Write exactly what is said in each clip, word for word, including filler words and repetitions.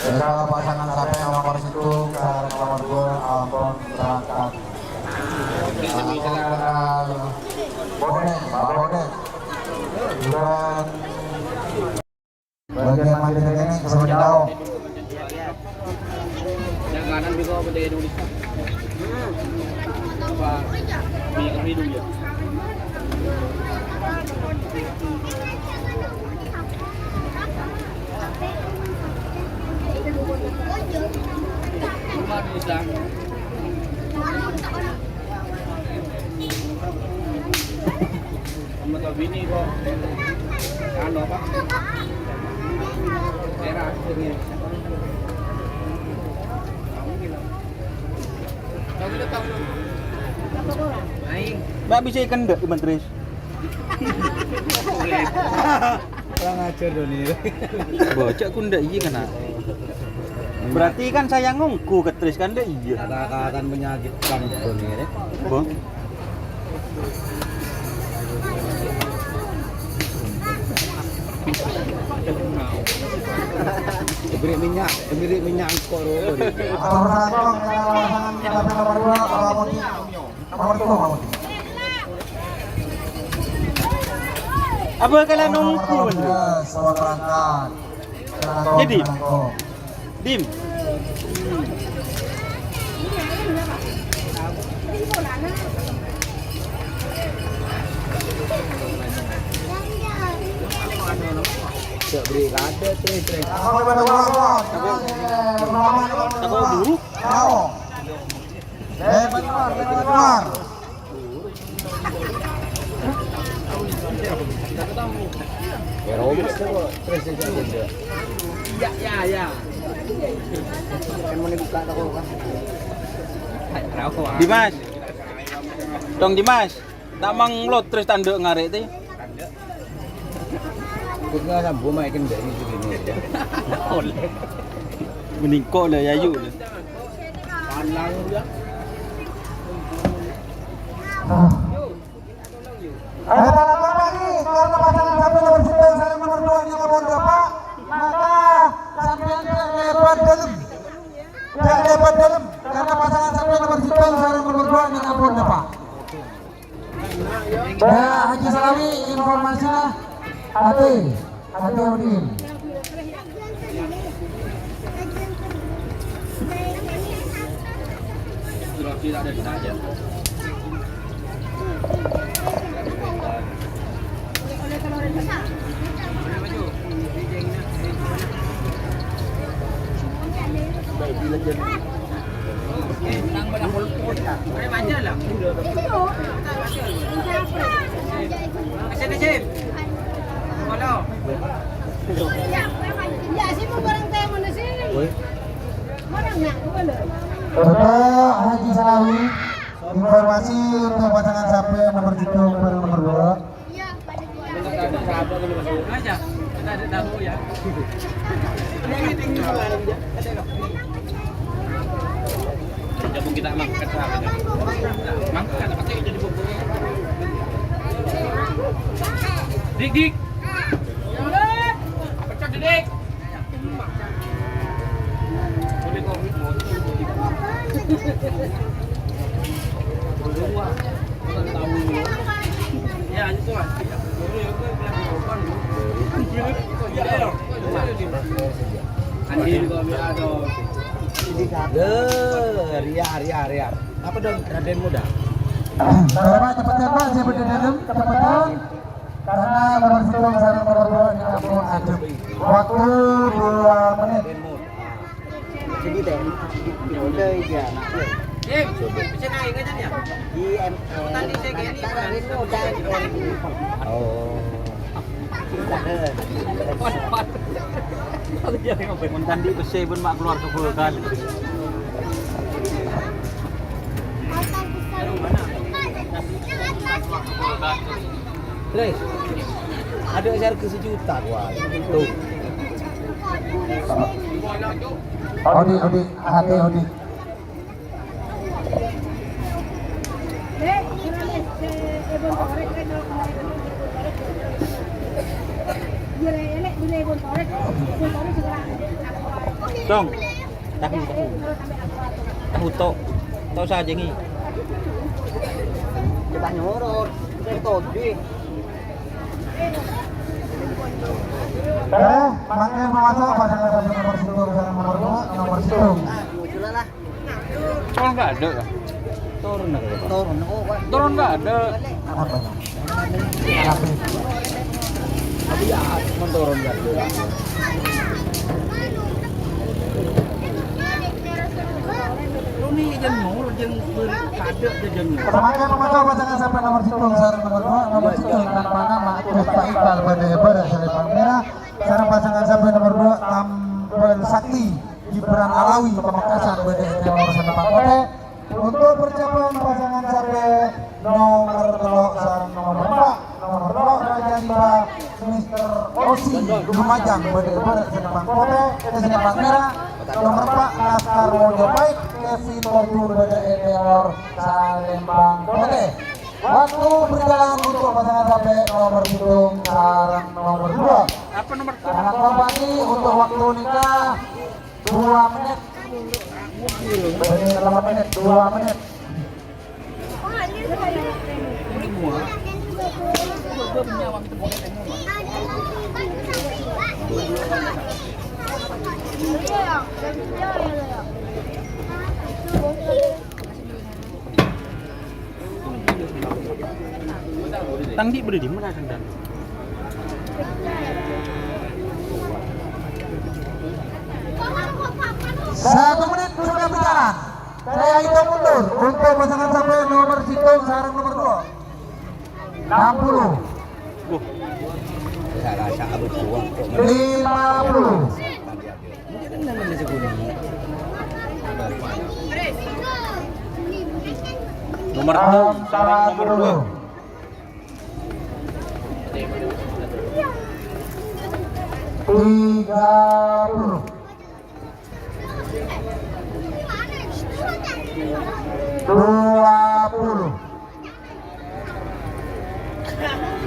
Saudara pasangan sampai nomor satu, nomor dua, ampun berangkat. Nomor Bodes, Pak Bodes. Dan bagian manajer ini, Pak Bodes. Yang kanan juga udah ditulis. Apa? Di, di dulu ya. Cuma bisa. Sama tau bini kok. Anu apa? Era akhirnya. Aing. Mbak bisa kendek, Menteri. Kurang ajar, Doni. Bocah ku ndak iya kena. Berarti kan saya ngongku ke Tris kan ndak iya. Kata-kata menyakitkan, Doni, ya. Bo. Beri minyak, beri minyak engko' ro. Nomor satu, nomor dua, Pak Muti. Nomor dua, Pak Muti. Apa kalian nunggu? Nomor dua, selamat berangkat. Jadi, Dim. Cek beri rada, Tre, Tre. Aku buru. Lebar, lebar. Dimas. Dong, Dimas. Ta' manglot terus tanduk ngarek, te. Kok nggak sambo main kendali segini ya? Oleh. Mending kok lah, ya, yuk. Palang ya. Ayo, tangan lagi, karena pasangan satu nomor sembilan, saya nomor dua, ini nomor berapa? Maka sampean tidak lebar dalam. Tidak lebar dalam, karena pasangan satu nomor sembilan, saya nomor dua, ini nomor berapa? Ya, Haji Salawi, informasinya. Ate, Ate Udin. Bapak Haji Salawi, informasi untuk pasangan sampai nomor tujuh, nomor dua. Coba kita mangkat sahabat. Mangkat, apa sih jadi bubur? Dik, dik. Pecah, dik. Loh, Ria, Ria, Ria. Apa dong, Raden Muda? Bapak cepetan, Pak, saya berdiri, cepetan. Karena nomor sepuluh sama nomor dua ini kamu aduk. Waktu dua menit. Jadi, Den, udah, iya. Dim, bisa naik aja ya? Di M L. Tadi saya gini, Tadi kan? Ini udah M L. Oh. Waduh, waduh. Mon tandhi' pèssè bân ma' kalowarga bhâkal. Tres. Ada harga sejuta, wah. Tuh. Odi, odi, hati, odi. Tong. Tahu, tahu. Tahu tok. Tok sajâ, ngi. Kita nyorot. Kita todhi. Eh, mangkèn maso' pasangan sampè' nomor sèttong, nomor dua, nomor sèttong. Turun nggak ada, ya? Turun nggak ada, Pak. Turun nggak ada. Apa? Apa? Tadi ya, mau turun nggak ada. Lu nih, jangan mau, jangan ber-, ada aja, jangan. Mangkèn maso' pasangan sampè' nomor sèttong, sareng nomor dua, nomor sèttong, tanpa nama, Puspha Iqbal, bâdâ è bârâ' sè lempang mèra. Sareng pasangan sampè' nomor dua, Tampil Sakti, Gibran Alawi, Pamekasan, bâdâ è tèmor sè lempang potè. Untuk persiapan pasangan sampè' nomor tello' sareng nomor empa', nomor tello' Raja Rimba, Mister Osi, Lumajang, bâdâ è bârâ' sè lempang potè, eh, sè lempang mèra, nomor empa', Laskar Mojopahit, Kevin Fortun, bâdâ è tèmor sè lempang potè. Waktu berjalan untuk pasangan sampè' nomor sèttong sareng nomor dua. Apa nomor? Sangat hormati untuk waktu nikah dua menit. Menit, delapan menit, dua menit. Tang di' bâdâ dimma, Kang Dan? Satu menit sudah berjalan. Saya hitung mundur untuk pasangan sampè' nomor sèttong sareng nomor dua. Enam puluh. Lima puluh. Nomor enam, nomor dua. Tiga puluh. Dua puluh.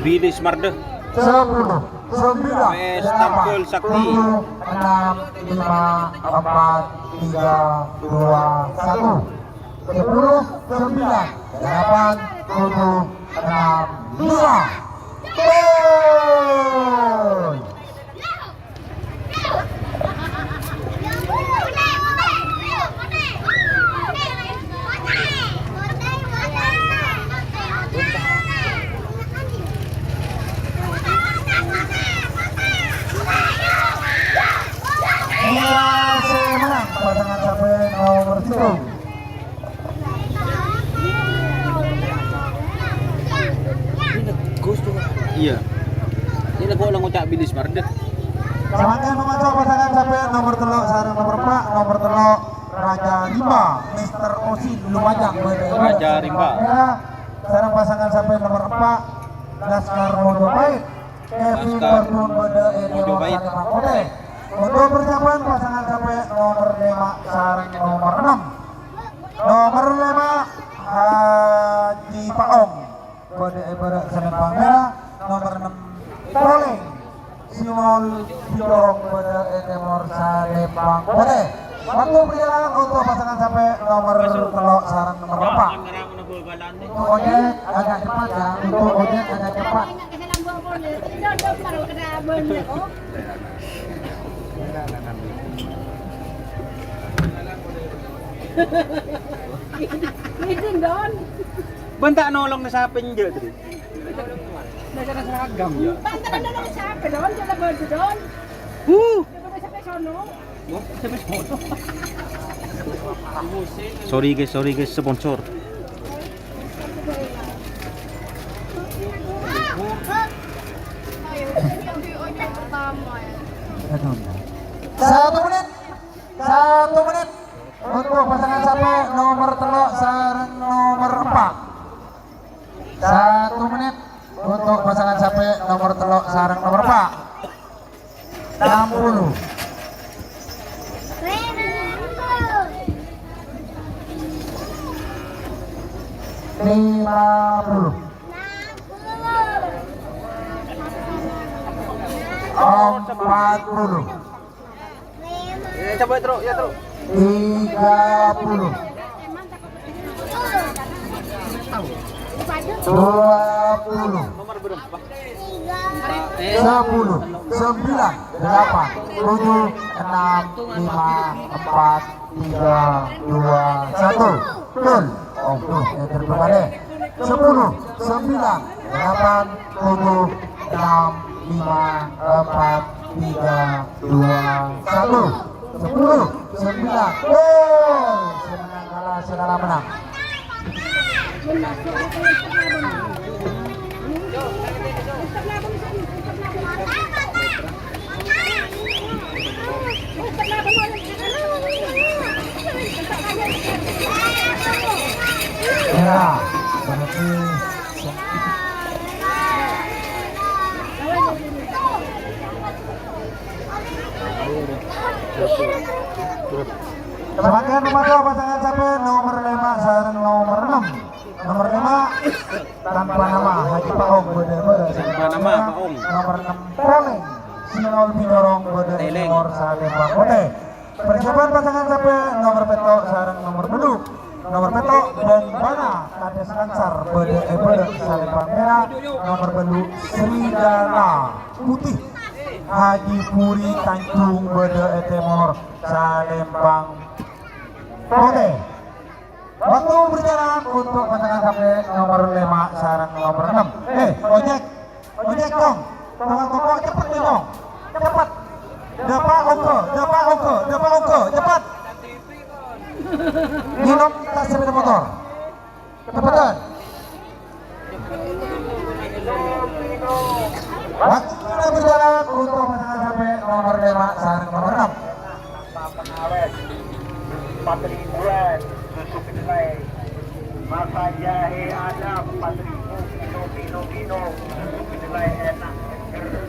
Billy Sumarde. Sepuluh, sembilan, wes, delapan, tampil sakti. Tujuh, enam, lima, empat, tiga, dua, satu. Sepuluh, sembilan, delapan, tujuh, enam, lima. Gol! Iya, sè menang pasangan sampè' nomor sèttong. Iya. Ini kok lo ngoca' Billy Sumarde. Samangkèn pamaso' pasangan sampè' nomor tello' sareng nomor empa', nomor tello' Raja Rimba, Mister Osin Lumajang, bâdâ Raja Rimba. Ya, sareng pasangan sampè' nomor empa', Laskar Mojopahit, Kevin Laskar Fortun, bâdâ è Mojopahit. Nomor empa' potè. Untuk persiapan pasangan sampè' nomor lima sareng nomor enam. Nomor lima, Haji Paong, bâdâ è bârâ' sè lempang mèra. Nomor enam, Poleng, Simol Bidorong, bâdâ è tèmor sè lempang potè. Waktu perjalanan untuk pasangan sampè' nomor tello' sareng nomor empa'. Untuk ojek agak cepat ya, untuk ojek agak cepat. Ini, Don. Bân ta' nolong sapè enjâ' tadi. Nah, cara seragam, ya. Bân ta' nolong sapè, Don? Coba baju, Don. Uh. Coba sampai sono. Wah, sampai sono. Sorry, guys, sorry, guys, sponsor. Ayo, yang di ojek pertama, ya. Satu menit, satu menit untuk pasangan sapè nomor tello' sareng nomor empa'. Satu menit untuk pasangan sapè nomor tello' sareng nomor empa'. Enam puluh. Lima puluh. Empat puluh. Tiga puluh. Dua puluh. Sepuluh, sembilan, delapan, tujuh, enam, lima, empat, tiga, dua, satu. Gol. Oh, tuh, ya, terbalik. Sepuluh, sembilan, delapan, tujuh, enam, lima, empat, tiga, dua, satu. Sepuluh, sembilan. Gol. Sè mennang kalah, sè kalah mennang. Ya, berarti Samangkèn mangka pasangan sapè nomer lèma' sareng nomer ennem. Nomer lèma' tanpa nama, Haji Paong bâdâ è bârâ'. Tanpa nama, Paong. Nomer ennem Poleng, Sinol Binyorong bâdâ è Teleng. Timor Salembang Potè. Persiapan pasangan sapè nomer pètto' sareng nomer bâllu'. Nomer pètto' Bombana, Kadhâs Langsar bâdâ è bârâ' Salembang Mèra. Nomer bâllu' Serigala Putih, Haji Puri Tanjung bâdâ è tèmor Salembang Potè. Waktu berjalan untuk pasangan sapè nomer lèma' sareng nomer ennem. Eh, ojek. Ojek, Cong. Tukang toko, cepet, nih, Cong. Cepet. Dâpa' ongko, dâpa' ongko, dâpa' ongko, cepet. Ngènom tas sepeda motor. Cepetan. Waktu sudah berjalan untuk pasangan sapè nomer lèma' sareng nomer ennem. Tanpa pengawet, empat ribuan, susu kedelai. Masa jahe ada empat ribu, kilo, kilo, kilo, susu kedelai enak, seger.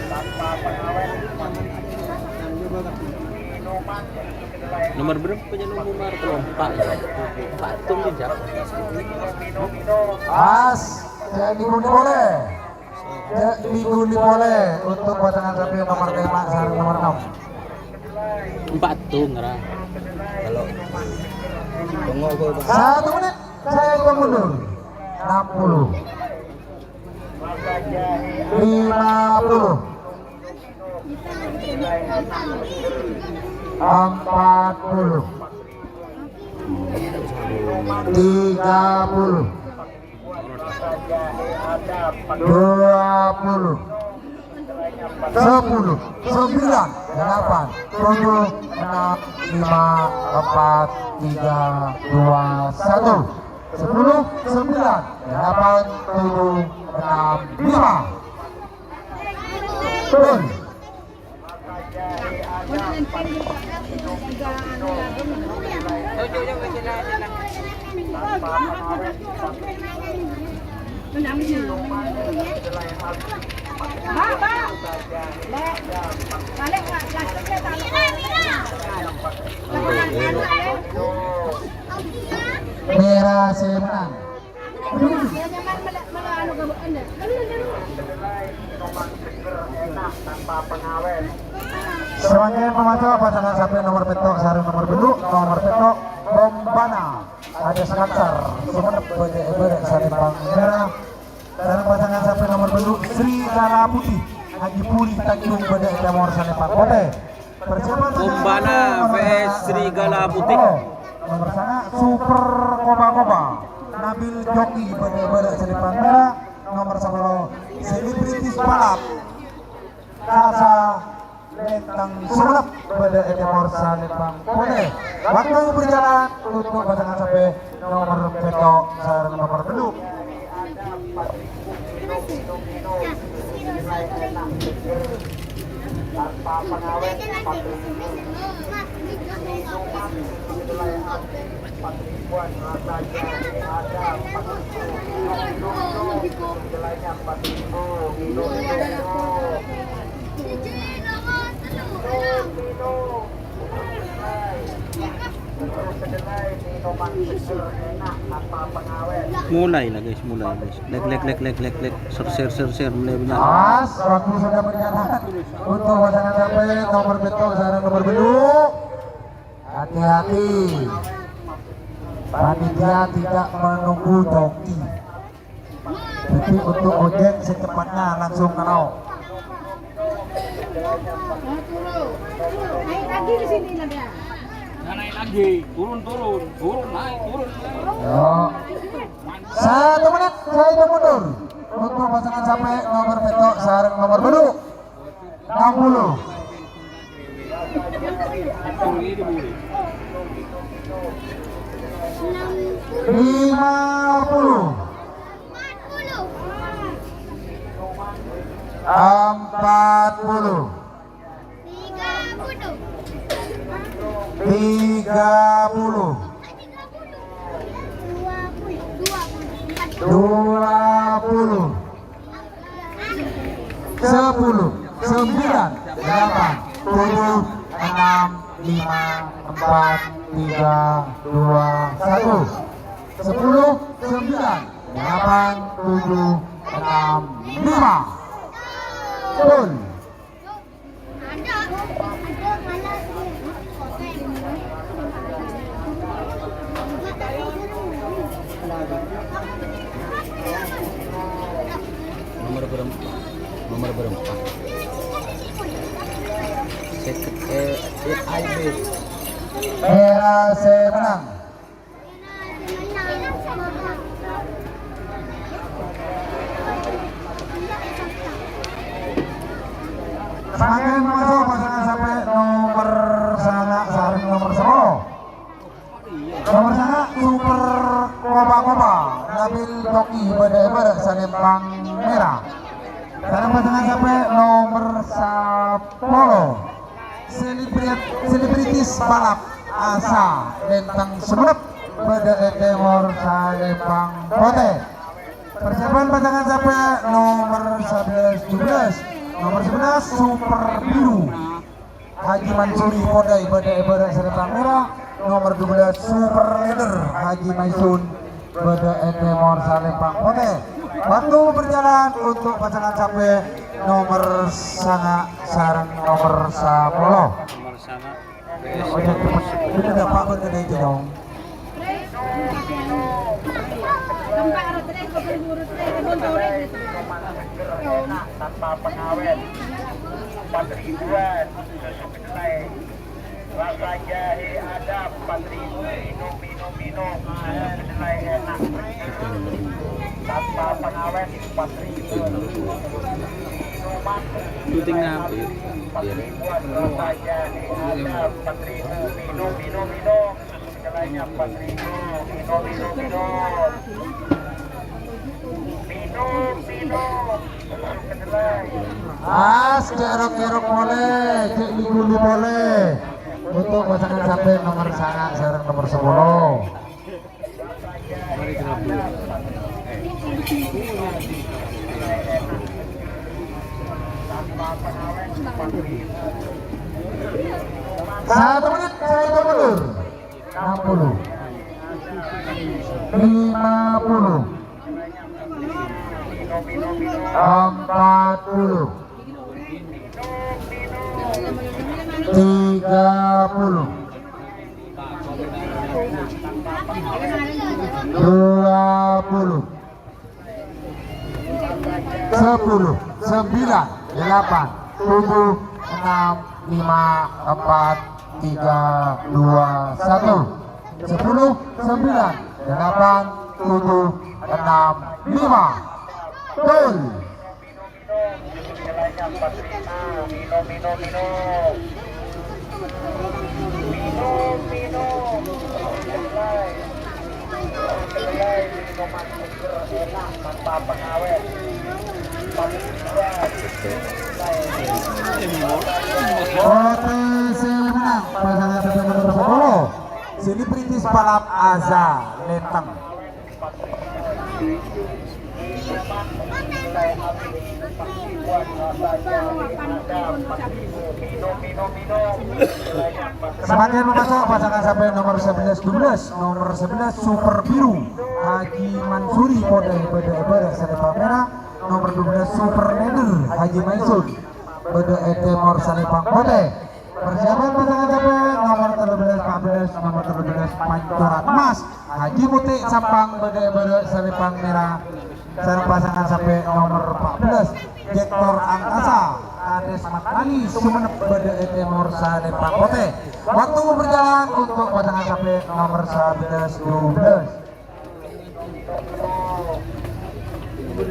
Tanpa pengawet, empat ribu. Minuman, susu kedelai. Nomor berapa punya nomor? Nomor empat. Empat tuh, Jang. Pas, jadi bunyi boleh. Cè' minggu ni polè untuk pasangan sapè nomer lèma' sareng nomer ennem. Empat tung, ra. Kalau tunggu, gua, Bang. Satu menit, saya hitung mundur. Enam puluh. Lima puluh. Empat puluh. Tiga puluh. Dua puluh. Sepuluh. Sembilan. Delapan. Tujuh. Enam. Lima. Empat. Tiga. Dua. Satu. Sepuluh. Sembilan. Delapan. Tujuh. Enam. Lima. Turun. Mèra sè mennang. Samangkèn pamaso pasangan sapè nomer pètto' sareng nomer bâllu', nomer pètto' Bombana. Ada Sekansar, Sumenep bâdâ è bârâ' Salembang Mèra. Sareng pasangan sapè nomer bâllu', Sri Kala Putih, Haji Puri Tanjung bâdâ è tèmor Salembang Potè. Persiapan Umbana pasangan V S Serigala Putih. Nomor sanga Super Koba-Koba. Nabil Joki bâdâ bârâ' Salembang Mèra. Nomor sepuluh Selebritis Balap. Kasa Lentang Sumenep bâdâ è tèmor Salembang Potè. Waktu berjalan untuk pasangan sapè nomor pètto' sareng nomor bâllu'. Tanpa pengawet, empat ribu. Minuman kedelai empat ribuan, rasa jahe ada empat ribu. Minum, minum, minum. Kedelainya empat ribu. Minum, minum, minum. Minum, minum. Terus kedelai minuman seger enak tanpa pengawet. Mulai lah, guys, mulai, guys. Lek, lek, lek, lek, lek, lek. Ser, ser, ser, ser, mulai punya. Pas, waktu sudah berjalan untuk pasangan capek nomor betok sareng nomor bedu. Hati-hati. Panitia tidak menunggu joki. Jadi untuk ojek secepatnya langsung kalau. Naik lagi di sini, Nadia. Nah, naik lagi. Turun, turun. Turun, naik, turun, naik. Yo. Satu menit, saya itu mundur. Untuk pasangan capek nomor betok sareng nomor bedu. Enam puluh. Lima puluh. Empat puluh. Tiga puluh. Dua puluh. Sepuluh. Sembilan. Delapan. Tujuh. Enam. Lima. Empat. Tiga. Dua. Satu. Sepuluh. Sembilan. Delapan. Tujuh. Enam. Lima. Gol. Nomor berempat. Nomor berempat. Seket, eh, eh, ayo, Bib. Era saya menang. Sampèyan maso' pasangan sampè' nomer sanga' sareng nomer sapolo. Nomer sanga' Super Kopa-Kopa, Nabil Toki bâdâ è bârâ' Salempang Mèra. Sareng pasangan sampè' nomer sapolo. Selebrit-, selebritis balap Asa Lentang Sumenep bâdâ è tèmor Salempang Potè. Persiapan pasangan sampè' nomer sabellâs dubellâs. Nomer sabellâs Super Biru Haji Mansuri Podai bâdâ è bârâ' Salempang Mèra. Nomer dubellâs Super Leader Haji Maisun bâdâ è tèmor Salempang Potè. Waktu berjalan untuk pasangan sampè' nomer sanga' sareng nomer sapolo. Nomor sanga'. Oke, cepet. Ini dapat berkedai, dong. Tanpa pengawet, empat ribuan. Rasa jahe ada empat ribu, minum, minum, minum. Susu kedelai enak. Tanpa pengawet empat ribu. Minuman syuting nabi. Empat ribuan, rasa jahe ada empat ribu, minum, minum, minum. Susu kedelainya empat ribu, minum, minum, minum. Minum, minum. Susu kedelai. Pas, cè' rok-kerok polè, cè' li-ghuli polè. Untuk pasangan sampè' nomer sanga' sareng nomer sapolo. Satu menit, saya hitung mundur. Enam puluh. Lima puluh. Empat puluh. Tiga puluh. Dua puluh. Sepuluh, sembilan, delapan, tujuh, enam, lima, empat, tiga, dua, satu. Sepuluh, sembilan, delapan, tujuh, enam, lima. Gol. Minum, minum, minum. Minum, minum. Kedelai. Kedelai, minuman seger, enak, tanpa pengawet. Oke, sè mennang pasangan nomor sepuluh, Selebritis Balap Aza Lenteng. Sampè' mamaso' pasangan sampè' nomor sebelas dua belas, nomor sebelas Super Biru Haji Mansuri Potè bâdâ è bârâ' salèbâng mèra, nomor dua belas Super Leader Haji Maisun bâdâ è tèmor salèbâng potè. Persiapan pasangan sampè' nomor tello belas empat belas, nomor tello belas Pancoran Emas Haji Muti' Sampang bâdâ è bârâ' salèbâng mèra. Sareng pasangan sampè' nomor empat belas, Jektor Angkasa, Kades Matrani, Sumenep bâdâ è tèmor salèbâng potè. Waktu berjalan untuk pasangan sampè' nomor sebelas dua belas. Apa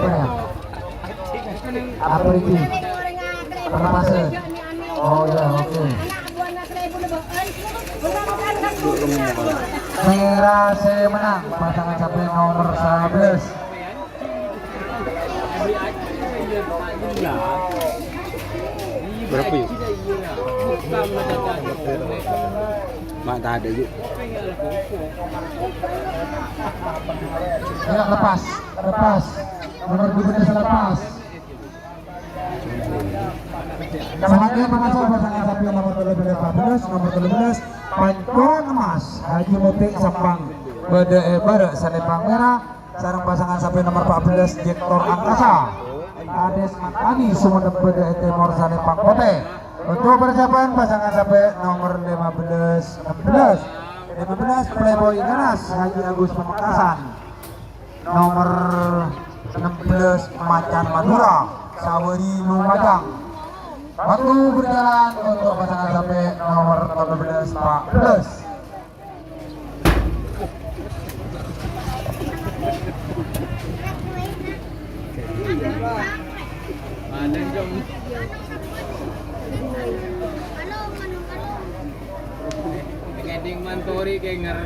ya? Apa ini? Pernapasan? Oh ya, oke. Mèra sè mennang, pasangan sampè' nomor sebelas. Berapa yuk? Mak, tak ada yuk. Ya, lepas, lepas. Nomor dua belas lepas. Sampè' mamaso' pasangan sampè' nomor tello belas empat belas, nomor tello belas Pancoran Emas Haji Muti' Sampang bâdâ è bârâ' salèbâng mèra, sareng pasangan sampè' nomor empat belas Jektor Angkasa, Kades Matrani, Sumenep bâdâ è tèmor salèbâng potè. Untuk persiapan pasangan sampè' nomor lima belas enam belas, lima belas Playboy Ganas Haji Agus Pamekasan. Nomor enam belas Macan Madura, Sawari Lumajang. Waktu berjalan untuk pasangan sampè' nomor empat belas empat belas. Mana, Jong? Ngedding mantori kenger.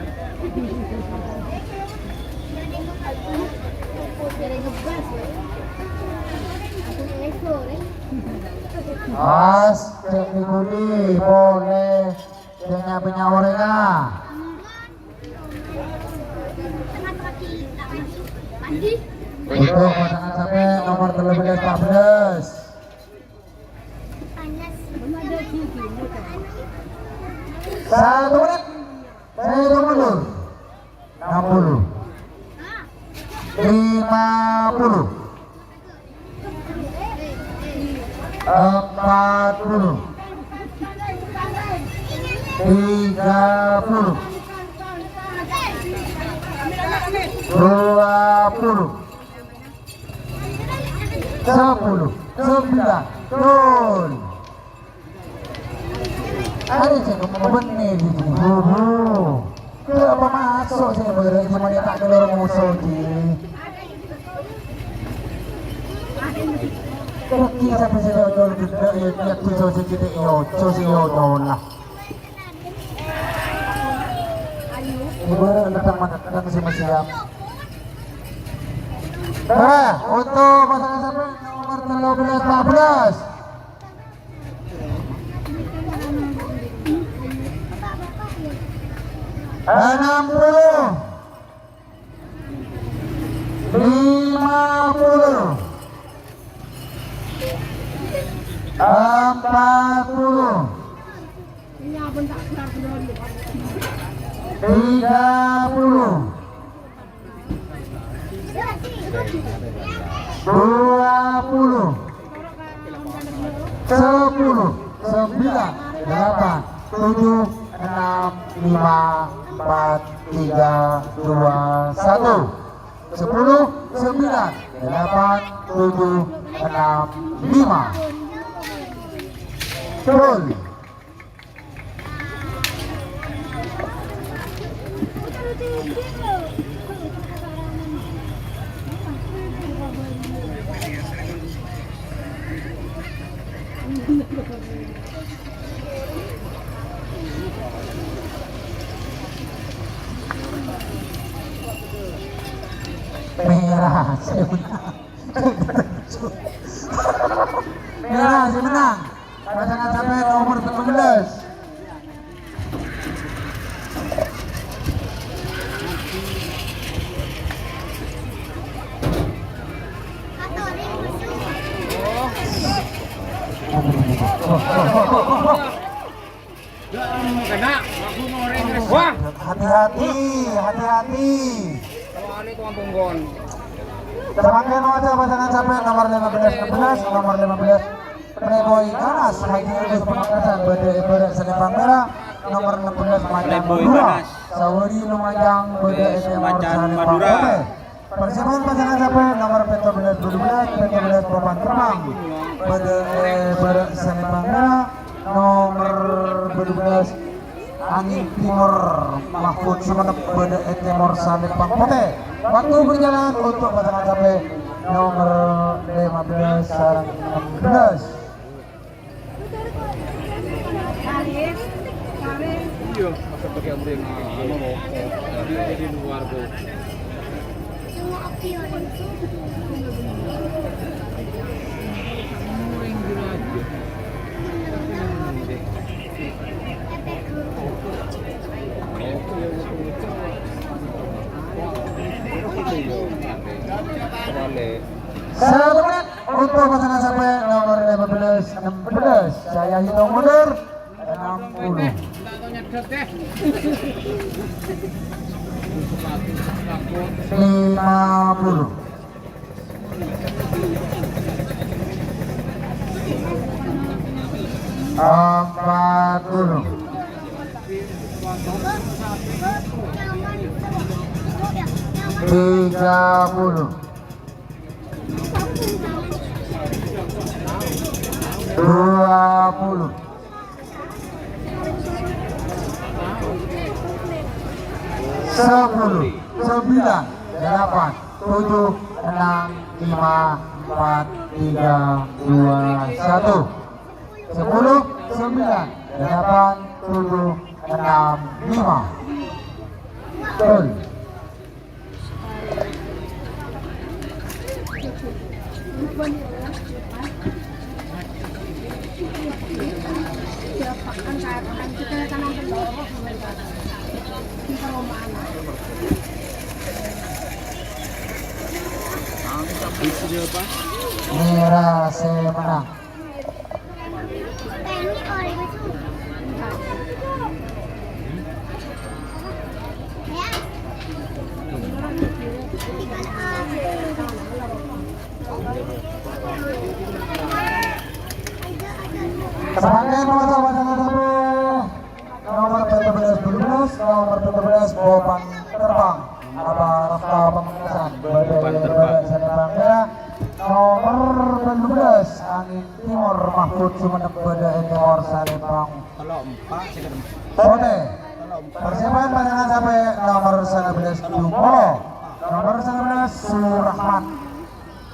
Mas, cek di budi, boleh. Cek nyapi nyawa reka. Untuk pasangan sampè' nomor tello belas empat belas. Satu menit. Saya hitung mundur. Enam puluh. Lima puluh. Empat puluh. Tiga puluh. Dua puluh. Sepuluh, sembilan, gol. Arè sè kemma bennè di sini. Bubu. Ke apa masuk sih, bere gimana tak keluar musuh ji. Kaki sampai sini ojol gede ya, niat bisa sedikit ya, ojo sih ya, ojol lah. Ibarat ledang-ledang sih masih siap. Nah, untuk pasangan sampè' nomor tello belas empat belas. Enam puluh. Lima puluh. Empat puluh. Tiga puluh. Dua puluh. Sepuluh, sembilan, delapan, tujuh, enam, lima, empat, tiga, dua, satu. Sepuluh, sembilan, delapan, tujuh, enam, lima. Gol. Merah sè mennang. Merah sè mennang. Pasangan sampè' nomor tello belas. Wah. Hati-hati, hati-hati. Samangkèn oca pasangan sampè' nomor lima belas enam belas, nomor lima belas Playboy Anas, Haji Agus Pamekasan, bâdâ è bârâ' salèbâng mèra, nomor enam belas Macan Madura. Sawari Lumajang, bâdâ è tèmor salèbâng potè. Persiapan pasangan sampè' nomor pètto belas bâdâ belas, pètto belas Popan Terbang, bâdâ è bârâ' salèbâng mèra, nomor bâdâ belas Angin Timur Mahfud Sumenep, bâdâ è tèmor salèbâng potè. Waktu berjalan untuk pasangan sampè' nomor lima belas sareng enam belas. Iya, masa pakai ambil yang anu, rokok. Di luar tuh. Satu menit untuk pasangan sampè' nomor lima belas enam belas. Saya hitung mundur. Enam puluh. Lima puluh. Empat puluh. Tiga puluh. Dua puluh. Sepuluh, sembilan, delapan, tujuh, enam, lima, empat, tiga, dua, satu. Sepuluh, sembilan, delapan, tujuh, enam, lima. Gol. Mèra sè mennang. Sebagai nomor satu, nomor pètto belas bâdâ belas, nomor pètto belas Popan Terbang. Aba Rasta Pamekasan, bâdâ è bârâ' salèbâng mèra, nomor bâdâ belas Angin Timur Mahfud Sumenep, bâdâ è tèmor salèbâng potè. Persiapan pasangan sampè' nomor sangabelas Dumolo, nomor sangabelas Surahman,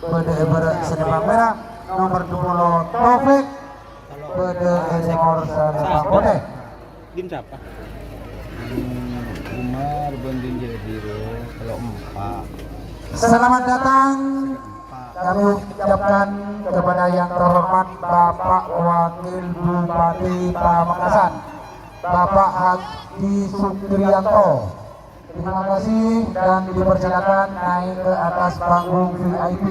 bâdâ è bârâ' salèbâng mèra, nomor Dumolo Taufik, bâdâ è tèmor salèbâng potè. Gin sapa? Umar Bandung Jaya Biro, kalau empat. Selamat datang kami ucapkan kepada yang terhormat Bapak Wakil Bupati Pamekasan, Bapak Haji Sukriyanto. Terima kasih dan dipersilakan naik ke atas panggung V I P.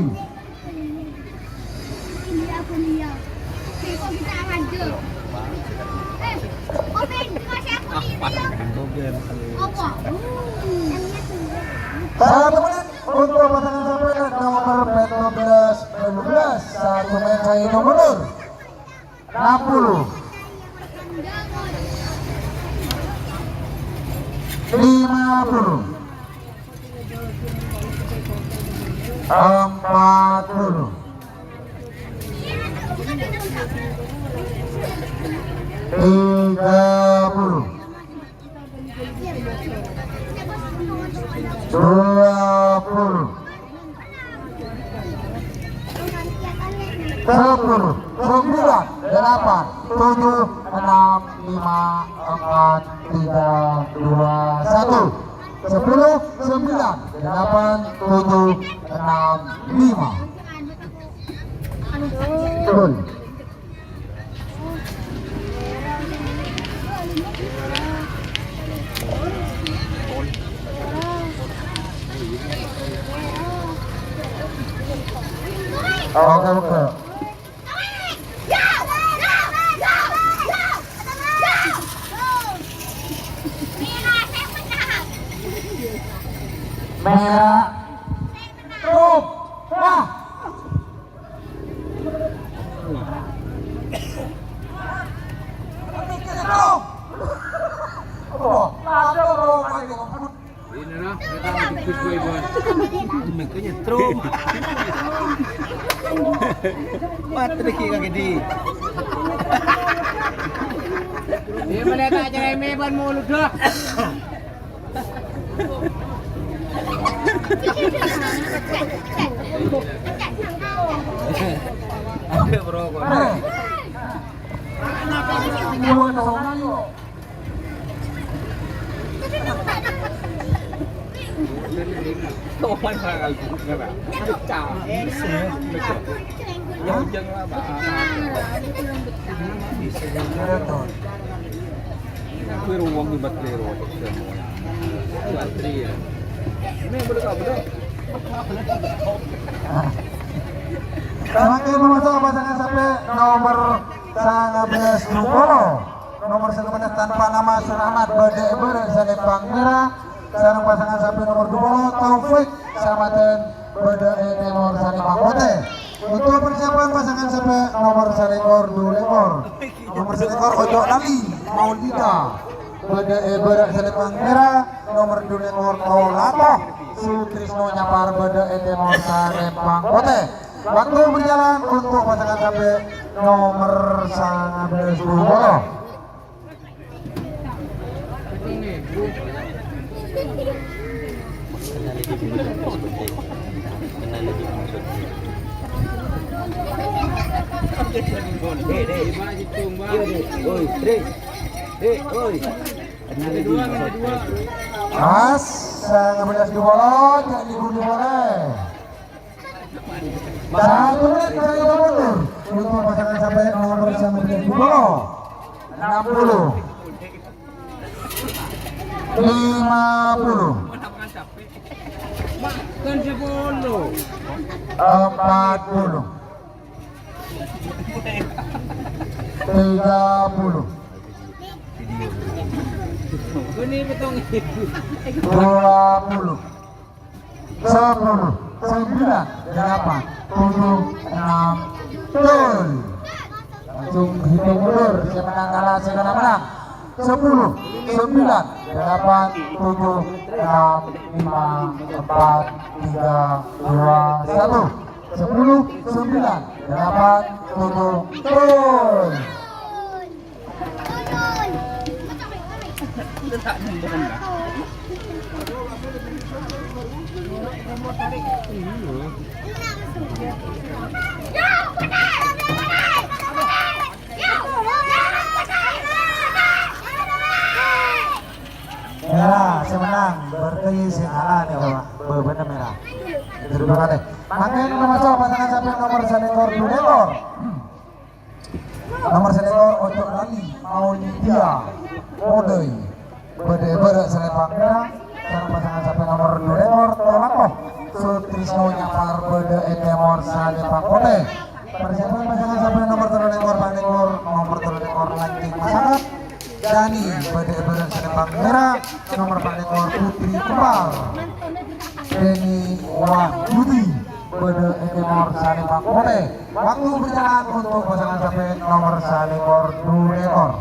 Satu menit untuk pasangan sampè' nomor pètto belas, dua belas, satu menit saya mundur. Enam puluh. Lima puluh. Empat puluh. Tiga puluh. Dua puluh. Sepuluh, sembilan, delapan, tujuh, enam, lima, empat, tiga, dua, satu. Sepuluh, sembilan, delapan, tujuh, enam, lima. Gol. Oke, oke. Merah. Stop. Wah. Stop. Wah, ada orang lagi. Ini lah, kita ikut boy, boy. Makanya trum. Mati lagi kaki di. Dia melihat aja reme ban mulut dah. Ada bro, kok. Aku ruang di baterai ruang. Baterai ya. Ini boleh kau boleh. Semakin memasuk pasangan sampai nomor sangabelas dua puluh. Nomor sangabelas tanpa nama Surahmat, bâdâ è bârâ' salempang mèra. Sareng pasangan sampai nomor dua puluh, Taufik Samaten, bâdâ è tèmor salempang potè. Untuk persiapan pasangan sampai nomor salèkor dua lèkor. Nomor salèkor Ojo Lali, Maulida, bâdâ è bârâ' salempang mèra. Nomor dua lèkor Tolato, Sutrisno Nyapar, bâdâ è tèmor salempang potè. Waktu berjalan untuk pasangan sampai nomor sangabelas dua puluh. Oi, Tri. Eh, oi. Pas, sangabelas dua puluh, ca'na guna boleh. Satu menit, saya mundur. Untuk pasangan sampai nomor sembilan puluh. Enam puluh. Lima puluh. Kan sepuluh. Empat puluh. Tiga puluh. Ini petong. Dua puluh. Sepuluh, sembilan, delapan, tujuh, enam, betul. Langsung hitung mundur, sè menang kalah, sè kalah menang. Sepuluh, sembilan, delapan, tujuh, enam, lima, empat, tiga, dua, satu. Sepuluh, sembilan, delapan, tujuh, betul. Ya, sè menang, berkahi sè kalah nèko, Pak. Bâbâna mèra. Terima kasih. Mangkèn termasuk pasangan sampai nomor salèkor dua lèkor. Nomor salèkor Ojo Lali, Aulidia, Modoi. Bâdâ è bârâ' salèmpang mèra, sareng pasangan sampai nomor dua lèkor, Tolako. Sutrisno Nyapar bâdâ è tèmor salèmpang potè. Persiapan pasangan sampai nomor tello lèkor, Pak Lèkor, nomor tello lèkor Lancing Masakat. Dani bâdâ è bârâ' salèmpang mèra, nomor Pak Lèkor Putri Kempar. Deni Wahyudi bâdâ è tèmor salèmpang potè. Waktu berjalan untuk pasangan sampai nomor salèkor dua lèkor.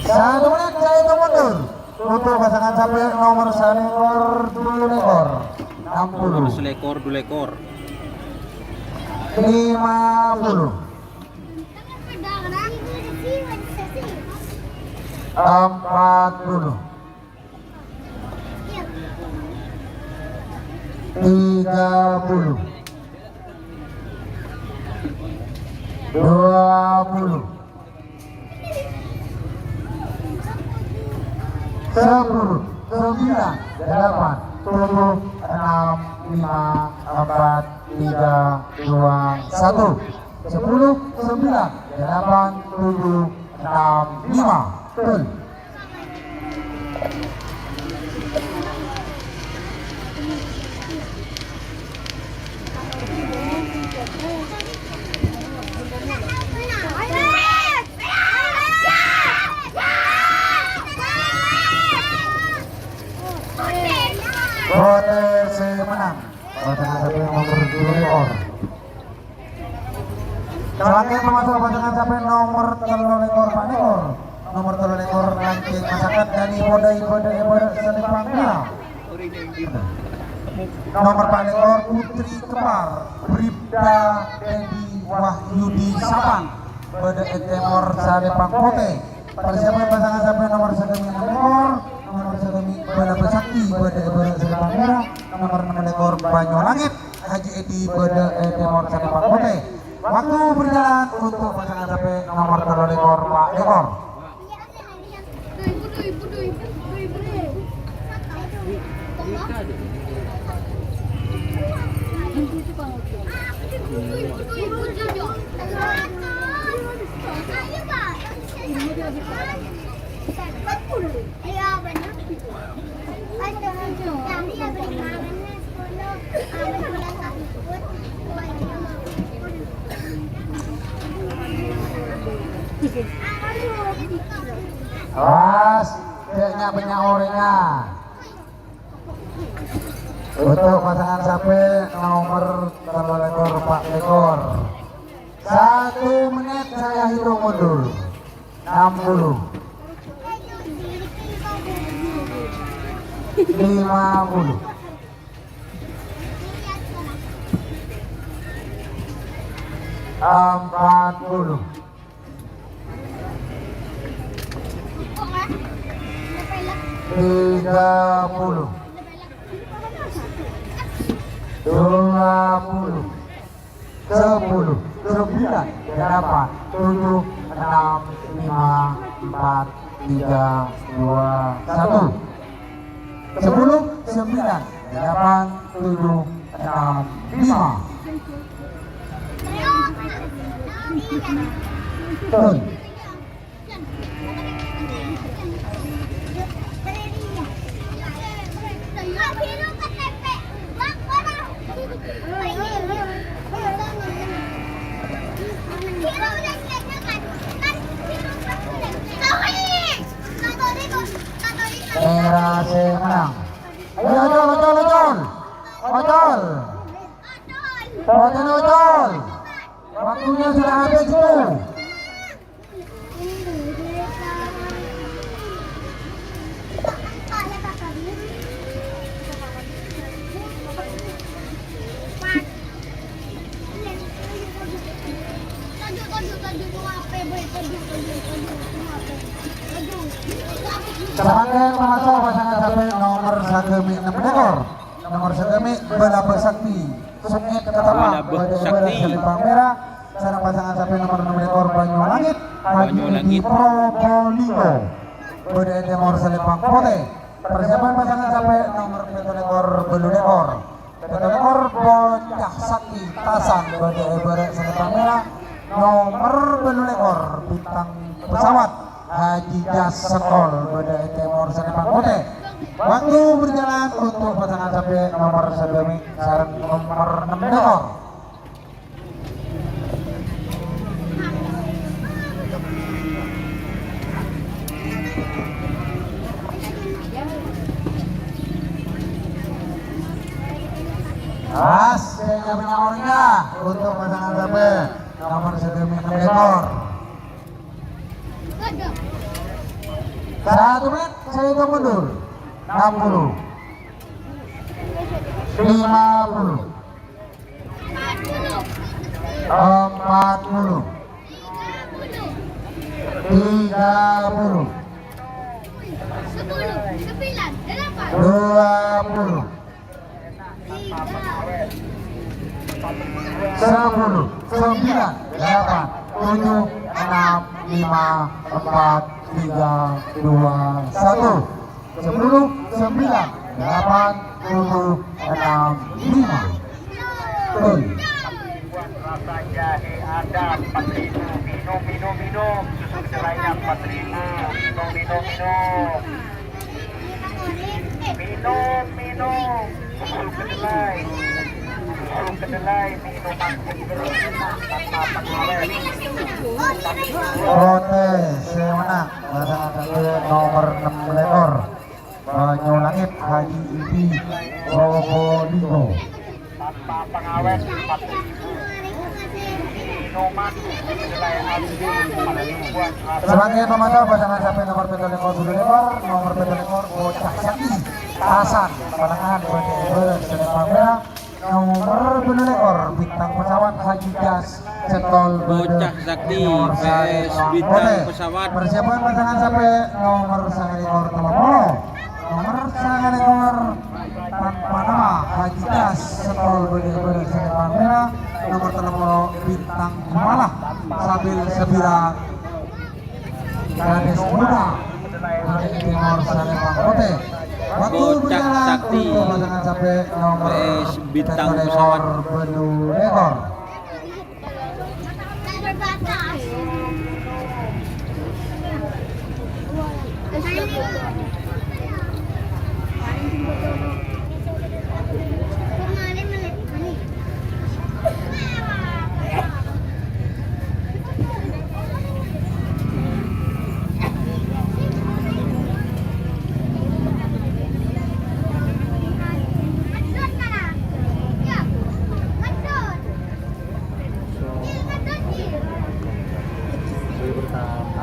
Satu menit, saya itu mundur. Untuk pasangan sampai nomor salèkor dua lèkor. Enam puluh. Nomor selekor, dua lekor. Lima puluh. Empat puluh. Tiga puluh. Dua puluh. Sepuluh, sembilan, delapan, tujuh, enam, lima, empat, tiga, dua, satu. Sepuluh, sembilan, delapan, tujuh, enam, lima. Betul. Protes menang. Pasangan samping nomor dua lekor. Salanjutnya masuk pasangan samping nomor tello lekor, Pak Lekor. Nomor tello lekor nangkèng masakan dari Podai Podai Podai Selipang Merah. Nomor empat lekor Putri Kepar, Bribda Dedi Wahyudi Sapang, Bada Etemor Salepang Pote. Persiapan pasangan samping nomor satu enam lekor, nomor satu bala pesakti Bada Etemor Salepang Merah, nomor enam lekor Banyu Langit, Haji Edi Bada Etemor Salepang Pote. Waktu berjalan untuk pasangan samping nomor tello lekor, empat lekor. Awas, cè' nya' bânnya' orèngnga. Untuk pasangan samping nomor tello lekor, empat lekor. Satu menit saya hitung mundur. Enam puluh. Lima puluh. Empat puluh. Tiga puluh. Dua puluh. Sepuluh, sembilan, delapan, tujuh, enam, lima, empat, tiga, dua, satu. Sepuluh, sembilan, delapan, tujuh, enam, lima. Betul. Merah sè menang. Ayo, Ocol, Ocol, Ocol. Ocol. Ocol, Ocol. Waktunya sudah habis itu. Sampè' masuk pasangan sampè' nomor sagâmè' ennem lekor. Nomor sagâmè' Balaba Sakti. Sengit Ketapang, Balaba Sakti. Bâdâ Selipang Merah, sareng pasangan sampè' nomor ennem lekor Banyu Langit, Haji Edi Probolinggo. Bâdâ Etemor Selipang Potè. Persiapan pasangan sampè' nomor pètto lekor, bâllu lekor. Pètto lekor Bocah Sakti Tasan, bâdâ Ebara Selipang Merah. Nomor bâllu lekor Bintang Pesawat, Haji Jas Sekol, bâdâ Etemor Selipang Potè. Waktu berjalan untuk pasangan sampè' nomor sagâmè' sareng nomor ennem lekor. Pas, kayaknya punya orangnya untuk pasangan sampè' nomor sagâmè' ennem lekor. Satu menit, saya hitung mundur. Enam puluh. Lima puluh. Empat puluh. Tiga puluh. Dua puluh. Sepuluh, sembilan, delapan, tujuh, enam, lima, empat, tiga, dua, satu. Sepuluh, sembilan, delapan, tujuh, enam, lima. Betul. Rasa jahe ada empat ribu. Minum, minum, minum. Susu kedelainya empat ribu. Minum, minum, minum. Minum, minum. Susu kedelai. Susu kedelai, minuman seger. Oke, sè mennang pasangan satu nomor enam lekor. Banyulangit Haji Idi Probolinggo. Tanpa pengawet, empat ribu. Minuman kedelai asli, empat ribuan. Sebagai pematang, pasangan sampè' nomor pètto lekor, bâdâ lekor, nomor pètto lekor, Bocah Sakti, Tasan, Panangan, bâdâ, bâdâ, Selembang Merah, nomor bâllu lekor, Bintang Pesawat Haji Das, Cetol, bâdâ, Bocah Sakti, nomor P S sanga Bintang Polè. Pesawat. Persiapan pasangan sampè' nomor sanga lekor, tello polo. Nomor sanga lekor, tanpa nama, Haji Das, Cetol, bâdâ, bâdâ, Selembang Merah, nomor tello polo, Bintang Jumalah, Sabil Sabira, Gadis Muda, bâdâ, Timor, Selembang Potè. Waktu Bocah berjalan Sakti, untuk pasangan sampè' nomor P S Bintang sanga lekor, Pesawat. Bâllu lekor.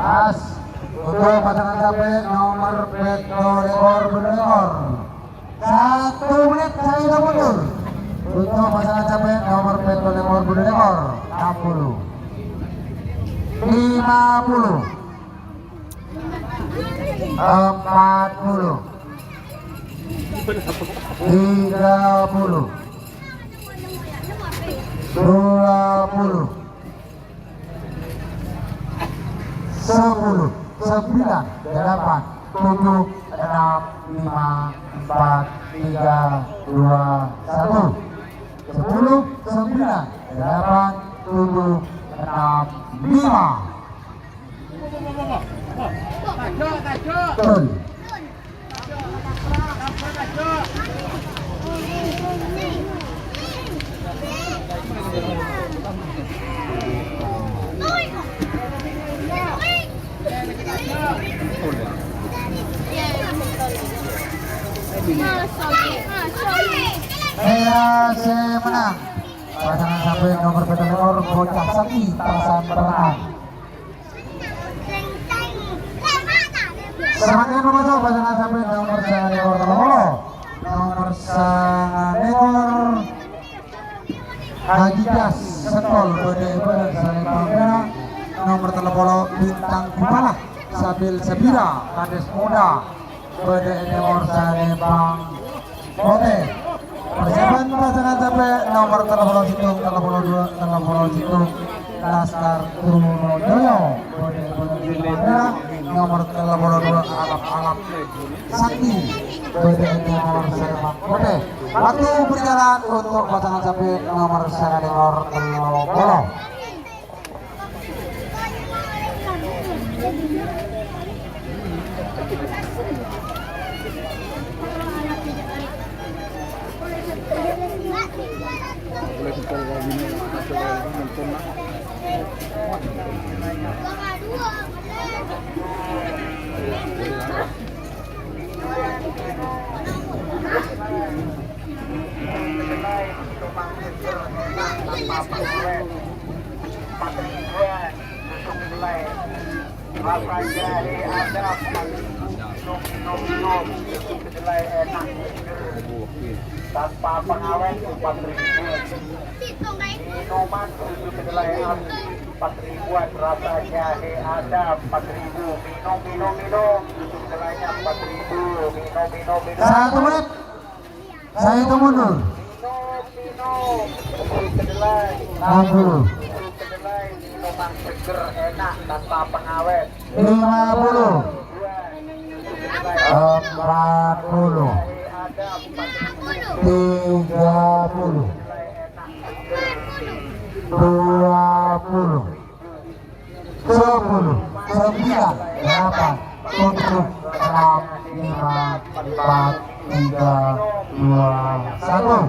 Pas. Untuk pasangan sampè' nomor pètto lekor, bâllu lekor. Satu menit saya mundur. Untuk pasangan sampè' nomor pètto lekor, bâllu lekor. Enam puluh. Lima puluh. Empat puluh. Tiga puluh. Dua puluh. Sepuluh, sembilan, delapan, tujuh, enam, lima, empat, tiga, dua, satu. Sepuluh, sembilan, delapan, tujuh, enam, lima. Betul. Era sè mennang. Pasangan sampè' nomor pètto lekor, Bocah Sakti, Tasan Panangan. Semangat, Bapak, pasangan sampè' nomor sanga lekor, tello polo. Nomor sanga lekor, Haji Das, Cetol, bâdâ è bârâ' Selembang Merah. Nomor tello polo, Bintang Gumala, Sabil Sabira, Kades Muda, bâdâ è Timor Selembang Potè. Persiapan pasangan sampè' nomor tello polo sèttong, tello polo dua, tello polo sèttong, Laskar Trunojoyo. Nomor tello polo dua, Alap-Alap Sakti. Nomor sanga lekor, Potè. Waktu berjalan untuk pasangan sampè' nomor sanga lekor, tello polo. Minum, minum, minum, susu kedelai enak, seger. Tanpa pengawet, empat ribu. Minuman susu kedelai empat ribuan, rasa jahe ada, empat ribu. Minum, minum, minum, susu kedelainya empat ribu. Minum, minum, minum. Satu menit. Saya itu mundur. Minum, minum, susu kedelai. Enam puluh. Susu kedelai, minuman seger, enak, tanpa pengawet. Lima puluh. Empat puluh. Tiga puluh. Dua puluh. Sepuluh, sembilan, delapan, tujuh, enam, lima, empat, tiga, dua, satu.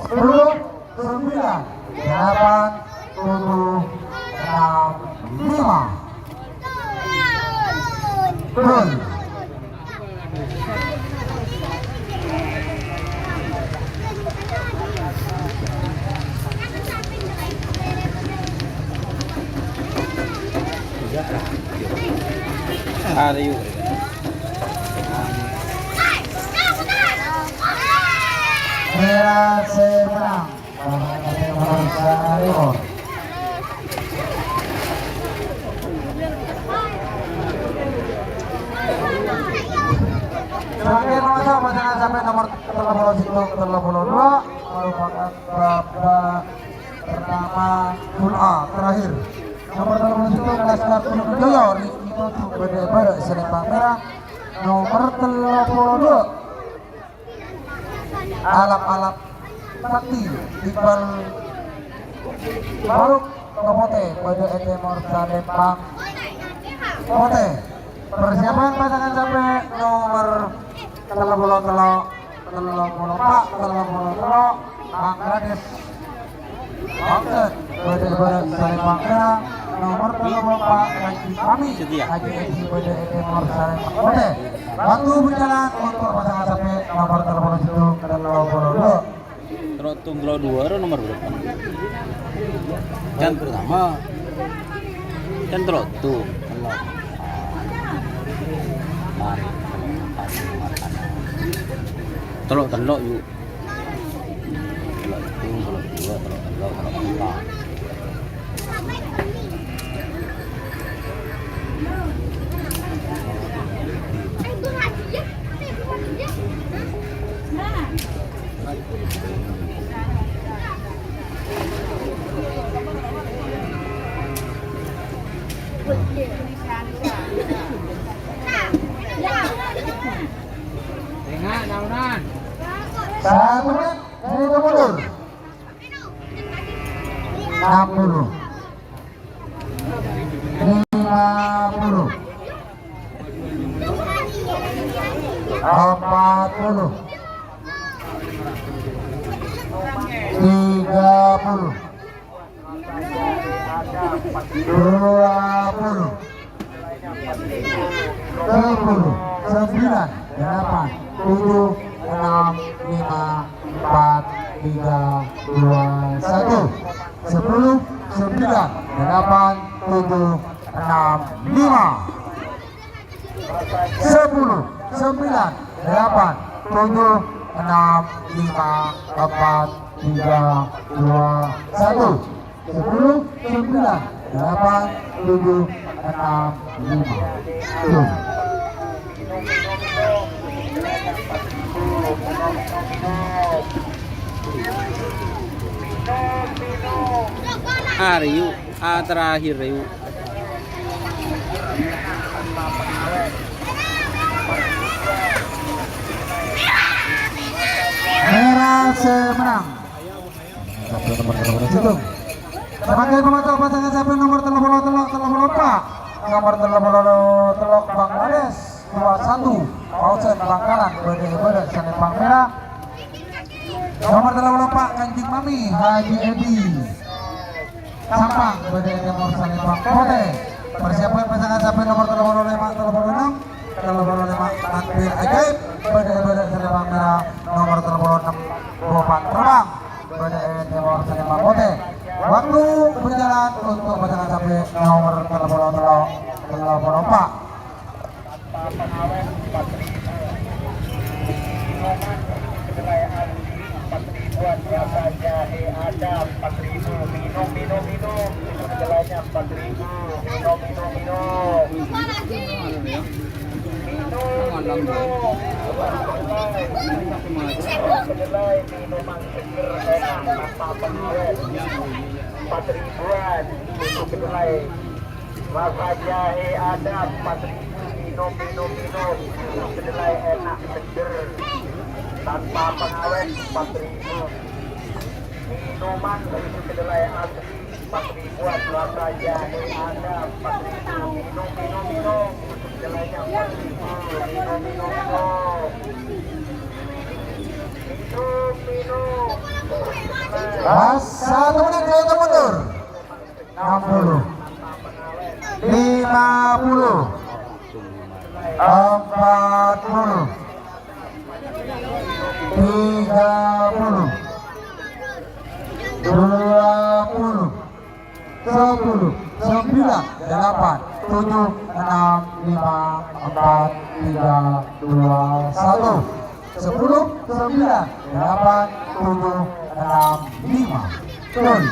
Sepuluh, sembilan, delapan, tujuh, enam, lima. Gol. Aryu. Persib menang. Terakhir, nomor satu, pasangan sampai nomor tello puluh sèttong, tello puluh dua, merupakan babak pertama grup A terakhir. Nomor tello puluh sèttong, Laskar Gunung Jaya, Riki Toju, Bendera Barat, Selempang Merah. Nomor tello puluh dua, Alap-alap Sakti, Iqbal Faruk, Kopote, Bada Ete Morsa Lempang Kote. Persiapan pasangan sampai nomor tello puluh tello, tello puluh empat, tello puluh tello, Bangladesh. Bangkit, Bada Ibarat Salembang Merah, nomor tello puluh empat, Haji Kami, Haji Edi Bada Ete Morsa Lempang Kote. Waktu berjalan untuk pasangan sampai nomor tello puluh sèttong, tello puluh dua. Tello sèttong, tello dua, ro nomor berapa? Yang pertama. Kan tello sèttong. Tello tello, yuk. Tello sèttong, tello dua, tello tello, tello empat. Satu menit, dari mundur. Enam puluh. Lima puluh. Empat puluh. Tiga puluh. Dua puluh. Sepuluh, sembilan, delapan, tujuh, enam, lima, empat, tiga, dua, satu. Sepuluh, sembilan, delapan, tujuh, enam, lima. Sepuluh, sembilan, delapan, tujuh, enam, lima, empat, tiga, dua, satu. Sepuluh, sembilan, delapan, tujuh, enam, lima. Tuh. Aryu, ah, terakhir, Ryu. Merah semenang. Sampai nomor tello puluh sèttong. Sebagai pematok pasangan sampai nomor tello puluh tello, tello puluh empat. Nomor tello puluh tello, Bangladesh, dua satu. Pausen Bangkalan, Bada Ibarat, Salembang Merah. Nomor tello puluh empat, Kanjeng Mami, Haji Edi. Sampang, Bada Ete Morsa Lempang Kote. Persiapan pasangan sampai nomor tello puluh lèma, tello puluh enam. Tello puluh lèma, Takbir Ajaib, Bada Ibarat, Salembang Merah. Nomor tello puluh enam, Bopan Terbang, Bada Ete Morsa Lempang Kote. Waktu berjalan untuk pasangan sampai nomor tello puluh tello, tello puluh empat. Pangawèt empat ribu. Minuman kedelai asli empat ribuan, rasa jahe ada empat ribu. Minum, minum, minum. Susu kedelainya empat ribu. Minum, minum, minum. Minum, minum. Kedelai, minuman seger, enak, tanpa pengawet. Empat ribuan. Susu kedelai. Rasa jahe ada empat ribu, minum, minum, minum. Susu kedelai enak, seger. Tanpa pengawet, empat ribu. Minuman susu kedelai asli, empat ribuan. Rasa jahe ada empat ribu, minum, minum, minum. Susu kedelainya empat ribu, minum, minum, minum. Minum, minum. Pas satu menit, saya mundur. Enam puluh. Lima puluh. Empat puluh. Tiga puluh. Dua puluh. Sepuluh. Sembilan. Delapan. Tujuh. Enam. Lima. Empat. Tiga. Dua. Satu. Sepuluh, sembilan, delapan, tujuh, enam, lima. Gol.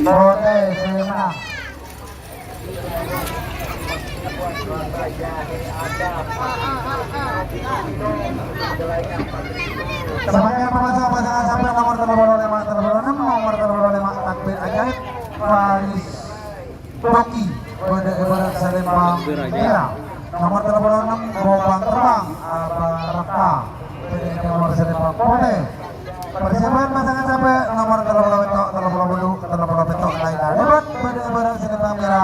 Putih sè menang. Sampèyan pamaso pasangan sampèyan nomer tello puluh lèma, tello puluh ennem, nomer tello puluh lèma, Takbir Ajaib, Faris Toki, bâdâ è bârâ' salempang mèra. Nomer tello puluh ennem, Gopang Terbang, Aba Raka, bâdâ è nomer salempang potè. Persiapan pasangan sampè' nomer tello puluh pètto', tello puluh bâllu', tello puluh pètto', Laila Lebat, bâdâ è bârâ' salempang mèra,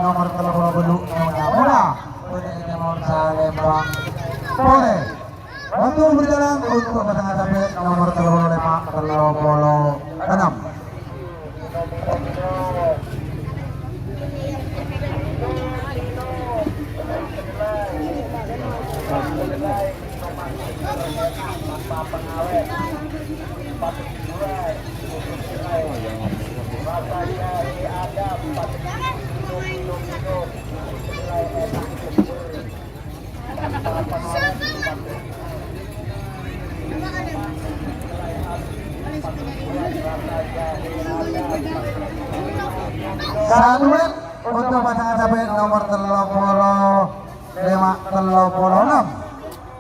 nomer tello puluh bâllu', Nyonya Muda, bâdâ è nomer salempang potè. Waktu berjalan untuk pasangan sampè' nomer tello puluh lèma, tello puluh ennem. Satu menit untuk pasangan sampè' nomer tello puluh lèma, tello puluh ennem.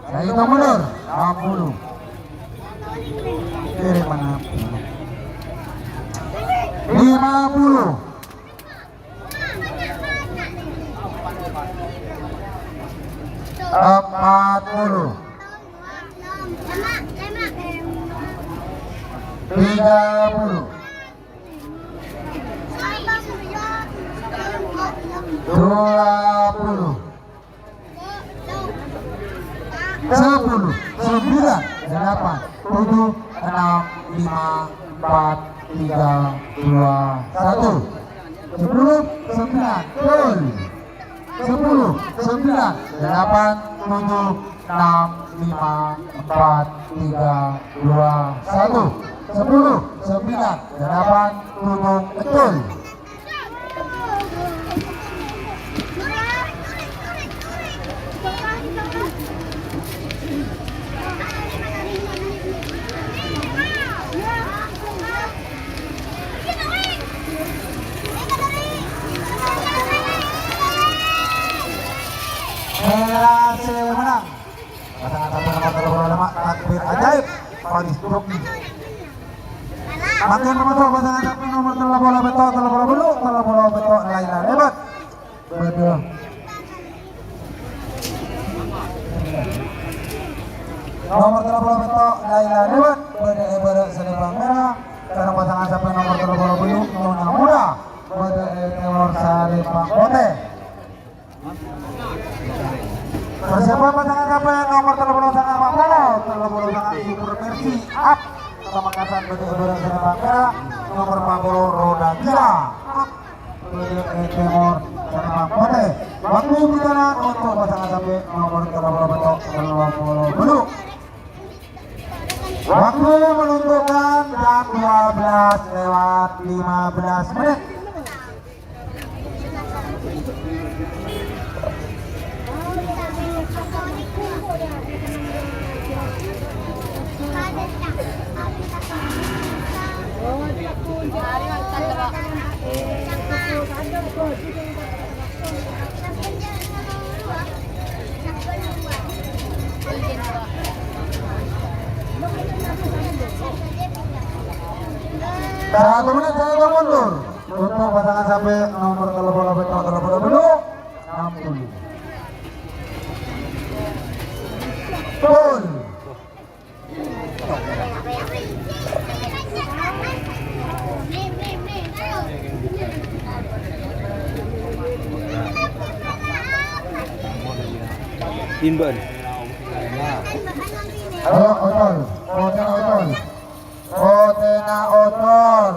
Saya hitung mundur, enam puluh. Kiri mana? Lima puluh. Empat puluh. Tiga puluh. Dua puluh. Sepuluh, sembilan, delapan, tujuh, enam, lima, empat, tiga, dua, satu. Sepuluh, sembilan, gol. Sepuluh, sembilan, delapan, tujuh, enam, lima, empat, tiga, dua, satu. Sepuluh, sembilan, delapan, tujuh, betul. Era sè menang. Pasangan sampè' nomer tello puluh lèma, Takbir Ajaib, Faris Toki. Mangkèn pamaso pasangan sampè' nomer tello puluh pètto', tello puluh bâllu', tello puluh pètto', Laila Lebat. Bâdâ. Nomer tello puluh pètto', Laila Lebat. Bâdâ è bârâ' salempang mèra. Sareng pasangan sampè' nomer tello puluh bâllu', Nyonya Muda. Bâdâ è nomer salempang potè. Persiapan pasangan sampè' nomer tello puluh sanga, empat puluh, tello puluh sanga Super Mercy, up. Pamekasan bâdâ è bârâ' salempang mèra, nomer empat puluh, Roda Gila. Bâdâ è tèmor, Salembang Potè. Waktu berjalan untuk pasangan sampè' nomor tello puluh pètto', tello puluh bâllu'. Waktu menunjukkan jam dua belas lewat lima belas menit. Satu menit saya mundur untuk pasangan sampè' nomor tello puluh pètto', tello puluh bâllu', enam puluh. Gol. Timban. Ayo, Ocol. Ocol, Ocol. Potèna Ocol.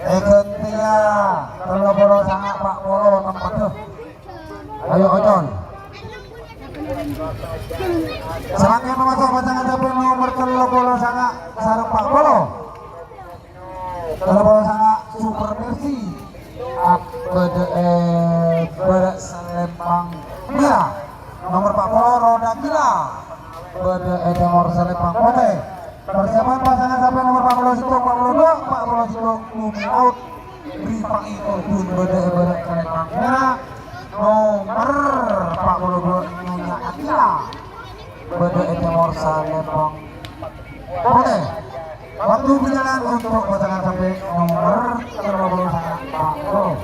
Èghântèya, tello puluh sanga', pa' puluh tempat. Ayo, Ocol. Samangkèn maso' pasangan sampè' nomor tello puluh sanga' sareng pa' puluh. Tello puluh sanga' Super Mercy. Bâdâ è bârâ' Salembang Mèra. Nomor pa' puluh Roda Gila. Bâdâ è tèmor Salembang Potè. Persiapan pasangan sampè' nomor pa' puluh sèttong, pa' puluh dua, pa' puluh sèttong, Bumi Laut. Rifa'i Turdun bâdâ è bârâ' Salembang Mèra. Nomor pa' puluh dua, Nyonya Akila. Bâdâ è tèmor Salembang Potè. Waktu berjalan untuk pasangan sampè' nomor tello puluh sanga' pa' puluh.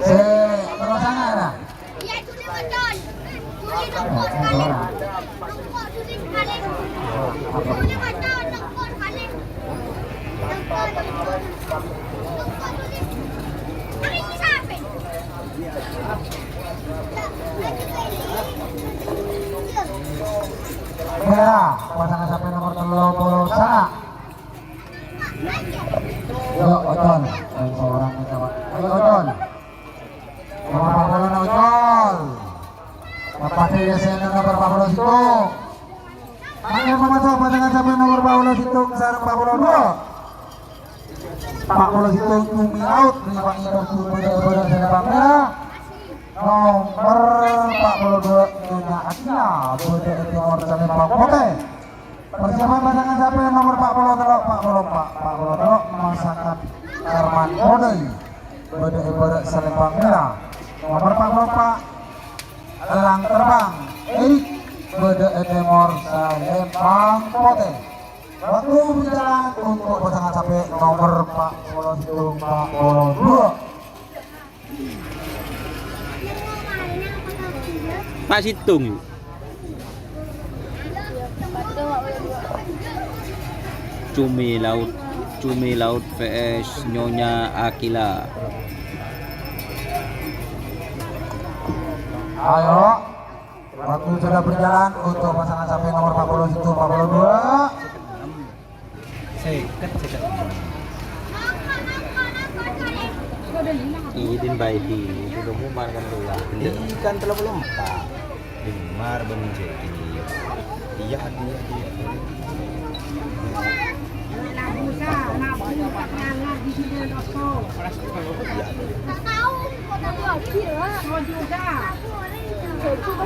Sè terrosanna, ra? Mèra, pasangan sampè' nomor tello puluh sanga'. Yo, Ocon. Ayo, Ocon. Nomor pa' puluh, Ocon. Lepas ya, saya nomor pa' puluh sèttong. Ayo, maso' pasangan sampè' nomor pa' puluh sèttong sareng pa' puluh dua. Pa' puluh sèttong Bumi Laut, rifa'i Turdun bâdâ è bârâ' Salembang Mèra. Nomor pa' puluh dua, Nyonya Akila, bâdâ è tèmor Salembang Potè. Persiapan pasangan sampè' nomor pa' puluh tello', pa' puluh empa', pa' puluh tello', Masakan Karman Podai, bâdâ è bârâ' Salembang Mèra. Nomor pa' puluh empa', Elang Terbang Erik, bâdâ è tèmor Salembang Potè. Waktu berjalan untuk pasangan sampè' nomor pa' puluh sèttong, pa' puluh dua. Pa' sèttong, yuk. Cumi Laut, Cumi Laut V S Nyonya Akila. Ayo. Waktu sudah berjalan untuk pasangan sampè' nomor pa' puluh sèttong, pa' puluh dua. Sèket, sèket. Idin bae di, di Umar kan dua. Ikan tello puluh empa'. Umar bân Jeki. Iyâ, iyâ, iyâ.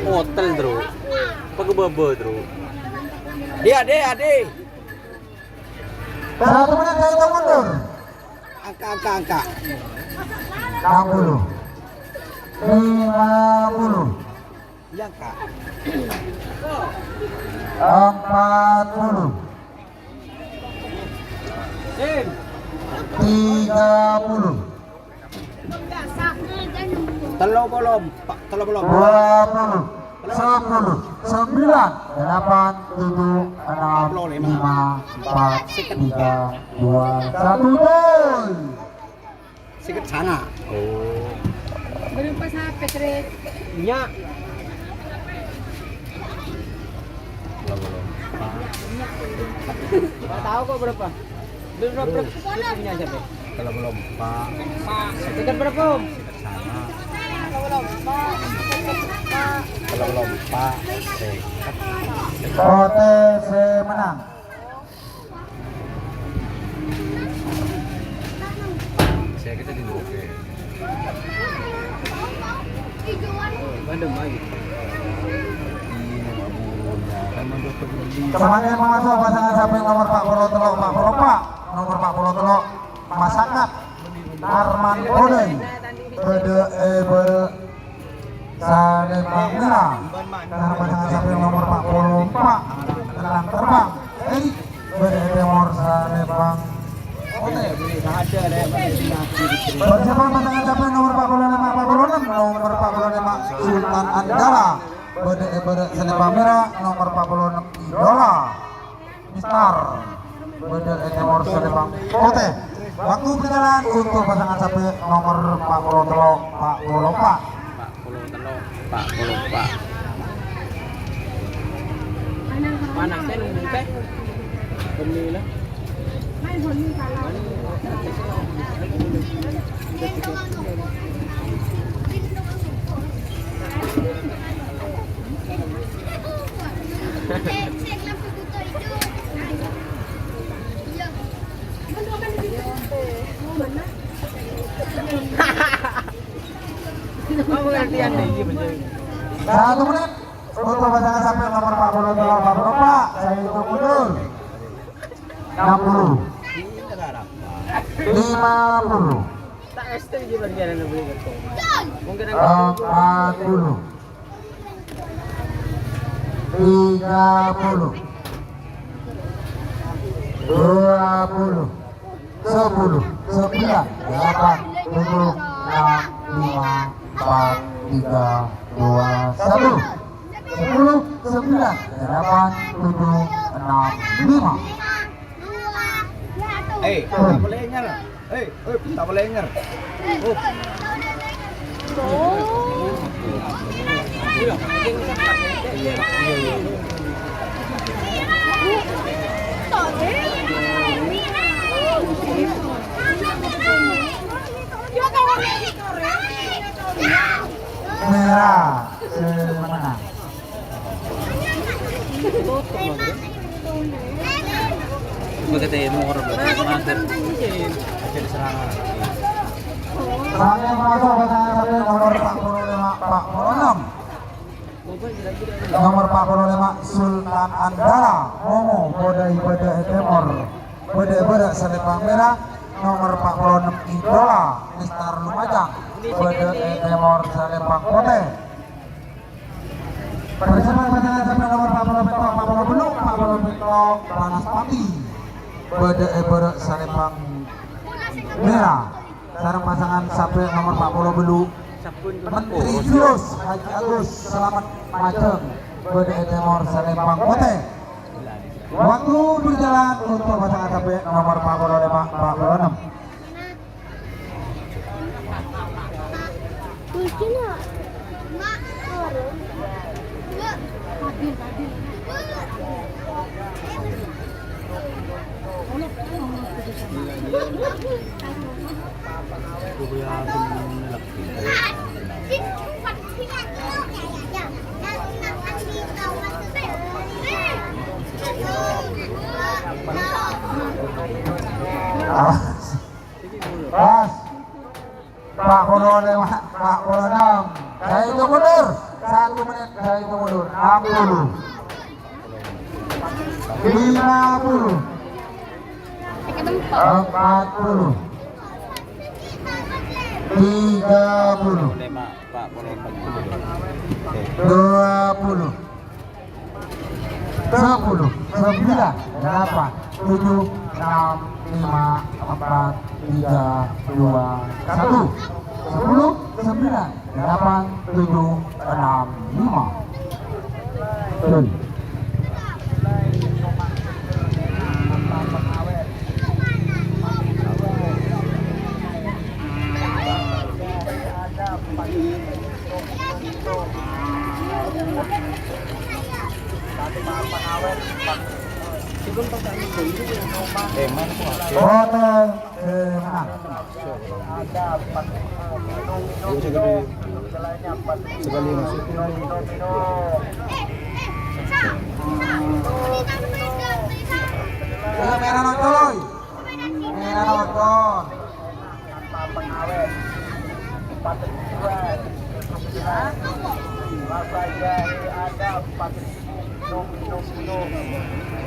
Ngotel, Bro. Apa ke baba, Bro? Dia, dia, dia. Satu menit saya hitung mundur. Angka, angka, angka. Enam puluh. Lima puluh. Iya, Kak. Empat puluh. Tiga puluh. Tello polo empa', tello polo empa'. Dua puluh. Sepuluh. Sembilan. Delapan. Tujuh. Enam. Lima. Empat. Tiga. Dua. Satu. Gol. Seket sanga. Oh. Berapa sampai, Tri? Nya. Nggak tahu kok berapa. Berapa, berapa? Itu punya siapa? Kalau belum, Pak. Seket berapa, Om? Seket sanga. Kalau belum, Pak. Kalau belum, Pak. Seket. Kote sè menang. Saya kita di Loke. Bandem lagi. Iya, Abu. Sampè' mangkato pasangan samping nomor empat puluh tello, empat puluh empat, nomor empat puluh tello, Masakat Arman Odai. Bâdâ è bârâ' Salempang mèra, sareng pasangan samping nomor empat puluh empat, Tenang Terbang, Erik, bâdâ è tèmor Salempang potè. Persiapan pasangan samping nomor empat puluh lima, empat puluh enam, nomor empat puluh lima, Sultan Anggara, bâdâ è bârâ' Salempang mèra, nomor empat puluh enam, Idola. Mister, bâdâ è tèmor Salempang potè. Waktu berjalan untuk pasangan sampè' nomor empat puluh tello, empat puluh empat. Empat puluh tello, empat puluh empat. Mana kan, Teh? Bânnè lah. Satu menit untuk pasangan samping nomor empat puluh tello, empat puluh empat. Saya hitung mundur. Enam puluh. Lima puluh. Empat puluh. Tiga puluh. Dua puluh. Sepuluh. Sembilan. Delapan. Tujuh. Enam. Lima. Empat. Tiga. Dua. Satu. Sepuluh. Sembilan. Delapan. Tujuh. Enam. Lima. Eh, tak boleh nyala. Eh, eh, tak boleh nyala. Oh. Mèra, sè menang. Coba kita mau orang berarti menang. Aja diserang. Saya masuk ke saya, tapi nomor empat puluh lima, empat puluh enam. Nomor empat puluh lima, Sultan Anggara, Momo, Bodai Bada Temor, Bada Bada Salempang Mèra, nomor empat puluh enam, Idola, Mister Lumajang, Bada Temor Salempang Potè. Persiapan pasangan sampè' nomor empat puluh pètto', empat puluh pètto', empat puluh pètto', Panas Pati. Bâdâ è bârâ' Salempang Mèra. Sareng pasangan sampè' nomor empat puluh bâllu', Menteri Julius Haji Agus Selamet Majeng. Bâdâ è tèmor Salempang Potè. Waktu berjalan untuk pasangan sampè' nomor empat puluh lima, empat puluh enam. Pas. Empat puluh lima, empat puluh enam. Saya hitung mundur. Satu menit, saya hitung mundur. Enam puluh. Lima puluh. Empat puluh. Tiga puluh. Dua puluh. Sepuluh, sembilan, delapan, tujuh, enam, lima, empat, tiga, dua, satu. Sepuluh, sembilan, delapan, tujuh, enam, lima. Betul. Kota Semarang. Sekali masuk. Ayo, merah nonton. Merah nonton.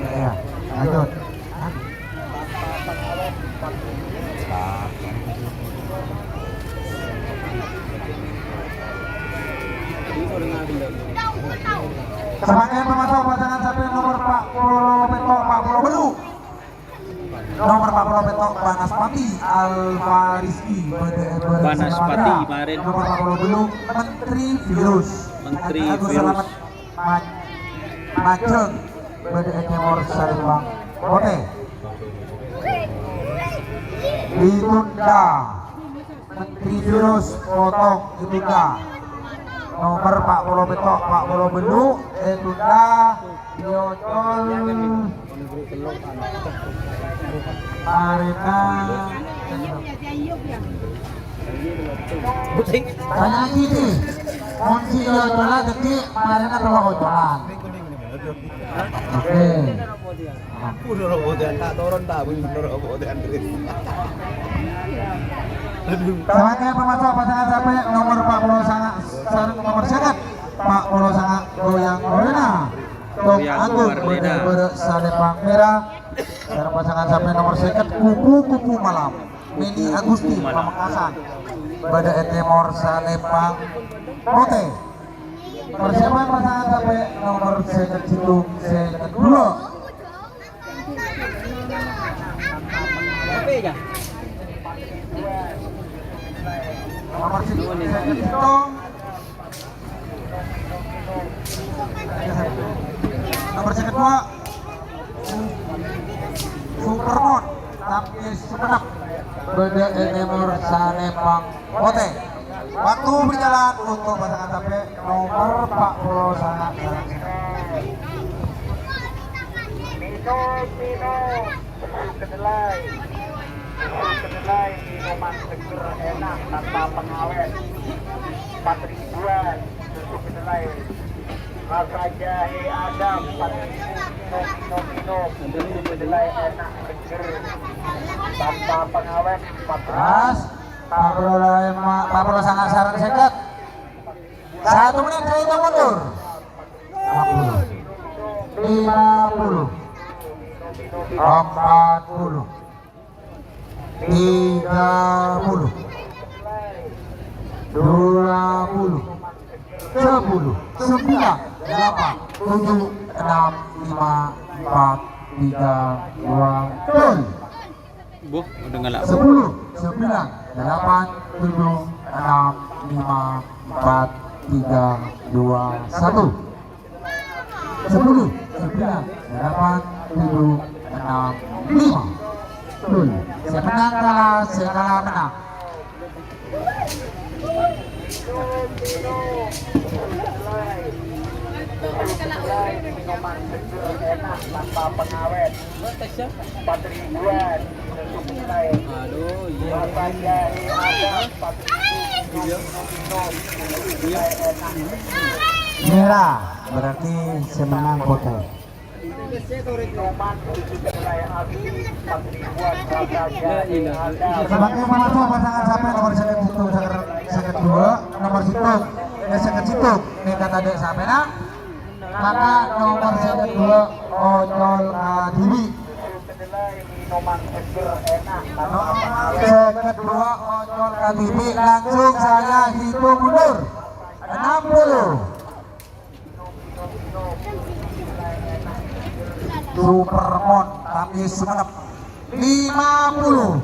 Ya, lanjut. Samanggâna pamaso' pasangan sampè' nomer empat puluh pètto', empat puluh bâllu'. Nomer empat puluh pètto', Banaspati Al Fariski, bâdâ è bârâ' Banaspati Samarang. Marèn. Nomer empat puluh bâllu', Menteri Virus. Menteri Agus Virus. Selamat Ma-, Majeng, bâdâ è tèmor Salepang Potè. Ditunda. Menteri Virus potong ditunda. Nomer empat puluh pètto', empat puluh bâllu', ditunda. Diocol. Arena. Tanya lagi, Ci. Kunci diocola, jadi marèna tello' ocolan. Oke. Aku udah robotan, tak turun, tak, bener robotan, Chris. Aduh. Samanggâna pamaso' pasangan sampè' nomer empat puluh sanga sareng nomer sèket. Empat puluh sanga Goyang Golina. Tom Agung, Marlina. Bâdâ Salepang Mèra. Sareng pasangan sampè' nomer sèket, Kupu-Kupu Malam. Meni Agustin, Pamekasan. Bâdâ è tèmor Salepang Potè. Persiapan pasangan sampè' nomer sèket sèttong, sèket duwâ'. Nomer sèket sèttong. Nomer sèket duwâ'. Supermon, tangkis Sumenep. Bâdâ è tèmor Salepang Potè. Waktu berjalan untuk pasangan sampè' nomer empat puluh sanga. Minum, minum. Susu kedelai. Susu kedelai, minuman seger, enak, tanpa pengawet. Empat ribuan susu kedelai. Rasa jahe ada, empat ribu. Minum, minum, minum. Susu kedelai enak, seger, tanpa pengawet. Empat ribu. Pas, empat puluh lima, empat puluh sanga sareng sèket. Satu menit saya hitung mundur. Empat puluh. Lima puluh. Empat puluh. Tiga puluh. Dua puluh. Sepuluh. Sembilan. Delapan. Tujuh. Enam. Lima. Empat. Tiga. Dua. Betul. Buh, udah ngelak. Sepuluh, sembilan, delapan, tujuh, enam, lima, empat, tiga, dua, satu. Sepuluh, sembilan, delapan, tujuh, enam, lima. Betul. Sè menang kalah, sè kalah menang. Minuman seger, enak, tanpa pengawet. Empat ribuan. Aduh, iya. Iya. Mèra, berarti sè menang Potè. Samanggâna pamaso' pasangan sampè' nomer sèket sèttong, sèket, sèket duwâ', nomer sèttong, eh, sèket sèttong, nèka tadâ' sampèyan. Maka nomer sèket duwâ', Ocol Kadhibi. Sèket duwâ' mocol ka dhibi', langsung saya hitung mundur. Enam puluh. Supermon, Tamiz Sumenep. Lima puluh.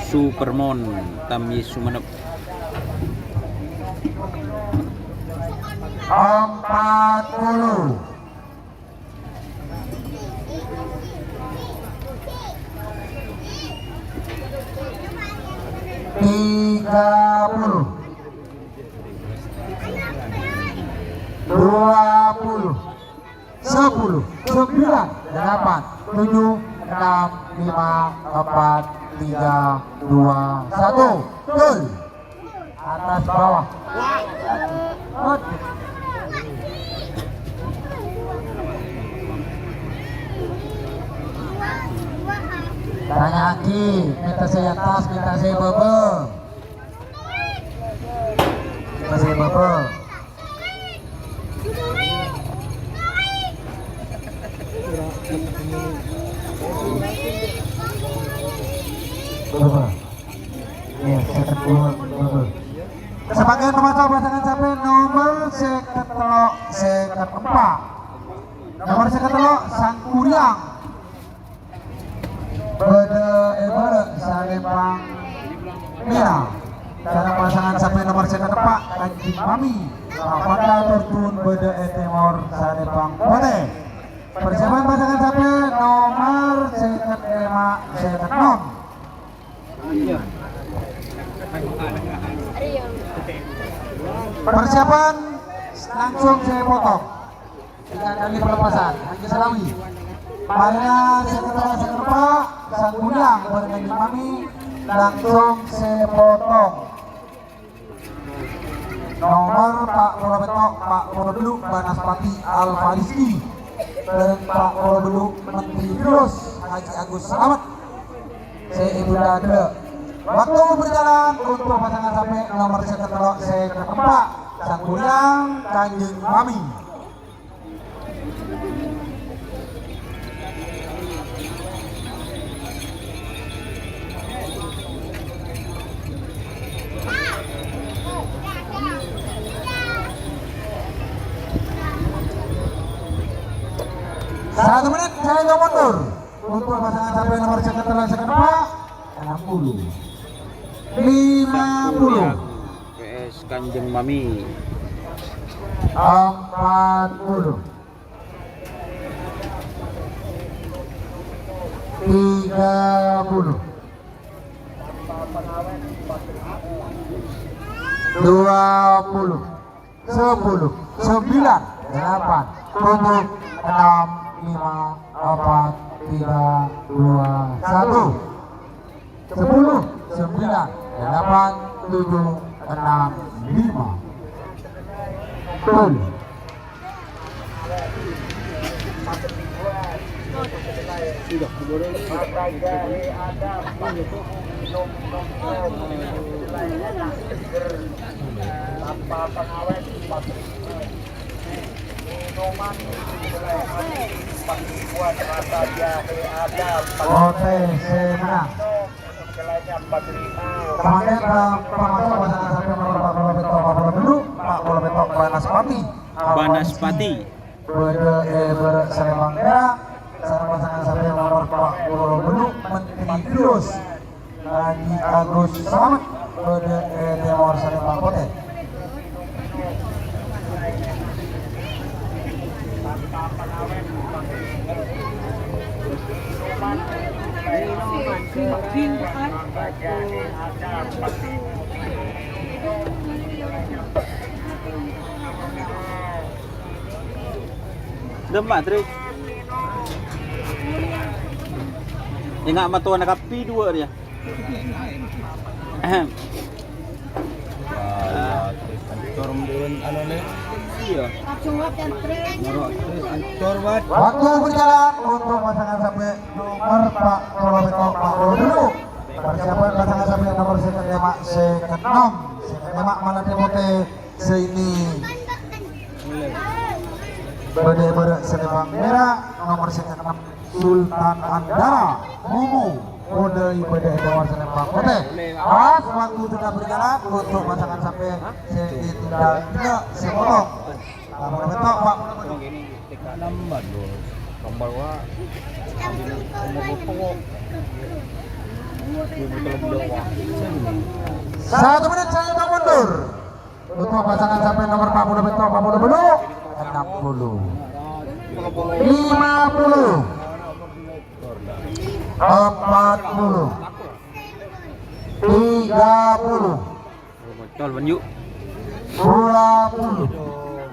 Supermon, Tamiz Sumenep. Empat puluh. Tiga puluh. Dua puluh. Sepuluh, sembilan, delapan, tujuh, enam, lima, empat, tiga, dua, satu. Gol. Atas bawah. Aduh. Tanya lagi, minta saya atas, minta saya bawah. Minta saya bawah. Bawah. Iya, sèket duwâ', bawah. Sabagian pamaso pasangan sampè' nomer sèket tello', sèket empa'. Nomer sèket tello', Sangkuriang. Bâdâ è bârâ' Salembang Mèra. Sareng pasangan sampè' nomer sèket empa', Kanjeng Mami. Rapada Tortun bâdâ è tèmor Salembang Potè. Persiapan pasangan sampè' nomer sèket lèma', sèket ennem. Persiapan langsung saya potong. Tiga kali pelepasan, Haji Salawi. Marina saya ketawa saya kerupa, Sang Kuliang bareng Kanjeng Mami, langsung saya potong. Nomer empa' polo pètto', empa' polo bâllu', Banaspati Al Fariski. Bareng empa' polo bâllu', Menteri Firdaus Haji Agus Salamet. Saya itu dada. Waktu berjalan untuk pasangan sampè' nomer sèket tello', sèket empa', Sang Kuliang Kanjeng Mami. Satu menit, saya mundur. Untuk pasangan sampè' nomer sèket tello', sèket empa', enam puluh. Lima puluh. P S Kanjeng Mami. Empat puluh. Tiga puluh. Dua puluh. Sepuluh, sembilan, delapan, tujuh, enam, lima, empat, tiga, dua, satu. Sepuluh, sembilan, delapan, tujuh, enam, lima. Betul. Oke, saya menang. Kemarin, eh, pemasaran pasangan sampè' nomor empat puluh pètto', empat puluh bâllu', empat puluh pètto', Banaspati. Banaspati. Bâdâ è bârâ' Salembang Mèra, sareng pasangan sampè' nomor empa' polo bâllu', Menteri Firdaus Haji Agus Salamet, bâdâ è tèmor Salembang Potè. Demak, Tri. Enggak matowana kabbhi duwâ' rèya. Ahem. Wah, iya, terus ancor mending anu, nih. Iya. Nyoro, terus ancor, Wat. Waktu berjalan untuk pasangan sampè' nomor empa' polo pètto', empa' polo bâllu'. Persiapan pasangan sampè' nomor sèket lèma', sèket ennem. Sèket lèma' Malatya Potè. Sè ini bâdâ è bârâ' Salembang Mèra, nomor sèket ennem. Sultan Andara, Mumu, Kodai Bade Dewasa Lembang Putih. Pas waktu sudah berjalan untuk pasangan sampai sè ditunda juga sepotong. Nah, boleh betok, Pak. Satu menit saya mundur. Untuk pasangan sampai nomor empat puluh betok, empat puluh belum. Enam puluh. Lima puluh. Empat puluh. Tiga puluh. Col, ban, yuk. Dua puluh.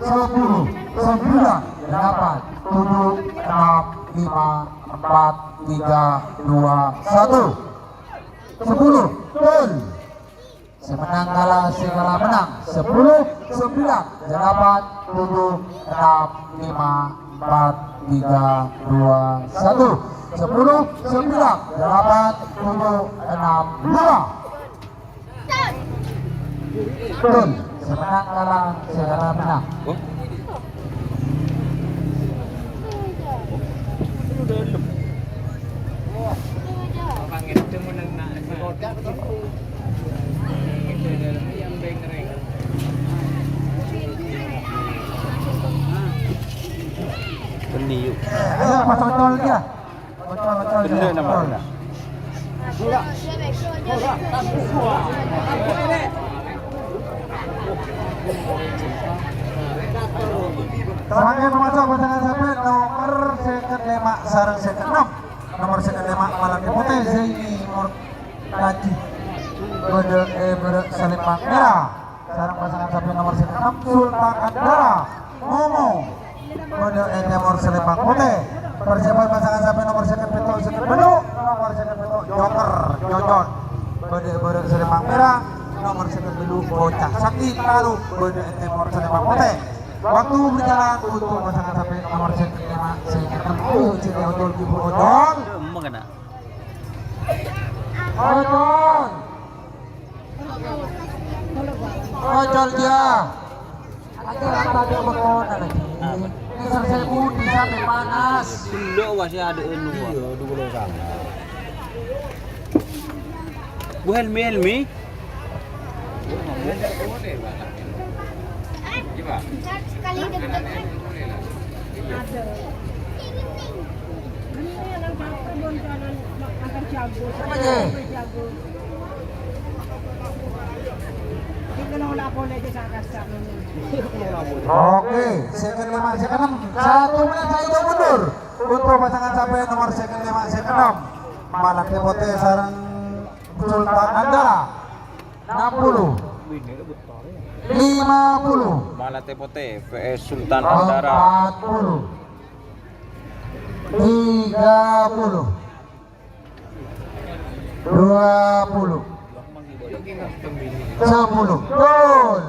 Sepuluh. Sembilan. Delapan. Tujuh. Enam. Lima. Empat. Tiga. Dua. Satu. Sepuluh. Gol. Sè mennang kala, sè kala mennang. Sepuluh, sembilan, delapan, tujuh, enam, lima, empat, tiga, dua, satu. Sepuluh, sembilan, delapan, tujuh, enam, lima. Betul. Sè mennang kala, sè kala mennang. Bânnè, yuk. Ayo, pas Ocol dia. Ocol, Ocol, Ocol. Salanjutnya pamaso' pasangan sampè' nomer sèket lèma' sareng sèket ennem. Nomer sèket lèma' Malati Potè, Zaini Murtaji. Bâdâ è bârâ' salèmbâng mèra. Sareng pasangan sampè' nomer sèket ennem, Sultan Andara, Momo. Bâdâ è tèmor salèmbâng potè. Persiapan pasangan sampè' nomer sèket pètto', sèket bâllu', nomer sèket pètto', Joker, Jojon. Bâdâ è bârâ' salèmbâng mèra, nomer sèket bâllu', Bocah Sakti Tarum. Bâdâ è tèmor salèmbâng potè. Waktu berjalan untuk pasangan sampè' nomer sèket lèma', sèket ennem. Ayo, sèket Ojol, Ibu Ojol. Ojol. Ojol, ya. Aja rata dia beton lagi. Ini selesai putih sampai panas. Dulu masih ada anu, Pak. Iya, dulu sama. Bu Helmi, Helmi. Sekali deg-degan. Ada. Ini yang angkat kebun kanan, angkat jago. Siapa, Jay? Jago. Oke, sèket lèma', sèket ennem. Satu menit saya mundur untuk pasangan sampè' nomer sèket lèma', sèket ennem. Malati Potè sareng Sultan Andara. Ennem puluh. Lima puluh. Malati Potè, V S Sultan Andara. Empat puluh. Tiga puluh. Dua puluh. Sepuluh. Gol.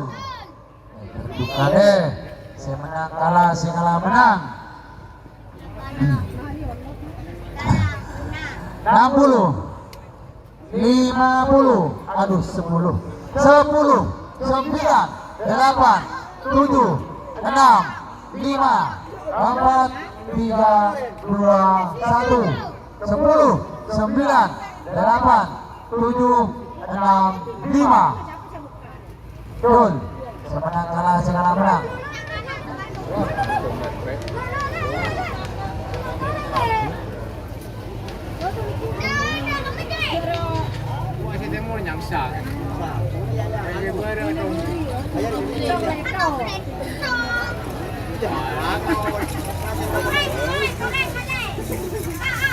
Bukan deh. Sè mennang kala, sè kala mennang. Ennem puluh. Lima puluh. Aduh, sepuluh. Sepuluh. Sembilan. Delapan. Tujuh. Enam. Lima. Empat. Tiga. Dua. Satu. Sepuluh, sembilan, delapan, tujuh, enam, lima. Gol. Sè mennang kala, sè kala mennang.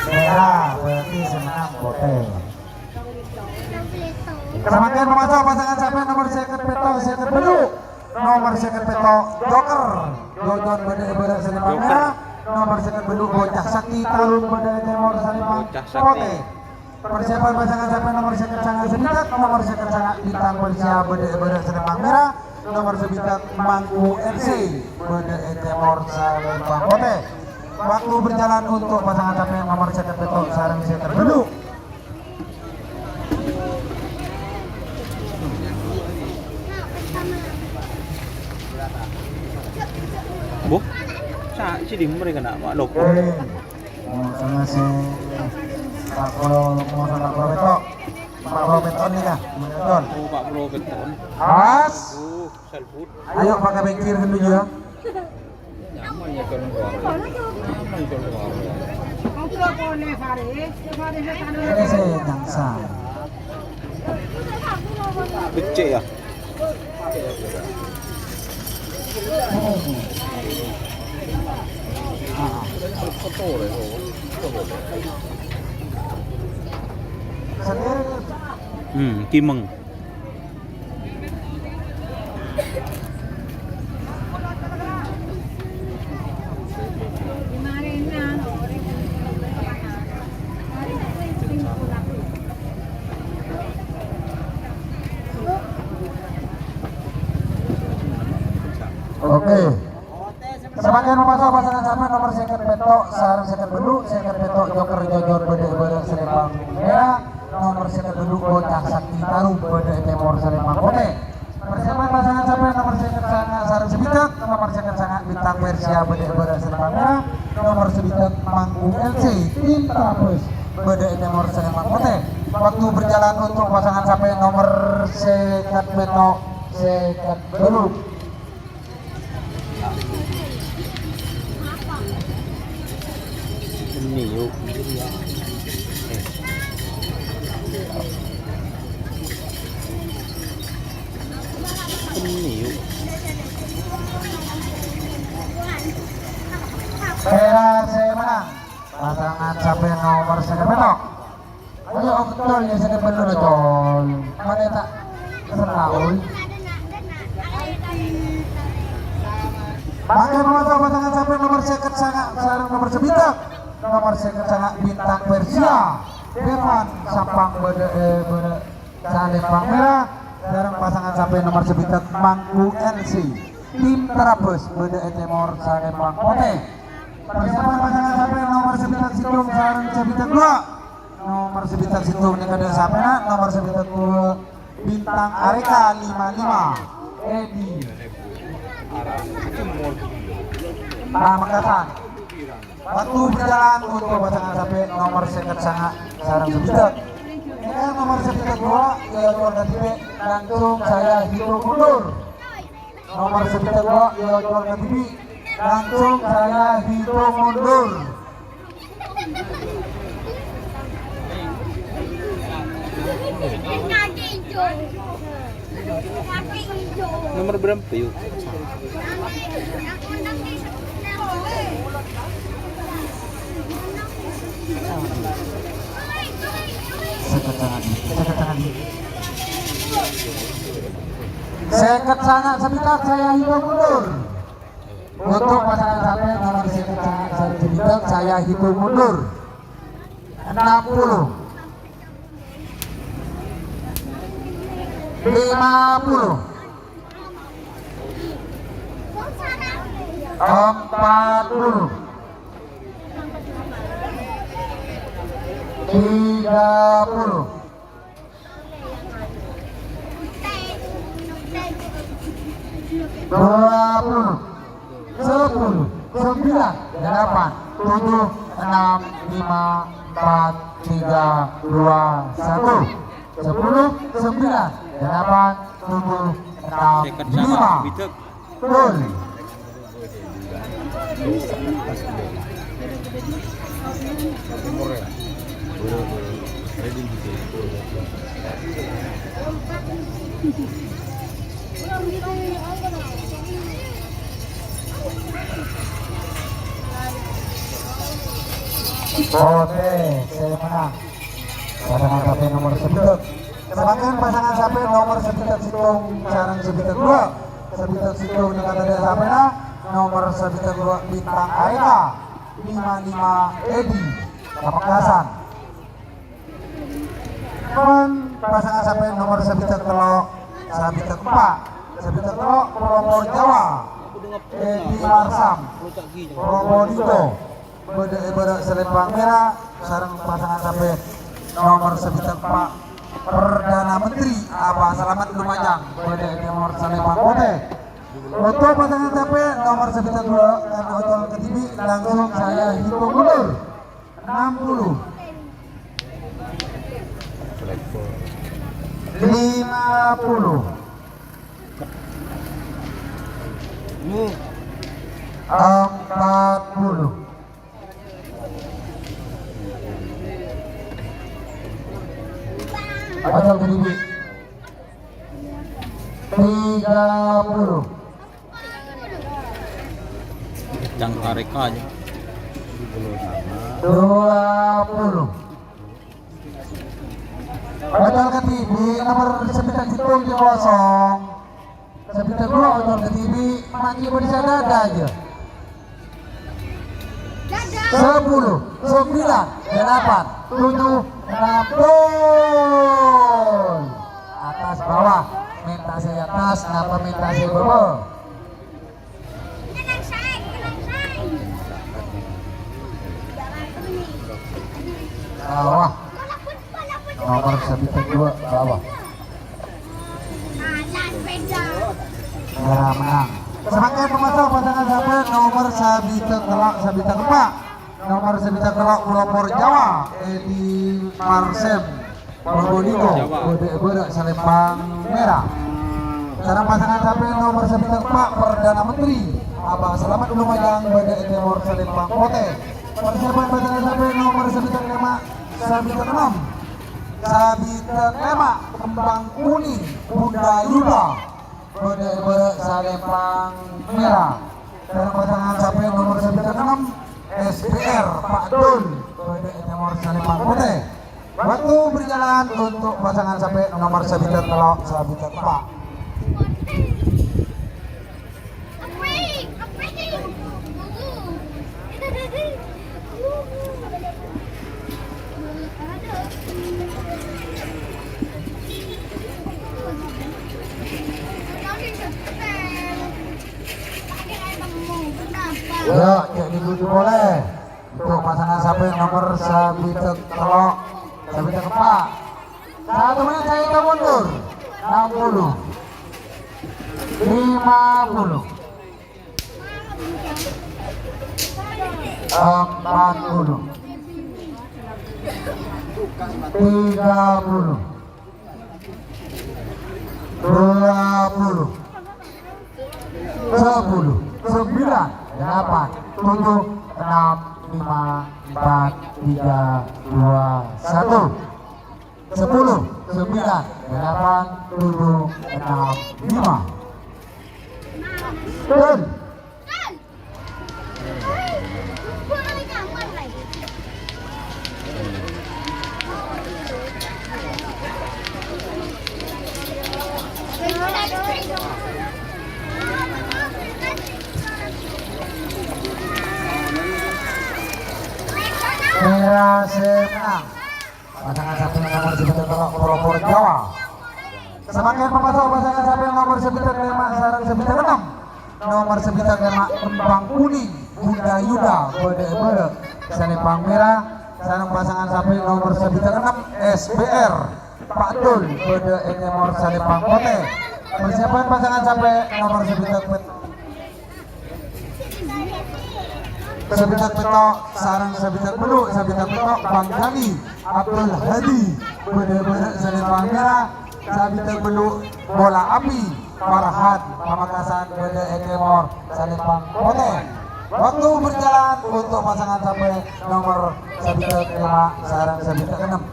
Merah, berarti sè mennang potè. Samanten pamaso' pasangan sampè' nomer sèket pètto', sèket bâllu'. Nomer sèket pètto', Joker. Jojon bâdâ è bârâ' salèmbâng mèra. Nomer sèket bâllu', Bocah Sakti Tarum bâdâ è tèmor salèmbâng potè. Persiapan pasangan sampè' nomer sèket sanga Sabidhâk, nomer sèket sanga Bintang Persia bâdâ è bârâ' salèmbâng mèra. Nomer sabidhâk Mangku F C bâdâ è tèmor salèmbâng potè. Waktu berjalan untuk pasangan sampè' nomer sèket pètto' sareng sèket bâllu'. Bu, sa-, sini mereka nak mak loko. Eh. Mosona sè empat puluh, mosona empat puluh pètto'. Empat puluh pètto' nèka, betul. Oh, empat puluh pètto'. Pas. Oh, selbut. Ayo pakai pinggir dulu ya. Nyaman ya, kalau luar. Nyaman kalau luar. Ini sih yang sah. Becek ya? Hmm, kimeng. Oke. Sapaèn maso' pasangan sampè' nomer sèket pètto' sareng sèket bâllu', sèket pètto' Joker Jojor bâdâ è bârâ' salèmpang mèra, nomer sèket bâllu' Bocah Sakti Tarum bâdâ è tèmor salèmpang potè. Persiapan pasangan sampè' nomer sèket sanga' sareng sabidhâk, nomer sèket sanga' Bintang Persia bâdâ è bârâ' salèmpang mèra, nomer sabidhâk Mangku L C, tim Trabes bâdâ è tèmor salèmpang potè. Waktu berjalan untuk pasangan sampè' nomer sèket pètto', sèket bâllu'. Ini yuk. Ini yuk. Pèra' sè menang. Pasangan sampè' nomer sèket pètto'. Ayo, Om Col, ya, sèket bâllu', Col. Mana tak senang, oi. Mangkèn maso' pasangan sampè' nomer sèket sanga' sareng nomer sabidhâk. Nomer sèket sanga' Bintang Persia. Devan Sampang bâdâ, eh, bâdâ salèmpang mèra. Sareng pasangan sampè' nomer sabidhâk Mangku L C. Tim Trabes bâdâ è tèmor salèmpang potè. Persiapan pasangan sampè' nomer sabidhâk sèttong sareng sabidhâk duwâ'. Nomer sabidhâk sèttong nèka dâ' sampèyan, nomer sabidhâk duwâ' Bintang Areka lima lima. Edi. Pamekasan. Waktu berjalan untuk pasangan sampè' nomer sèket sanga' sareng sabidhâk. Nèka nomer sabidhâk duwâ', ya, keluarga Tipe, langsung saya hitung mundur. Nomer sabidhâk duwâ', ya, keluarga Tipe, langsung saya hitung mundur. Nomer berapa yuk? Sèket sanga', sèket sanga'. Sèket sanga' sabidhâk saya hitung mundur. Untuk pasangan sampè' nomer sèket sanga' sareng sabidhâk, saya hitung mundur. Enam puluh. Lima puluh. Empat puluh. Tiga puluh. Dua puluh. Sepuluh. Sembilan. Delapan. Tujuh. Enam. Lima. Empat. Tiga. Dua. Satu. Sepuluh. Sembilan. Delapan. Tujuh. Enam. Lima. Gol. Oke, saya menang. Pasangan sampè' nomer sabidhâk. Sampèyan pasangan sampè' nomer sabidhâk sèttong sareng sabidhâk duwâ'. Sabidhâk sèttong nèka tadâ' sampèyan, nomer sabidhâk duwâ' Bintang Areka lima lima Edi, Pamekasan. Sampèyan pasangan sampè' nomer sabidhâk tello', sabidhâk empa', sabidhâk tello' Promo Jawa, Edi Marsam, Promo Dito. Bâdâ è bârâ' salèmpang mèra sareng pasangan sampè' nomer sabidhâk empa' Perdana Menteri Aba Salamet Lumajang bâdâ è tèmor salèmpang potè. Untuk pasangan sampè' nomer sabidhâk duwâ' karena Ocol Kedibi langsung saya hitung mundur. Enam puluh. Lima puluh. Empat puluh. Ajal kediri. Tiga puluh. Cang tarik aja. Dua puluh. Ajal kediri nomor sabidhâk sèttong kosong. Sabidhâk duwâ' ajal kediri mangkèn bâdâ sadhâdhâ aja. Sepuluh, sembilan, delapan, tujuh, enam, gol. Atas bawah, mènta sè atas, napa mènta sè bâbâ? Bawah. Nomor sabidhâk duwâ', bawah. Mèra mennang. Samangkèn pamaso pasangan sapè nomor sabidhâk tello', sabidhâk empa'. Nomor sabidhâk tello', Pulo Porjawa, Edi Marsem, Probolinggo, bâdâ è bârâ' salèmpang mèra. Sareng pasangan sapè nomor sabidhâk empa', Perdana Menteri, Abah Selamat Lumajang, bâdâ è tèmor salèmpang potè. Persiapan pasangan sapè nomor sabidhâk lèma', sabidhâk ennem, sabidhâk lèma', Kembang Kuning, Bunda Yuda, bâdâ è bârâ' salèmpang mèra. Sareng pasangan sapè nomor sabidhâk ennem, S B R, Pak Dul, bâdâ è tèmor salèmpang potè. Waktu berjalan untuk pasangan sapè nomor sabidhâk tello', sabidhâk empa'. Ya, cè' diikuti polè. Untuk pasangan sapè nomor sabidhâk tello', sabidhâk empa'. Satu menit saya mundur. Enam puluh. Lima puluh. Empat puluh. Tiga puluh. Dua puluh. Sepuluh. Sembilan. Delapan. Tujuh. Enam. Lima. Empat. Tiga. Dua. Satu. Sepuluh. Sembilan. Delapan. Tujuh. Enam. Lima. Gol. Mèra sè mennang. Pasangan sapè nomor sabidhâk tello', Pulo Porjawa. Samangkèn pamaso pasangan sapè nomor sabidhâk lèma' sareng sabidhâk ennem. Nomor sabidhâk lèma', Kembang Kuning, Bunda Yuda, bâdâ è bârâ' salèmpang mèra. Sareng pasangan sapè nomor sabidhâk ennem, S B R, Pak Dul, bâdâ è tèmor salèmpang potè. Persiapan pasangan sapè nomor sabidhâk pèt-, Sabidhâk pètto' sareng sabidhâk bâllu', sabidhâk pètto' Bang Gali Abdul Hadi, bâdâ è bârâ' salèmpang mèra, sabidhâk bâllu' Bola Api Farhan Pamekasan, bâdâ è tèmor salèmpang potè. Waktu berjalan untuk pasangan sapè nomor sabidhâk lèma' sareng sabidhâk ennem.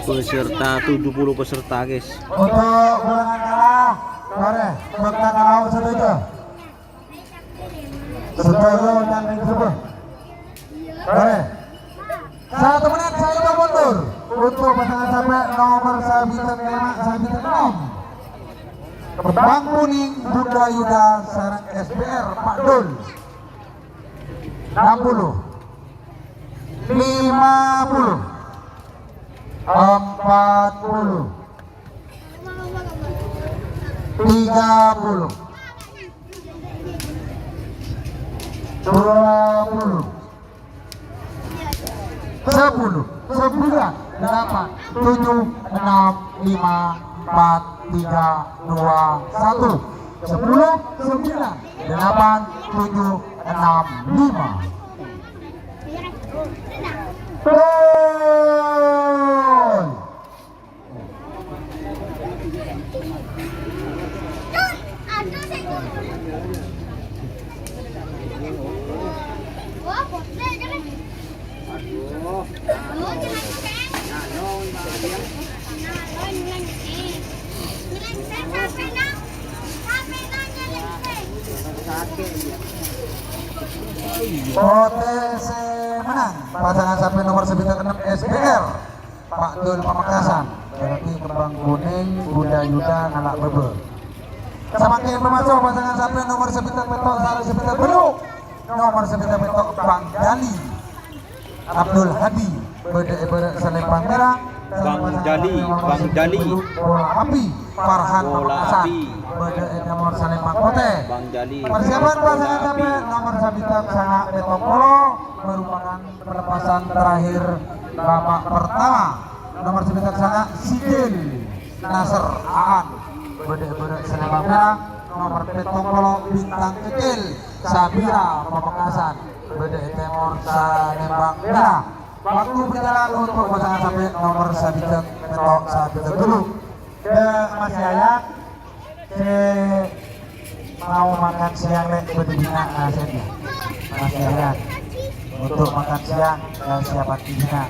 Peserta, tujuh puluh peserta, guys. Untuk golongan kalah, mari, tepuk tangan, sadhâjâ. Sadhâjâ nyandhing sapa? Mari. Satu menit saya mundur untuk pasangan sapè nomor sabidhâk lèma', sabidhâk ennem. Kembang Kuning, Bunda Yuda, sareng S B R, Pak Dul. Enam puluh. Lima puluh. Empat puluh. Tiga puluh. Dua puluh. Sepuluh, sembilan, delapan, tujuh, enam, lima, empat, tiga, dua, satu. Sepuluh, sembilan, delapan, tujuh, enam, lima. Gol! Potè sè mennang, pasangan sapè nomer sabidhâk ennem S B R. Pak Dul Pamekasan, berarti kembang kuning, Bunda Yuda ngala' bâbâ. Samangkèn pamaso pasangan sapè nomer sabidhâk pètto' sareng sabidhâk bâllu'. Nomer sabidhâk pètto' Bang Dali Abdul Hadi, bâdâ è bârâ' salèmpang mèra. Bang Dali, Bang Dali. Bola Api, Farhan Pamekasan, bâdâ è tèmor salèmpang potè. Bang Dali. Persiapan pasangan sapè nomer sabidhâk sanga' pètto' polo merupakan pelepasan terakhir babak pertama. Nomer sabidhâk sanga' Sigil Nasr Aan, bâdâ è bârâ' salèmpang mèra. Nomer pètto' polo Bintang Kecil Sabira Pamekasan, bâdâ è tèmor salèmpang mèra. Waktu berjalan untuk pasangan sapè nomer sabidhâk pètto' sabidhâk bâllu'. Dâ' Mas Yayan, sè mau makan siang, rè, bâdâ dinna' nasèna. Mas Yayan, untuk makan siang, eh, siapaghi dinna'.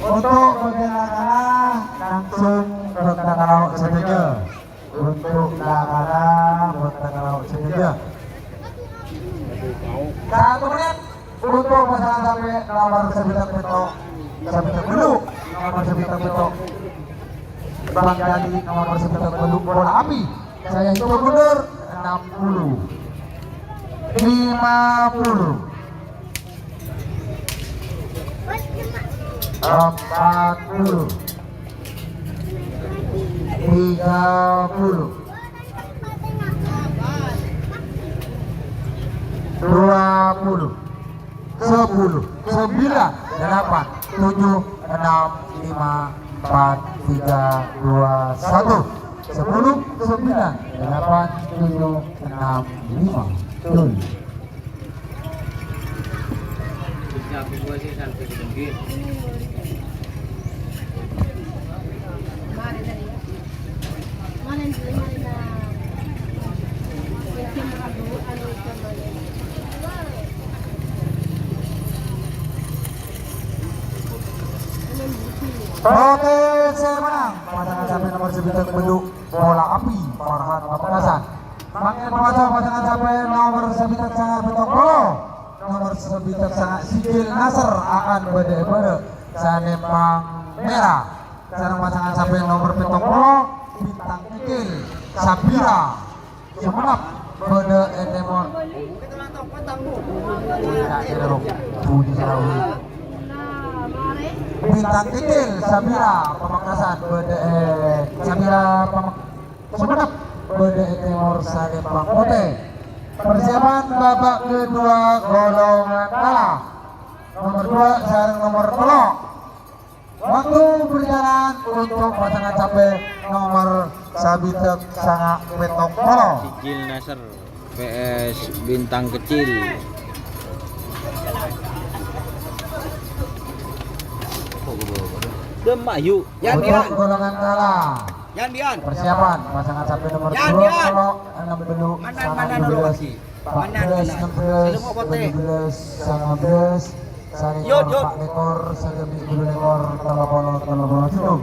Untuk bâgiân la'-kala', langsung bâkal ngalao sadhâjâ. Untuk la'-kala' bâkal ngalao sadhâjâ. Satu menit untuk pasangan sapè nomer sabidhâk pètto', sabidhâk bâllu', nomer sabidhâk pètto'. Bang Dali nomer sabidhâk bâllu', Bola Api. Saya hitung mundur, enam puluh. Lima puluh. Empat puluh. Tiga puluh. Dua puluh. Sepuluh. Sembilan. Delapan. Tujuh. Enam. Lima. Empat. Tiga. Dua. Satu. Sepuluh. Sembilan. Delapan. Tujuh. Enam. Lima. Betul. Oke, sè mennang pasangan sapè nomer sabidhâk bâllu', Bola Api, Farhan Pamekasan. Mangkèn pamaso pasangan sapè nomer sabidhâk sanga' pètto' polo. Nomer sabidhâk sanga' Sigil Nasr Aan bâdâ è bârâ' salèmpang mèra. Sareng pasangan sapè nomer pètto' polo, Bintang Kecil Sabira Sumenep bâdâ è tèmor. Budi Sarawi. Bintang Kecil Sabira Pamekasan bâdâ è Sabira Pamek- Sumenep bâdâ è tèmor salèmpang potè. Persiapan babak kedua golongan kalah. Nomor dua sareng nomor tello'. Waktu berjalan untuk pasangan sapè nomor sabidhâk sanga' pètto' polo. Sigil Nasr V S Bintang Kecil. Demak yuk. Yan, untuk yan. Golongan kalah. Yan, yan. Persiapan pasangan sapè nomor dua puluh enam bâllu' manan, manan, dua belas. Empat belas, enam belas, tujuh belas, sembilan belas, salèkor, empat lèkor, saghâmbi' bâllu lèkor, tello polo, tello polo.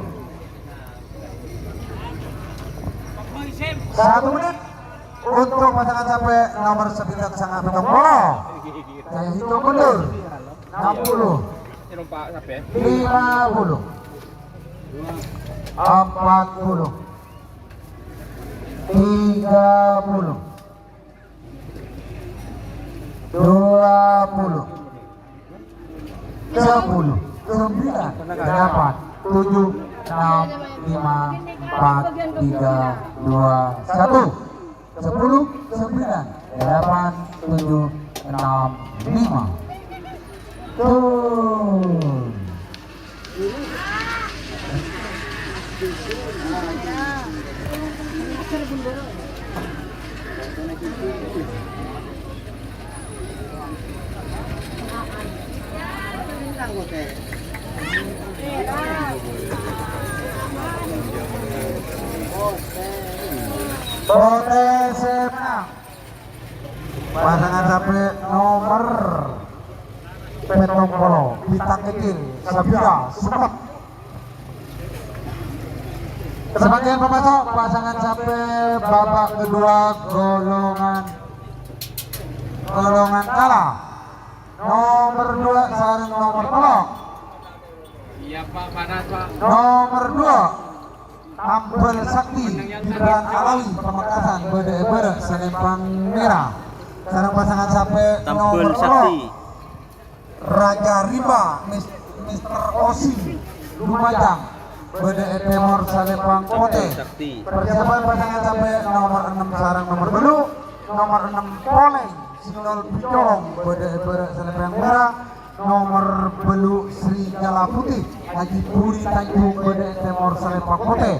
Satu menit untuk pasangan sapè nomor sabidhâk sanga' pètto' polo. Saya hitung mundur. Enam puluh. Lima puluh. Empat puluh. Tiga puluh. Dua puluh. Sepuluh. Sembilan. Delapan. Tujuh. Enam. Lima. empat, tiga, dua, satu. Sepuluh, sembilan, delapan, tujuh, enam, lima. Tuh. Potè sè mennang. Pasangan sapè nomer pèttong polo, Bintang Kecil, Sabira, Sumenep. Sebagian pemasok, pasangan sapè babak kedua golongan, golongan kalah. Nomer dua sareng nomer tello'. Iya, Pak, panas, Pak. Nomer dua, Tambel Sakti, Gibran Alawi, Pamekasan, bâdâ è bârâ' salempang mèra. Sareng pasangan sapè Tambel nomer tello'. Sakti. Raja Rimba, Mis-, Mister Osi, Lumajang, bâdâ è tèmor salempang potè. Sakti. Persiapan pasangan sapè nomer ennem sareng nomer bâllu', nomer ennem Poleng, Singnol Bicorong, bâdâ è bârâ' salempang mèra, nomer bâllu' Serigala Putih, Haji Puri Tanjung, bâdâ è tèmor salempang potè.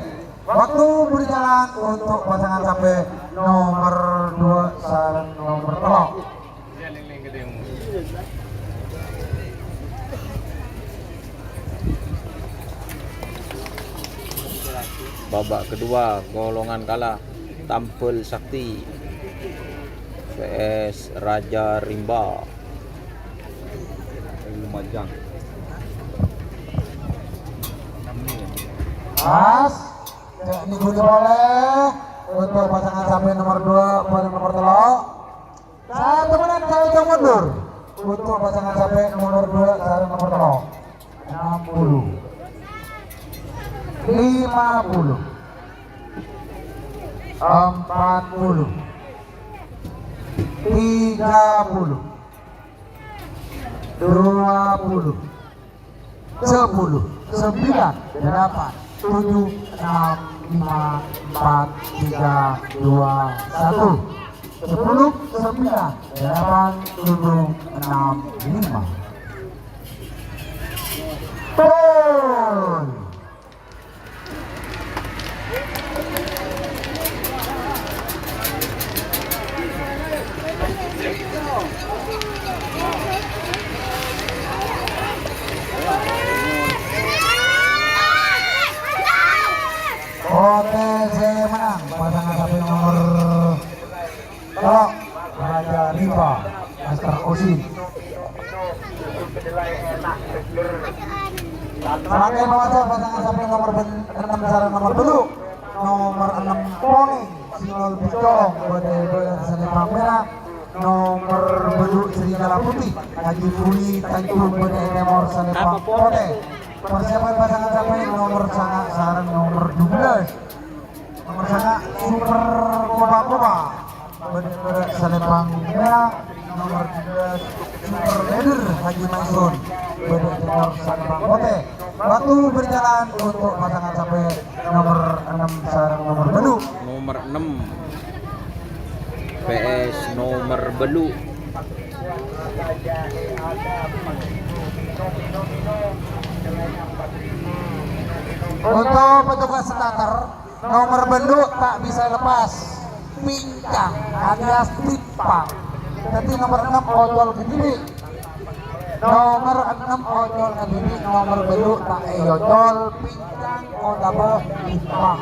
Waktu berjalan untuk pasangan sapè nomer dua sareng nomer tello'. Babak kedua, golongan kalah, Tambel Sakti V S Raja Rimba. Lumajang. Pas, ca'na ghuli polè untuk pasangan sapè nomer dua bareng nomer tello'. Satu menit saya hitung mundur untuk pasangan sapè nomer dua sareng nomer tello'. Enam puluh. Lima puluh. Empat puluh. Tiga puluh. Dua puluh. Sepuluh, sembilan, delapan, tujuh, enam, lima, empat, tiga, dua, satu. Sepuluh, sembilan, delapan, tujuh, enam, lima. Turun. Oke, sè mennang pasangan sapè nomer tello', Raja Rimba, Master Osin. Sakalè maca pasangan sapè nomer ben-, ennem sareng nomer bâllu'. Nomer ennem Poleng, Singnol Bicorong, bâdâ è bârâ' salempang mèra. Nomer bâllu' Serigala Putih, Haji Puri Tanjung, bâdâ è tèmor salempang potè. Persiapan pasangan sapè nomer sanga' sareng nomer dua belas. Nomer sanga' Super Koba-Koba, bâdâ è bârâ' salempang mèra. Nomer dua belas Super Leader Haji Maisun, bâdâ è tèmor salempang potè. Waktu berjalan untuk pasangan sapè nomer ennem sareng nomer bâllu'. Nomer ennem V S nomer bâllu'. Untuk petugas starter, nomer bâllu' ta' bisa lepas pincang alias timpang. Dhâddhi nomer ennem ocol kadhibi'. Nomer ennem ocol kadhibi', nomer bâllu' ta' èocol, pincang otabâ timpang.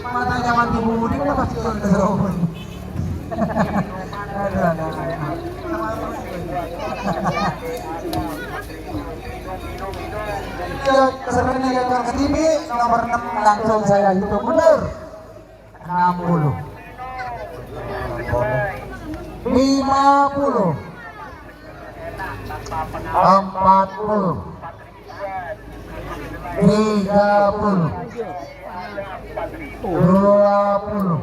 Matanya mati buding, apa sih, kalau udah serobot? Aduh, aduh, aduh. Ya, sebenarnya yang kedua, nomor enam langsung saya hitung mundur. Enam puluh. Lima puluh. Empat puluh. Tiga puluh. Dua puluh.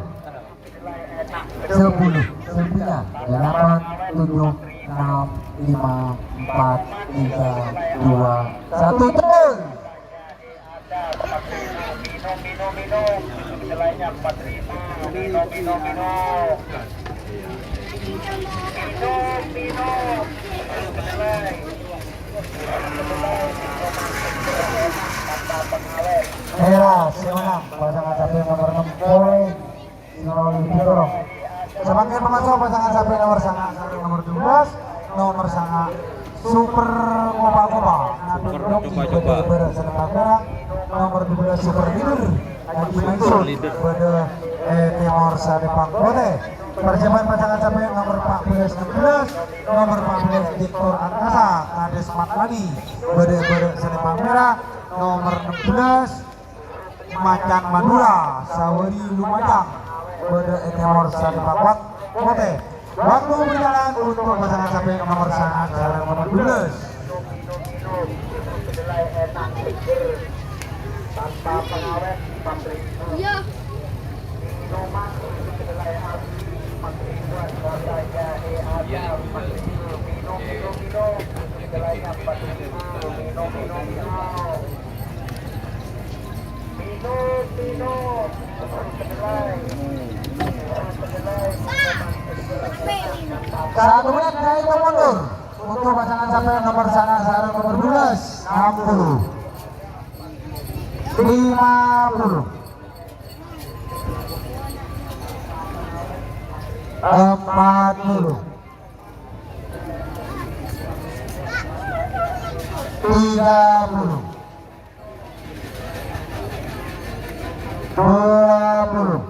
Sepuluh, sembilan, delapan, tujuh, Enam, lima, empat, tiga, dua, satu, cepet. Era, sè menang, pasangan sapi nomer ennem, poin. Samangkèn pamaso pasangan sapi nomer sanga sareng nomer dubellas, nomer sanga Super Copa-Copa, Nabil Rocky, bâdâ bârâ' sè nèmpang mèra, nomer dubellas Super Leader, Haji Mansur, bâdâ, eh, tèmor sè nèmpang potè. Persiapan pasangan sapi nomer empat belas enam belas, nomer empat belas Victor Angkasa, Kades Matlani, bâdâ bârâ' sè nèmpang mèra, nomer enam belas, Macan Madura, Sawari Lumajang, bâdâ è tèmor sè nèmpang potè. Waktu berjalan untuk pasangan sapi nomer sanga sareng nomer dubellas. Iya. Satu menit dihitung mundur untuk pasangan sapi nomer sanga sareng nomer dubellas, enam puluh. Lima puluh. Empat puluh. Tiga puluh. Dua puluh.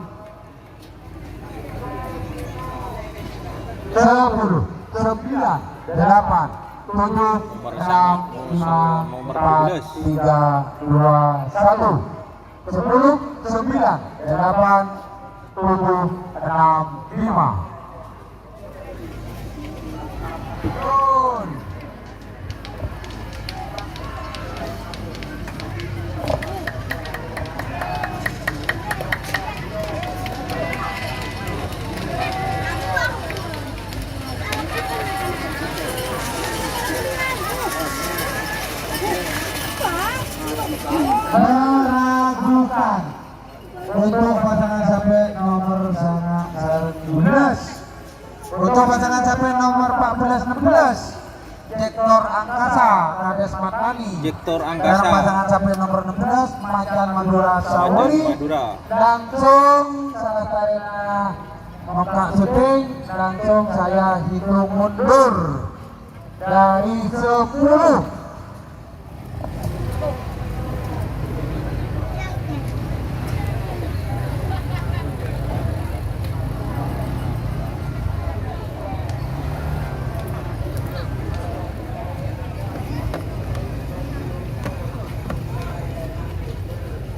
Sepuluh. Sembilan. Delapan. Tujuh. Enam. Lima. Empat. Tiga. Dua. Satu. Sepuluh. Sembilan. Delapan. Tujuh. Enam. Lima. Meragukan untuk pasangan sapi nomor sanga sareng dubellas. Untuk pasangan sapi nomor empat belas enam belas, Jektor Angkasa, Kades Matlani. Jektor Angkasa. Dan pasangan sapi nomor enam belas, Macan Madura Sawari. Madura. Langsung salastarena mokka' syuting, langsung saya hitung mundur dari sepuluh.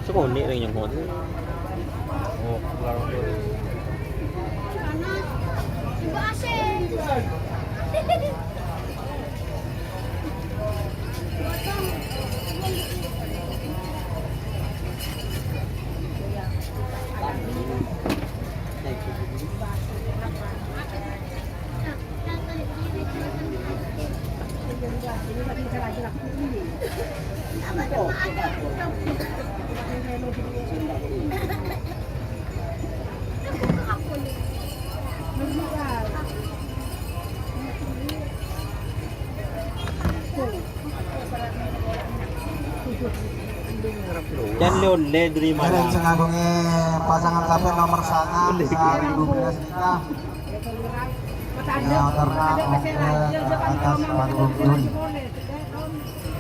Sekolah nih yang nyemot. Oh, kurang. Can le-olle dâri mana? Sè ngaghungè pasangan sapi nomor sanga, sareng dubellas nèka. Ya, karena oke, atas panggung dulu.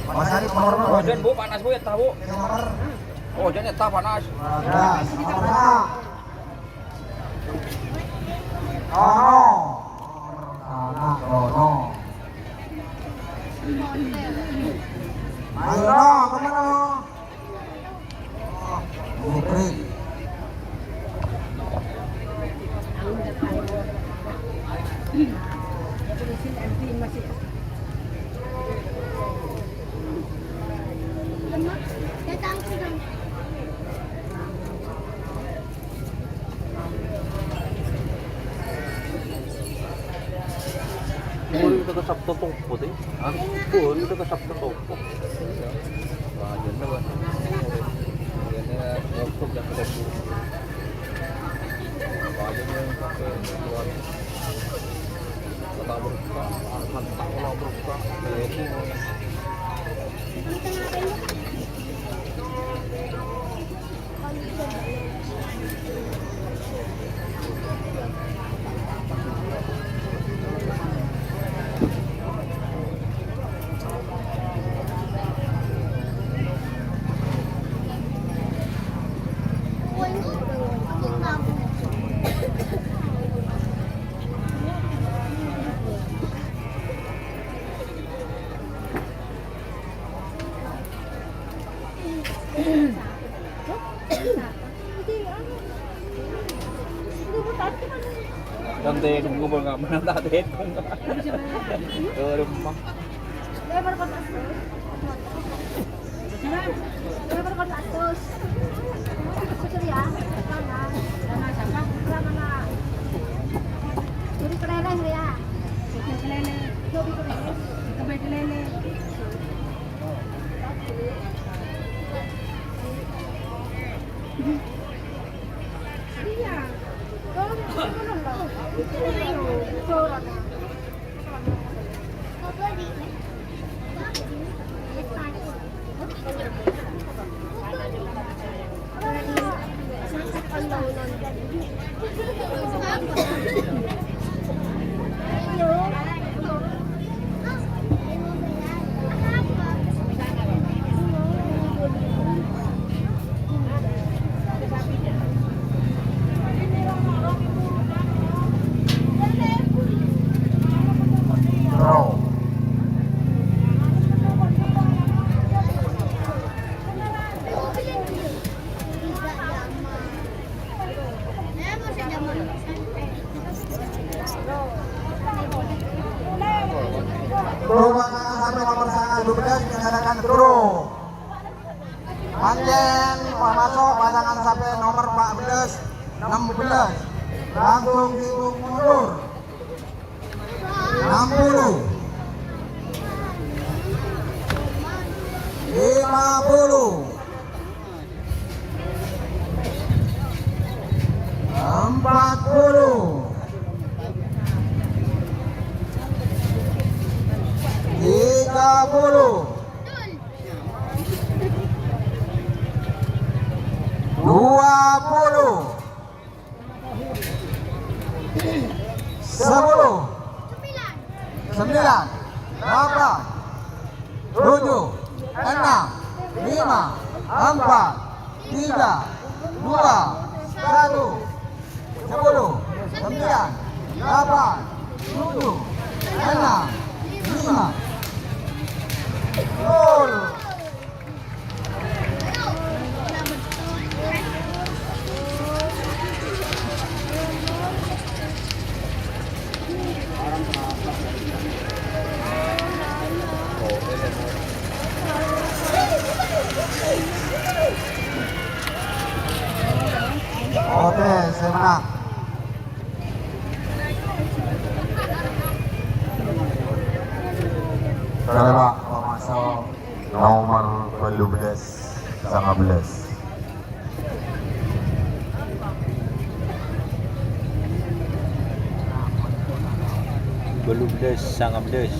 Mas Arif, nomor berapa? Ojan, Bu, panas, Bu, ya, tahu. Nomor? Oh, ojan, ya, tahu, panas. Dua belas, nomor sanga. Rono. Anak Rono. Ayo, Rono, kemana, Rono? Oh, Putri. Sabto Topo, tè? Hah? Pon, itu ke Sabto Topo. Iya. Wah, jadinya, Pak. Jadinya, nyokok dah ke Topo. Wah, jadinya, sampai keluar. Kota Berka, ah, Santa Kota Berka. Kan tè nunggu bang, aman tak tè. Ke rumah. Toro pasangan sampè' nomer sanga' dubellâs dinyatakan toro. Mangkèn maso' pasangan sampè' nomer pa'bellâs, ennem bellâs. Langsung èhitung mundur. Ennem puluh. Lima puluh. Empat puluh. Tiga puluh. Dua puluh. Sepuluh. Sembilan. Delapan. Tujuh. Enam. Lima. Empat. Tiga. Dua. Satu. Sepuluh. Sembilan. Delapan. Tujuh. Enam. Lima. Gol. Oke, sè mennang. Kalè, Pak, pamaso' nomer bâllu bellâs, sanga bellâs. Bâllu bellâs, sanga bellâs.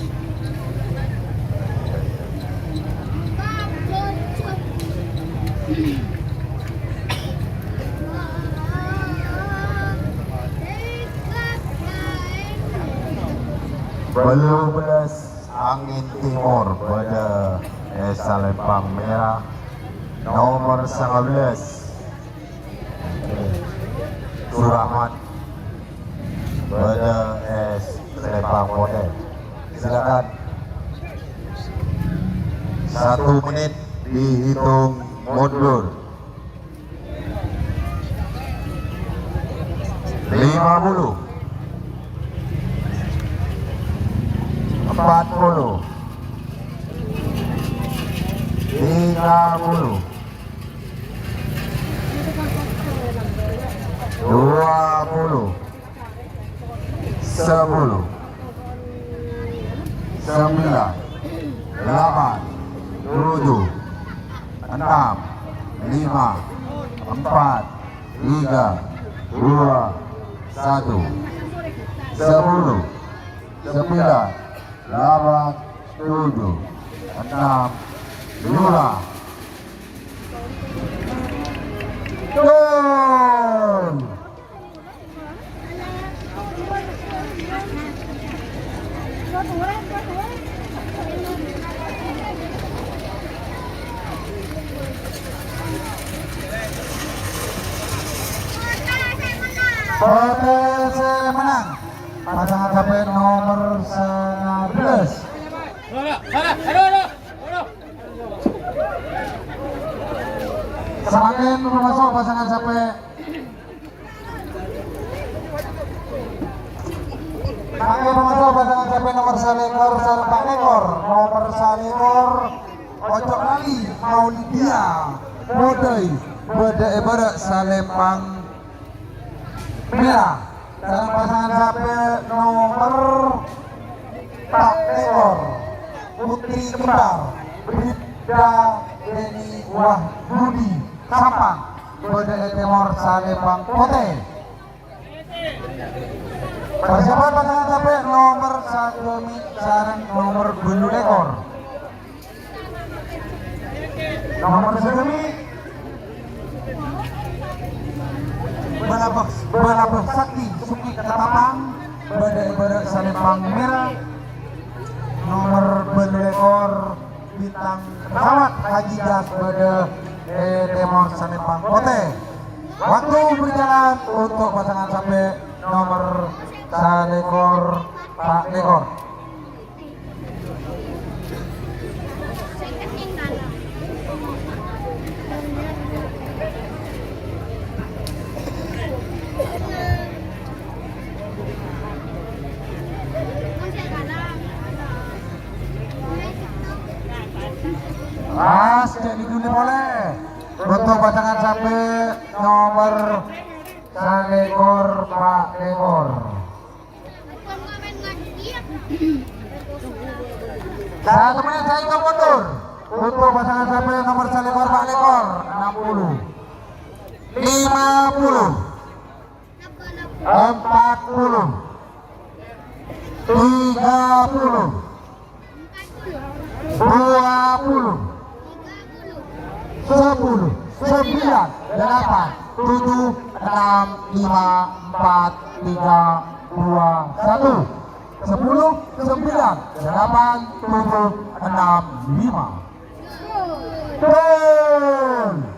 Bâllu bellâs, Angin Timur, bâdâ è Salempang Mèra, nomer sanga bellâs. Surahman, bâdâ è Salempang Potè. Silakan. Satu menit dihitung mundur. Lima puluh. Empat puluh. Tiga puluh. Dua puluh. Sepuluh. Sembilan, delapan, tujuh, enam, lima, empat, tiga, dua, satu. Sepuluh, sembilan, delapan, tujuh, enam, lima. Gol! Pòtè sè mennang, pasangan sampè' nomer sangabelas. Samangkèn pamaso' pasangan sampè' Mangkèn pamaso' pasangan sampè' nomer salèkor sareng pa' lèkor. Nomer salèkor, Oco' Lali Maulidia Modai, bâdâ è bârâ' salèmpang mèra. Sareng pasangan sampè' nomer pa' lèkor, Putri Kembar, Bribda Deni Wahyudi, Sampang, bâdâ è tèmor salèmpang potè. Persiapan pasangan sampè' nomer sagâmè' sareng nomer bâllu lèkor. Nomer sagâmè', Balabâ, Balabâ Sakti Suki Ketapang, bâdâ è bârâ' salèmpang mèra. Nomer bâllu lèkor, Bintang Pesawat Haji Jas, bâdâ è tèmor salèmpang potè. Waktu berjalan untuk pasangan sampè' nomer salèkor pa' lèkor. Pas, jadi dulu polè. Untuk pasangan sampè' nomer salèkor pa' lèkor. Satu menit saya mundur. Untuk pasangan sampè' nomer salèkor pa' lèkor, enam puluh. Lima puluh. Empat puluh. Tiga puluh. Dua puluh. Sepuluh, sembilan, delapan, tujuh, enam, lima, empat, tiga, dua, satu. Sepuluh, sembilan, delapan, tujuh, enam, lima. Gol!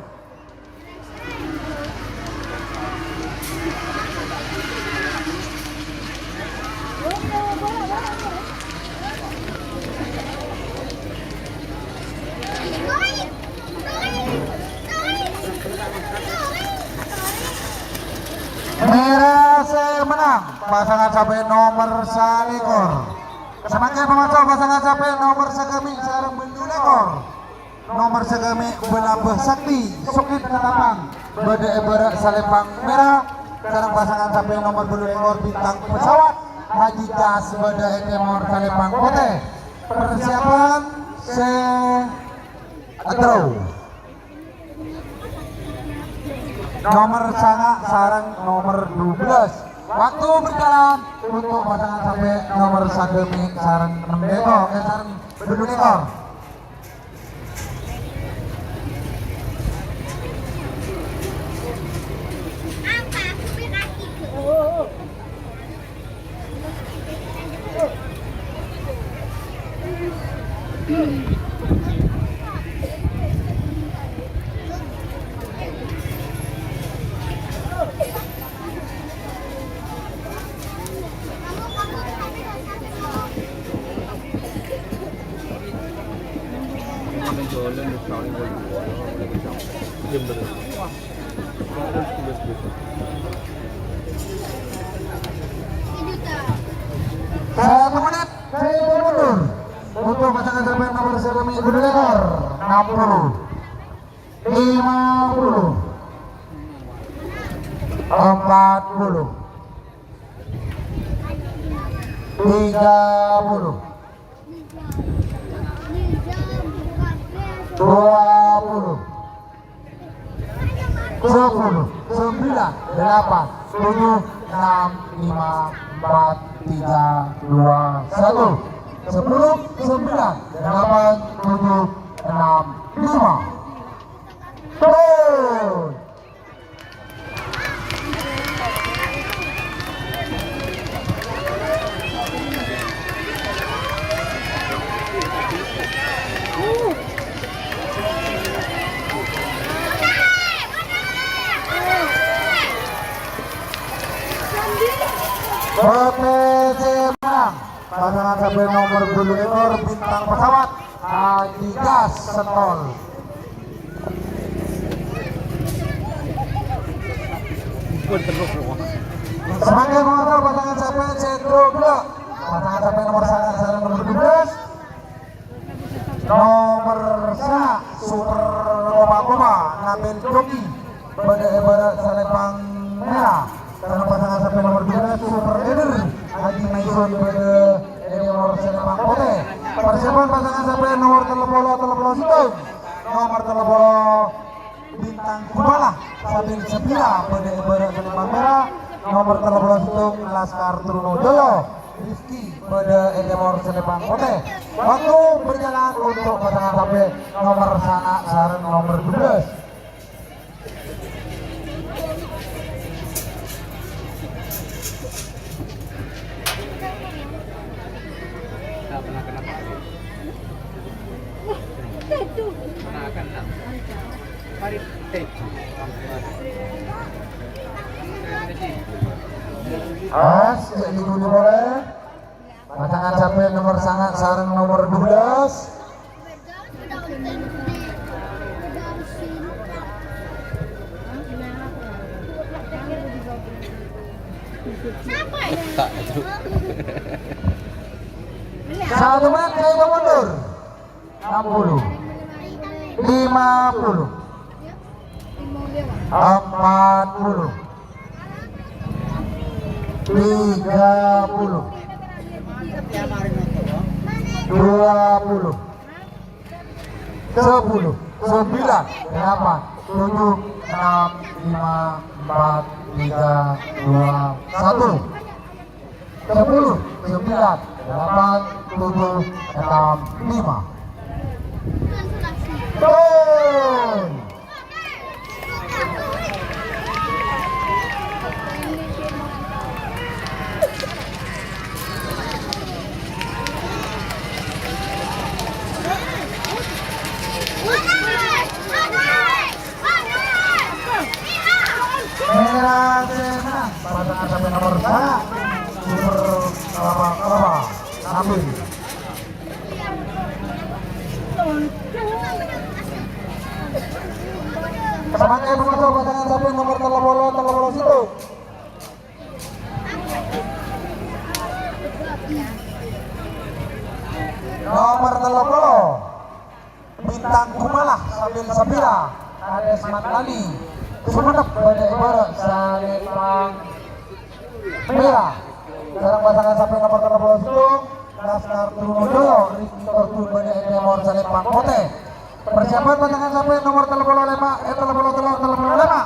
Mèra sè mennang, pasangan sampè' nomer salèkor. Samangkèn pamaso' pasangan sampè' nomer sagâmè' sareng bâllu lèkor. Nomer sagâmè' Balabâ Sakti, Sokit Ketapang, bâdâ è bârâ' salèmpang mèra, sareng pasangan sampè' nomer bâllu lèkor Bintang Pesawat, Haji Jas, bâdâ è tèmor salèmpang potè. Persiapan sè terro. Nomer sanga' sareng nomer dua belas. Waktu berjalan untuk pasangan sampè' nomer sagâmè' sareng ennem lèkor, eh, sareng bâllu lèkor. Satu menit, saya mundur. Untuk pasangan sampè' nomer sagâmè' bâdâ lèkor, enam puluh. Lima puluh. Empat puluh. Tiga puluh. Dua puluh. Sepuluh, sembilan, delapan, tujuh, enam, lima, empat, tiga, dua, satu. Sepuluh, sembilan, delapan, tujuh, enam, lima. Turun. P P C Padang, pasangan sampè' nomer bâllu' lèkor, Bintang Pesawat, Adidas Sentol. Samangkèn monggu pasangan sampè' sè dhubellâ'. Pasangan sampè' nomer sanga' sareng nomer dubellâs. Nomer sanga' Super Kopa-Kopa, Nabil Joki, bâdâ è bârâ' salèpang mèra. Sareng pasangan sampè' nomer dubellâs, Super Leader, Haji Maisun, bâdâ è nomer salèpang potè. Persiapan pasangan sampè' nomer tello polo, tello polo sèttong. Nomer tello polo, Bintang Gumala, Sabil Sabira, bâdâ è bârâ' salèpang mèra. Nomer tello polo sèttong, Laskar Trunojoyo, Rizky, bâdâ è nomer salèpang potè. Waktu berjalan untuk pasangan sampè' nomer sanga' sareng nomer dubellâs. As, jadi guli boleh. Pasangan sampè' nomer sanga' sareng nomer dubellâs. Satu menit, saya mundur. Enam puluh. Lima puluh. Empat puluh. Tiga puluh. Dua puluh. Sepuluh. Sembilan. Delapan. Tujuh. Enam. Lima. Empat. Tiga. Dua. Satu. Sepuluh, sembilan, delapan, tujuh, enam, lima. Turun. Mèra sè mennang, pasangan sampè' nomer sanga', Super Kalapa-Kalapa, Nabil. Samangkèn, pasangan sampè' nomer tello polo, tello polo sèttong. Nomer tello polo. Bintang Gumala, Sabil Sabira, Kades Matlali, Sumenep, bâdâ è bârâ' salèpang mèra. Sareng pasangan sampè' nomer tello polo sèttong, Laskar Trunojoyo, Rizky Tortun, bâdâ è nomer salèpang potè. Persiapan pasangan sampè' nomer tello polo lèma', eh, tello polo tello', tello polo lèma'.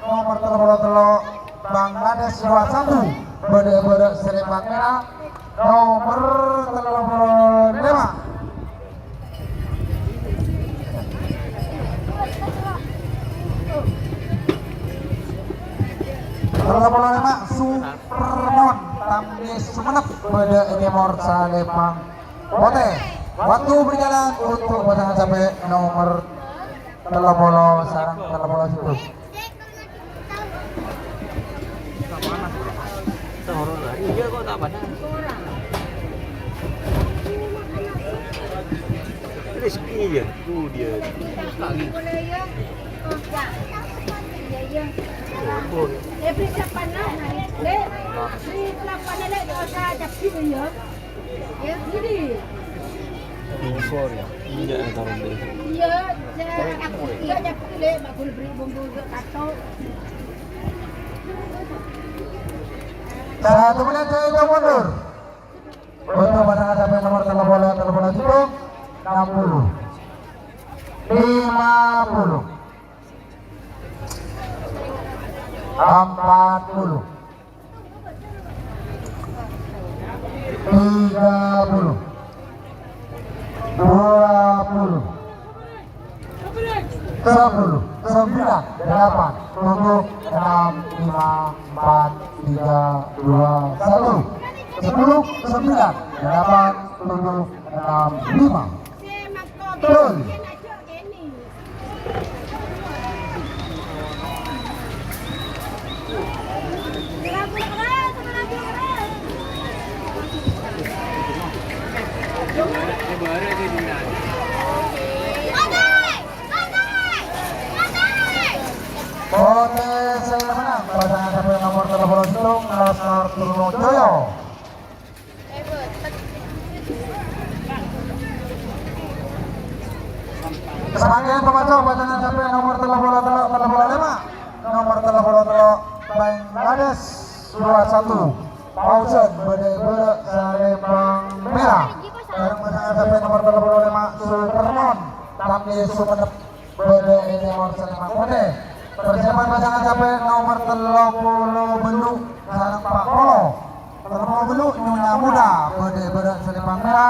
Nomer tello polo tello', Bangladesh dua satu, bâdâ è bârâ' salèpang mèra. Nomer tello polo lèma'. Tello polo lèma', Supermon, Tamdes Sumenep, bâdâ è nomer salèpang potè. Waktu berjalan untuk pasangan sampè' nomer tello polo sareng tello polo sèttong. Iya kok tak panas. Rizky ya, itu dia. Iya, iya. Eh, beli siapa, nak? Dek, beli siapa, nak? Dek, nggak usah cabai, ya. Impor ya? Iya, taruh dulu. Iya, iya, Mak Gul beri bumbu untuk kato. Satu menit saya itu mundur. Untuk pasangan samping nomor tello polo, tello polo sèttong, ennem puluh. Lima puluh. Empat puluh. Tiga puluh. Dua puluh. Sepuluh, sembilan, delapan, tujuh, enam, lima, empat, tiga, dua, satu. Sepuluh, sembilan, delapan, tujuh, enam, lima. Betul. Potè sè mennang, pasangan samping nomor tello polo sèttong, Lastar Trunojoyo. Samangkèn pamaso pasangan samping nomor tello polo tello, tello polo lèma', nomor tello polo tello, Bangladesh, dua satu. Pausan bâdâ è bârâ' Salembang Mèra. Sareng pasangan samping nomor tello polo lèma', Supermon, Tamni Sumenep. Bâdâ è tèmor Salembang Potè. Persiapan pasangan samping nomor tello polo bâllu' sareng pa' polo. Tello polo bâllu' Nyonya Muda, bâdâ è bârâ' Salembang Mèra.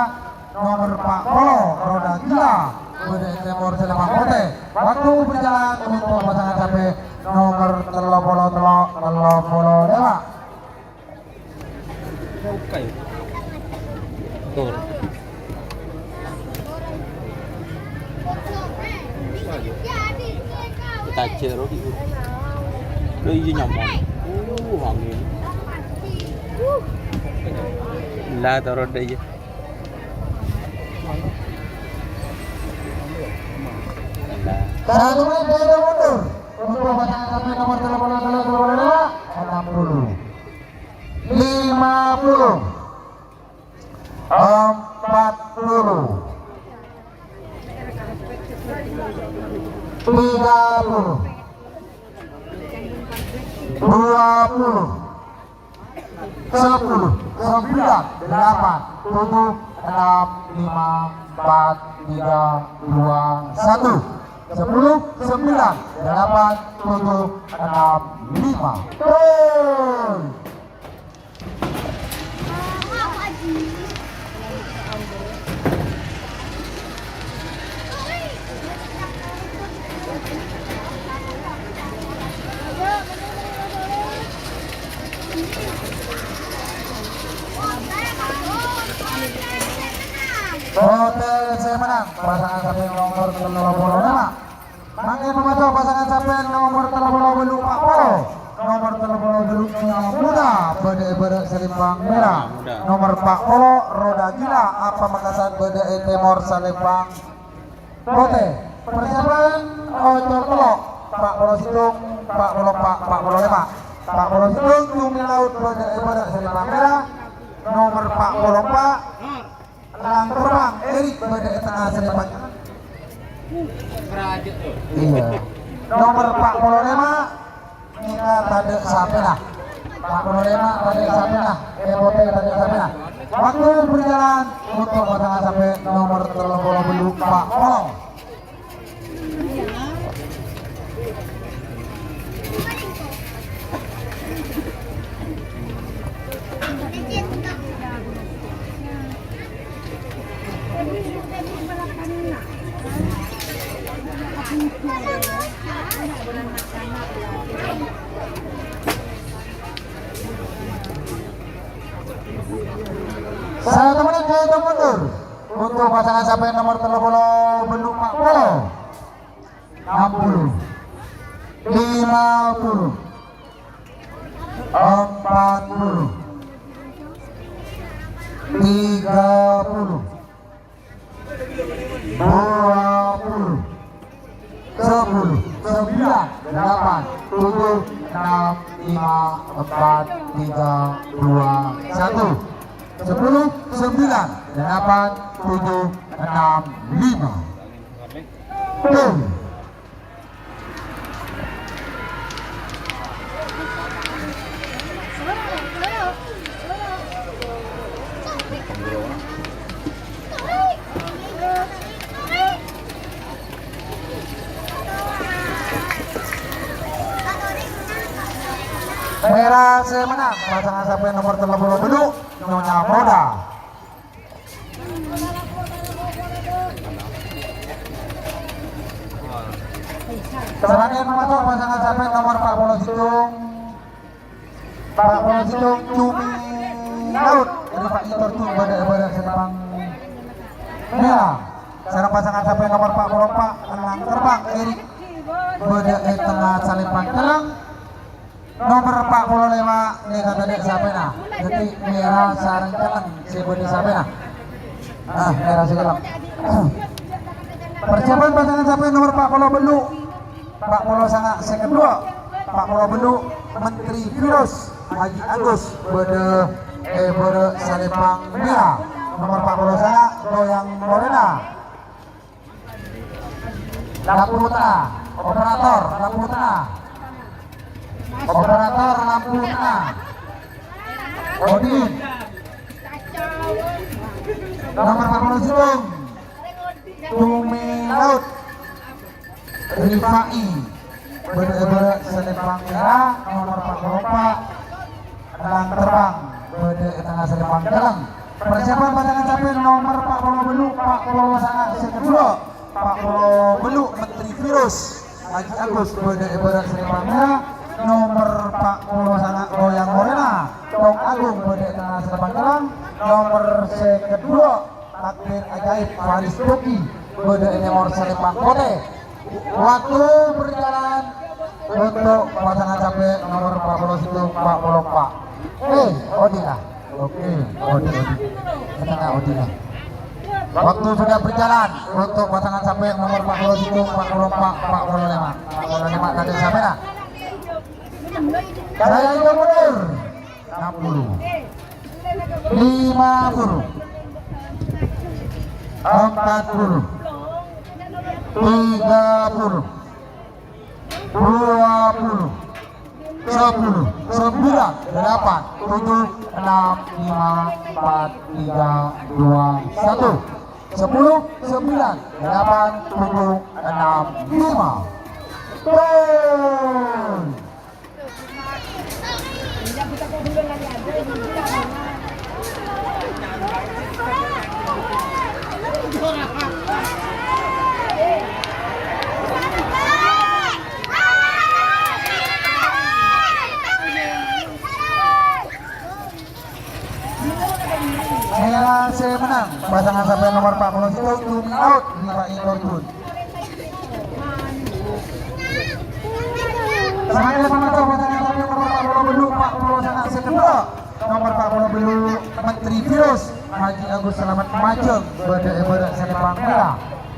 Nomor pa' polo Roda Gila, bâdâ è tèmor Salembang Potè. Waktu berjalan untuk pasangan samping nomor tello polo tello, tello polo lèma'. Tur. Kita aja, Robi. Lo, iya, nyaman. Uh, angin. Lah, turun deh, iya. Satu menit, dia udah mundur. Untuk pasangan samping nomor tello polo tello, tello polo lèma', ennem puluh. Lima puluh. Empat puluh. Tiga puluh. Dua puluh. Sepuluh. Sembilan. Delapan. Tujuh. Enam. Lima. Empat. Tiga. Dua. Satu. Sepuluh. Sembilan. Delapan. Tujuh. Enam. Lima. Turun. Potè sè mennang, pasangan samping nomor tello polo lèma'. Mangkèn pamaso pasangan samping nomor tello polo bâllu' pa' polo. Nomor tello polo bâllu' Nyonya Muda, bâdâ è bârâ' Salembang Mèra. Nomor pa' polo Roda Gila, Pamekasan, bâdâ è tèmor Salembang Potè. Persiapan ocor tello', pa' polo sèttong, pa' polo empa', pa' polo lèma'. Pa' polo sèttong Cumi Laut, bâdâ è bârâ' Salembang Mèra. Nomor pa' polo empa', Lang Terbang, Erik, bâdâ è tengnga Salembang. Iyâ. Nomor pa' polo lèma', Nika tadâ' sapèna. Pa' polo lèma' tadâ' sapèna. È Potè tadâ' sapèna. Waktu berjalan untuk pasangan samping nomor tello polo bâllu' pa' polo. Satu menit dihitung mundur untuk pasangan samping nomor tello polo bâllu' pa' polo. Ennem puluh. Lima puluh. Empat puluh. Tiga puluh. Dua puluh. Sepuluh. Sembilan. Delapan. Tujuh. Enam. Lima. Empat. Tiga. Dua. Satu. Sepuluh. Sembilan. Delapan. Tujuh. Enam. Lima. Tuh. Sè mennang pasangan sampè' nomer tello polo bâllu', Nyonya Moda. Salanjutnya mator pasangan sampè' nomer empat puluh sèttong. Empat puluh sèttong Cumi Laut, Rifa'i Tortun bâdâ è bârâ' salèmpang mèra. Sareng pasangan sampè' nomer empat puluh empat, Elang Terbang Erik bâdâ è tengnga salèmpang cellèng. Nomer empat puluh lèma' nèka tadâ' sapèna. Dhâddhi mèra sareng cellèng sè bâdâ sapèna. Ah, mèra sè cellèng. Persiapan pasangan sampè' nomer empat puluh bâllu', empat puluh sanga' sè kedua, empat puluh bâllu' Menteri Virus Haji Agus bâdâ è bârâ' salèmpang mèra. Nomer empat puluh sanga' Goyang Morena. Lampu tengah, operator lampu tengah. Operator lampu tengah. Odin. Nomor empat puluh sèttong. Cumi Laut. Rifa'i. Bâdâ è bârâ' salèmpang mèra, nomor empat puluh empat. Elang Terbang, bâdâ è tengnga salèmpang cellèng. Persiapan pasangan sampè' nomer empat puluh bâllu', empat puluh sanga' sè kedua, empat puluh bâllu' Menteri Virus, Haji Agus, bâdâ è bârâ' salèmpang mèra, nomer empat puluh sanga' Goyang Morena, Cong Agung, bâdâ è tengnga salèmpang cellèng, nomer sè kedua, Takbir Ajaib, Faris Doki, bâdâ è nomer salèmpang potè. Waktu berjalan untuk pasangan sampè' nomor empat puluh sèttong, empat puluh empat. Eh, Odila. Oke, Odi, Odi. Tenang, Odila. Waktu sudah berjalan untuk pasangan sampè' nomor empat puluh sèttong, empat puluh empat, empat puluh lèma'. Empat puluh lèma' tadi sampai dah. Saya hitung mundur. Enam puluh. Lima puluh. Empat puluh. Tiga puluh. Dua puluh. Sepuluh. Sembilan. Delapan. Tujuh. Enam. Lima. Empat. Tiga. Dua. Satu. Sepuluh. Sembilan. Delapan. Tujuh. Enam. Lima. Gol. Mèra sè mennang, pasangan sampè' nomer empat puluh sèttong, Cumi Laut, Rifa'i Tortun. Sampè' pasangan sampè' nomer empat puluh bâllu', empat puluh sanga' sè kedua, nomer empat puluh bâllu', Menteri Virus, Haji Agus Selamat Majeng, bâdâ è bârâ' salèmpang mèra.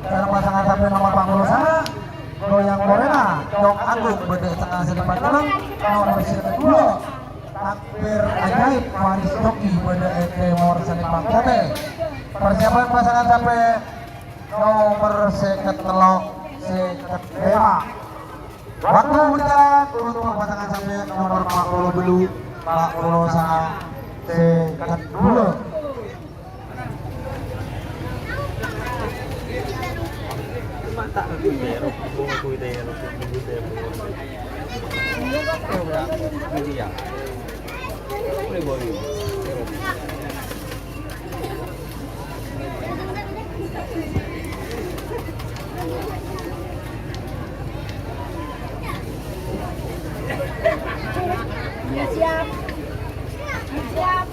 Sareng pasangan sampè' nomer empat puluh sanga', Goyang Morena, Cong Agung, bâdâ è tengnga salèmpang cellèng, nomer sè kedua, Takbir Ajaib, Faris Doki, bâdâ è tèmor salèmpang potè. Persiapan pasangan sampè' nomer sèket tello', sèket lèma'. Waktu berjalan untuk pasangan sampè' nomer empat puluh bâllu', empat puluh sanga', sèket dua. Siap. Siap.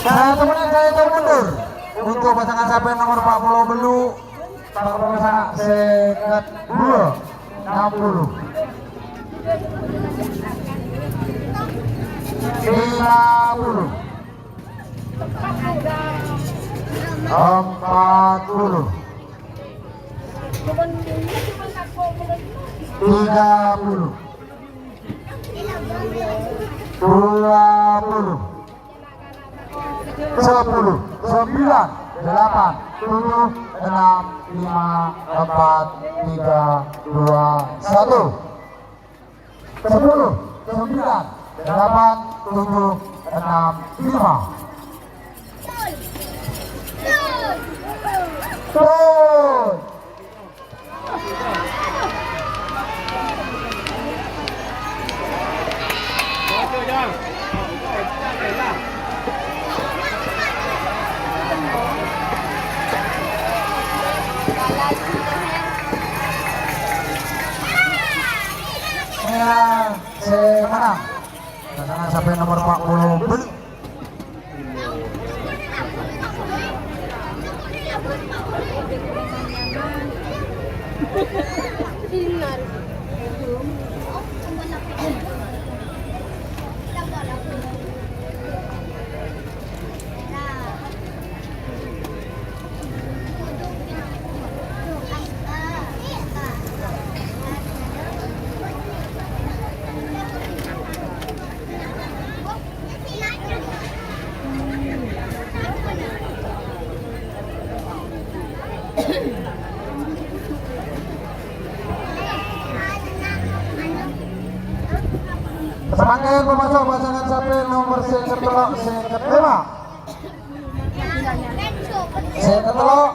Nah, teman-teman, saya hitung mundur untuk pasangan sampè' nomor empat puluh bâllu', empat puluh sanga' sèket dua, enam puluh. Lima puluh. Empat puluh. Tiga puluh. Dua puluh. Sepuluh. Sembilan. Delapan. Tujuh. Enam. Lima. Empat. Tiga. Dua. Satu. Sepuluh, sembilan, delapan, tujuh, enam lima. Gol! Iyâ, sè menang. Pasangan sampè' nomer empat puluh. Samangkèn pamaso' pasangan sampè' nomer sèket tello', sèket lèma'. Sèket tello'.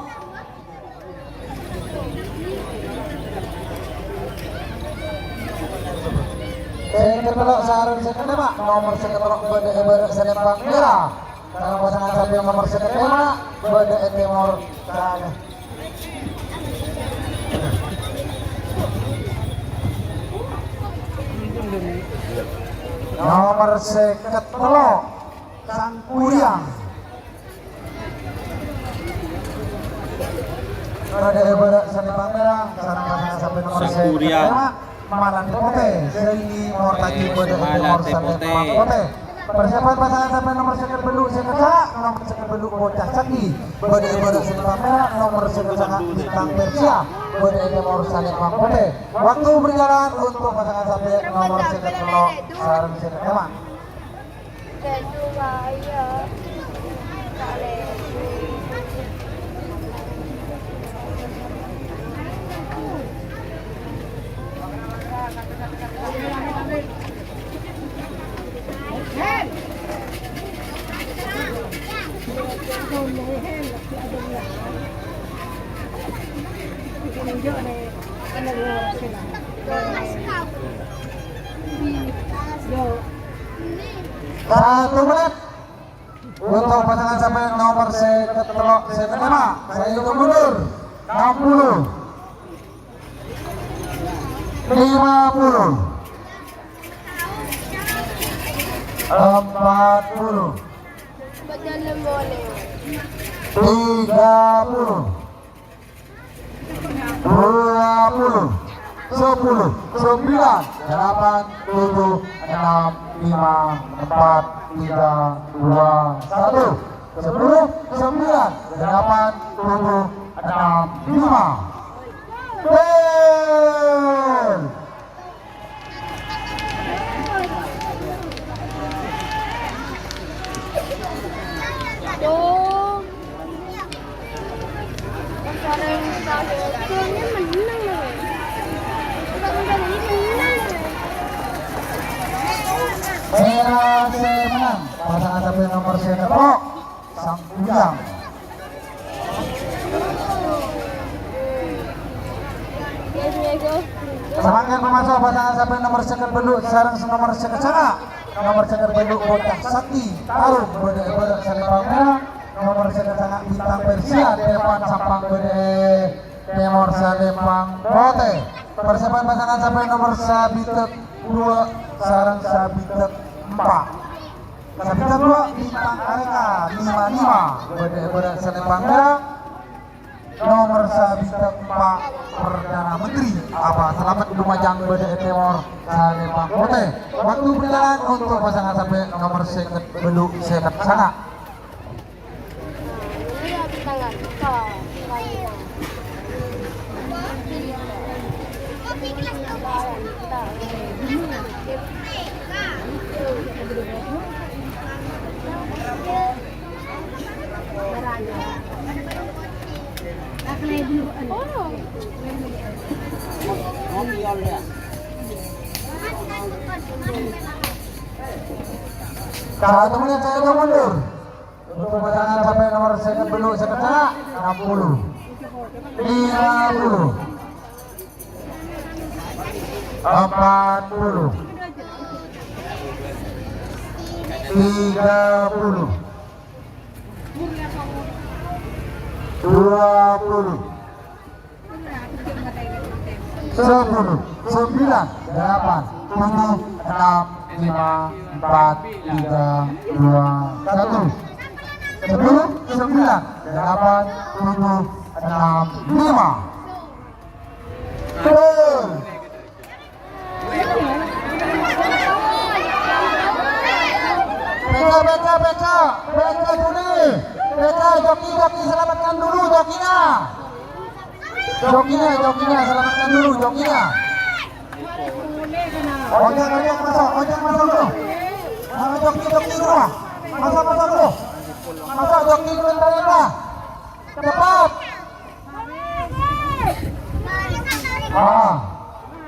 Sèket tello' sareng sèket lèma', nomer sèket tello' bâdâ è bârâ' salèmpang mèra. Sareng pasangan sampè' nomer sèket lèma' bâdâ è tèmor sana. Nomer sèket tello', Sangkuriang. Bâdâ è bârâ' salèmpang mèra, sareng pasangan sampè' nomer sèket lèma', Malate Potè, Zaini Mortaji bâdâ è tèmor salèmpang potè. Persiapan pasangan sampè' nomer sèket bâllu', sèket sanga', nomer sèket bâllu' Bocah Saki, bâdâ è bârâ' salèmpang mèra, nomer sèket sanga' Bintang Persia, bâdâ è tèmor salèmpang potè. Waktu berjalan untuk pasangan sampè' nomer sèket tello' sareng sèket lèma'. Satu menit untuk pasangan sampè' nomer sèket tello', sèket lèma'. Saya hitung mundur. Enam puluh. Lima puluh. Empat puluh. Tiga puluh. Dua puluh. Sepuluh. Sembilan. Delapan. Tujuh. Enam. Lima. Empat. Tiga. Dua. Satu. Sepuluh. Sembilan. Delapan. Tujuh. Enam. Lima. Gol! Mèra sè menang, pasangan sampè' nomer sèket tello'. Sangkuriang. Samangkèn pamaso' pasangan sampè' nomer sèket bâllu' sareng nomer sèket sanga'. Nomer sèket bâllu' Bocah Saki, Tarung bâdâ è bârâ' salèmpang mèra. Nomer sèket sanga' Bintang Persia, Depan Sampang bâdâ è tèmor salèmpang potè. Persiapan pasangan sampè' nomer sabidhâk dua sareng sabidhâk empa'. Sabidhâk dua Bintang Areka lima lima, bâdâ è bârâ' salèmpang mèra. Nomer sabidhâk empa' Perdana Menteri Aba Salamet Lumajang bâdâ è tèmor salèmpang potè. Waktu berjalan untuk pasangan sampè' nomer sèket bâllu' sèket sanga'. Satu menit saya mundur. Untuk pasangan sampai nomor seket puluh, seket sanga', enam puluh. Lima puluh. Empat puluh. Tiga puluh. Dua puluh. Sepuluh, sembilan, delapan, tujuh, enam, lima, empat, tiga, dua, satu. Sepuluh, sembilan, delapan, tujuh, enam, lima. Betul. Beca, beca, beca, beca dulu. Beca, joki, joki, selamatkan dulu jokinya. Jokinya, jokinya, selamatkan dulu jokinya. Ojek, ojek, masuk, ojek, masuk dulu. Masuk joki, joki dulu. Masuk, masuk dulu. Masuk joki sebentar ya, Pak. Cepat. Ah,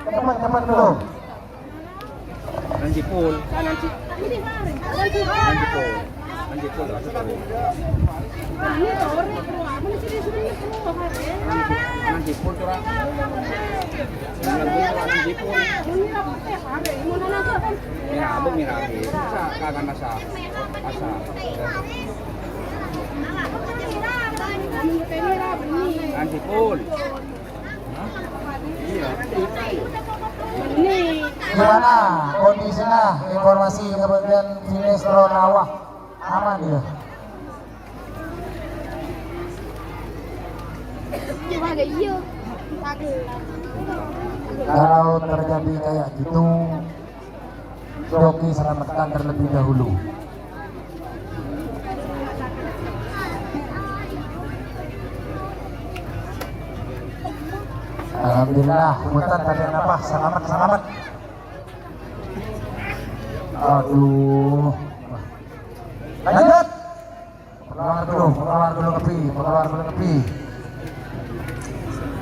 cepat, cepat dulu. Nanti pul. Nanti pul. Nanti pul. Nanti pul, Tura. Nanti pul. Mira, bu, mira, bu. Sa, kangen masa. Masa. Nanti pul. Gimana kondisinya? Informasi kemudian finish Ronawa aman ya? Kalau terjadi kayak gitu, joki selamatkan terlebih dahulu. Alhamdulillah, punten tadi napa? Selamat, selamat. Aduh. Lanjut. Pengeluar dulu, pengeluar dulu kepi, pengeluar dulu kepi.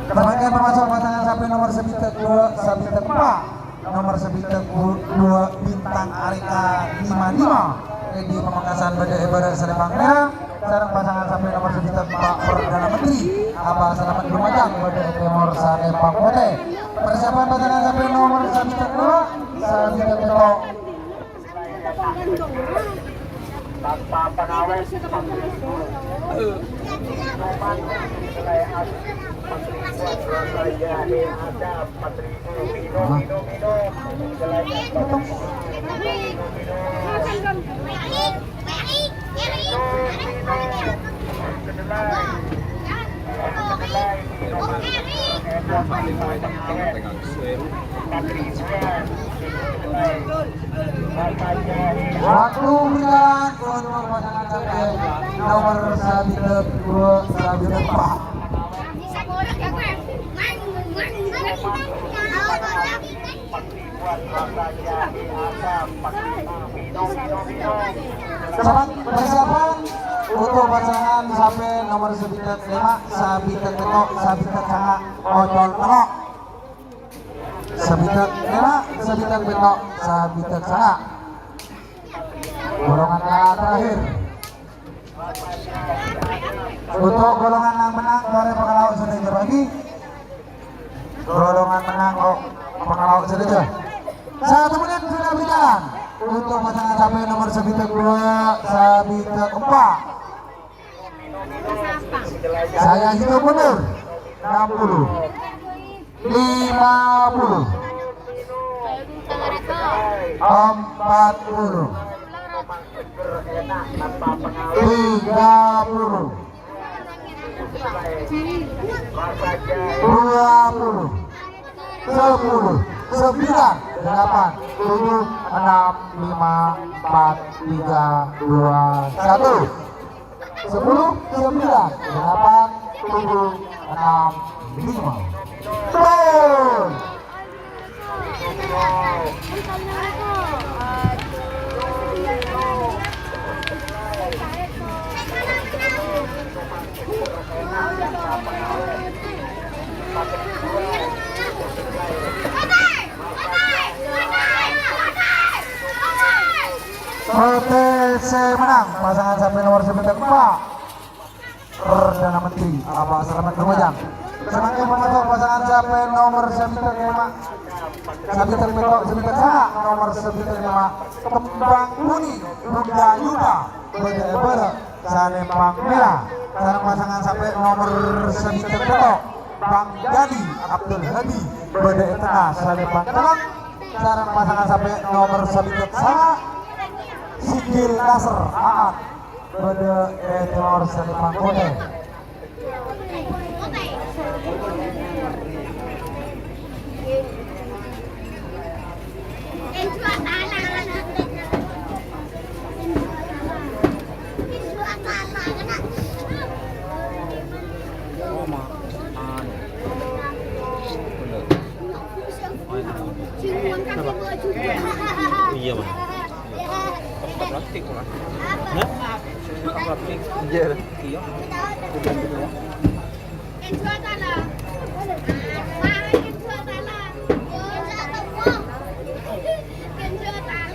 Sebagai pemasok pasangan sapi nomor sabidhâk dua, sabidhâk empa', nomor sabidhâk bu-, dua Bintang Areka lima lima. Edi Pamekasan bâdâ è bârâ' Salempang Mèra, sareng pasangan sapi nomor sabidhâk empa' Perdana Menteri, Aba Salamet Lumajang bâdâ è tèmor Salempang Potè. Persiapan pasangan sapi nomor sabidhâk dua, sabidhâk pètto'. Tanpa pengawet, minuman, selain ada empat ribu, ada empat ribu, minum, minum, minum, selain ada empat ribu, minum, minum, minum, kedelai, kedelai, minuman, enak, tanpa pengawet. Waktu berjalan untuk pasangan captain nomor sabidhâk dua, sabidhâk empa'. Selamat persiapan untuk pasangan captain nomor sabidhâk lima, sabidhâk pètto', sabidhâk sanga', ocol tello'. Sabidhâk lèma', sabidhâk pètto', sabidhâk sanga'. Golongan ka terakhir. Untuk golongan yang menang, mari pangalaok sadhâjâ bâgi. Golongan menang kok pangalaok sadhâjâ. Satu menit sudah berjalan. Untuk pasangan captain nomor sabidhâk dua, sabidhâk empa'. Saya hitung mundur. Enam puluh. Lima puluh. Empat puluh. Tiga puluh. Dua puluh. Sepuluh. Sembilan. Delapan. Tujuh. Enam. Lima. Empat. Tiga. Dua. Satu. Sepuluh, sembilan, delapan, tujuh, enam, lima. Gol! Potè sè mennang pasangan sampè' nomer sabidhâk empa', Perdana Menteri Abah Slamet Lumajang. Samangkèn pamaso' pasangan sampè' nomer sabidhâk lèma', sabidhâk pètto', sabidhâk sanga', nomer sabidhâk lèma', Kembang Kuning Bunda Yuda, bâdâ è bârâ' Salempang Mèra. Sareng pasangan sampè' nomer sabidhâk pètto', Bang Dali Abdul Hadi, bâdâ è tengnga Salempang Celleng. Sareng pasangan sampè' nomer sabidhâk sanga', Sigil Nasr Aat, bâdâ è tèmor Salempang Potè. Iya, Bang. Iya. Praktik, Bang. Hah? Praktik. Iya. Iya.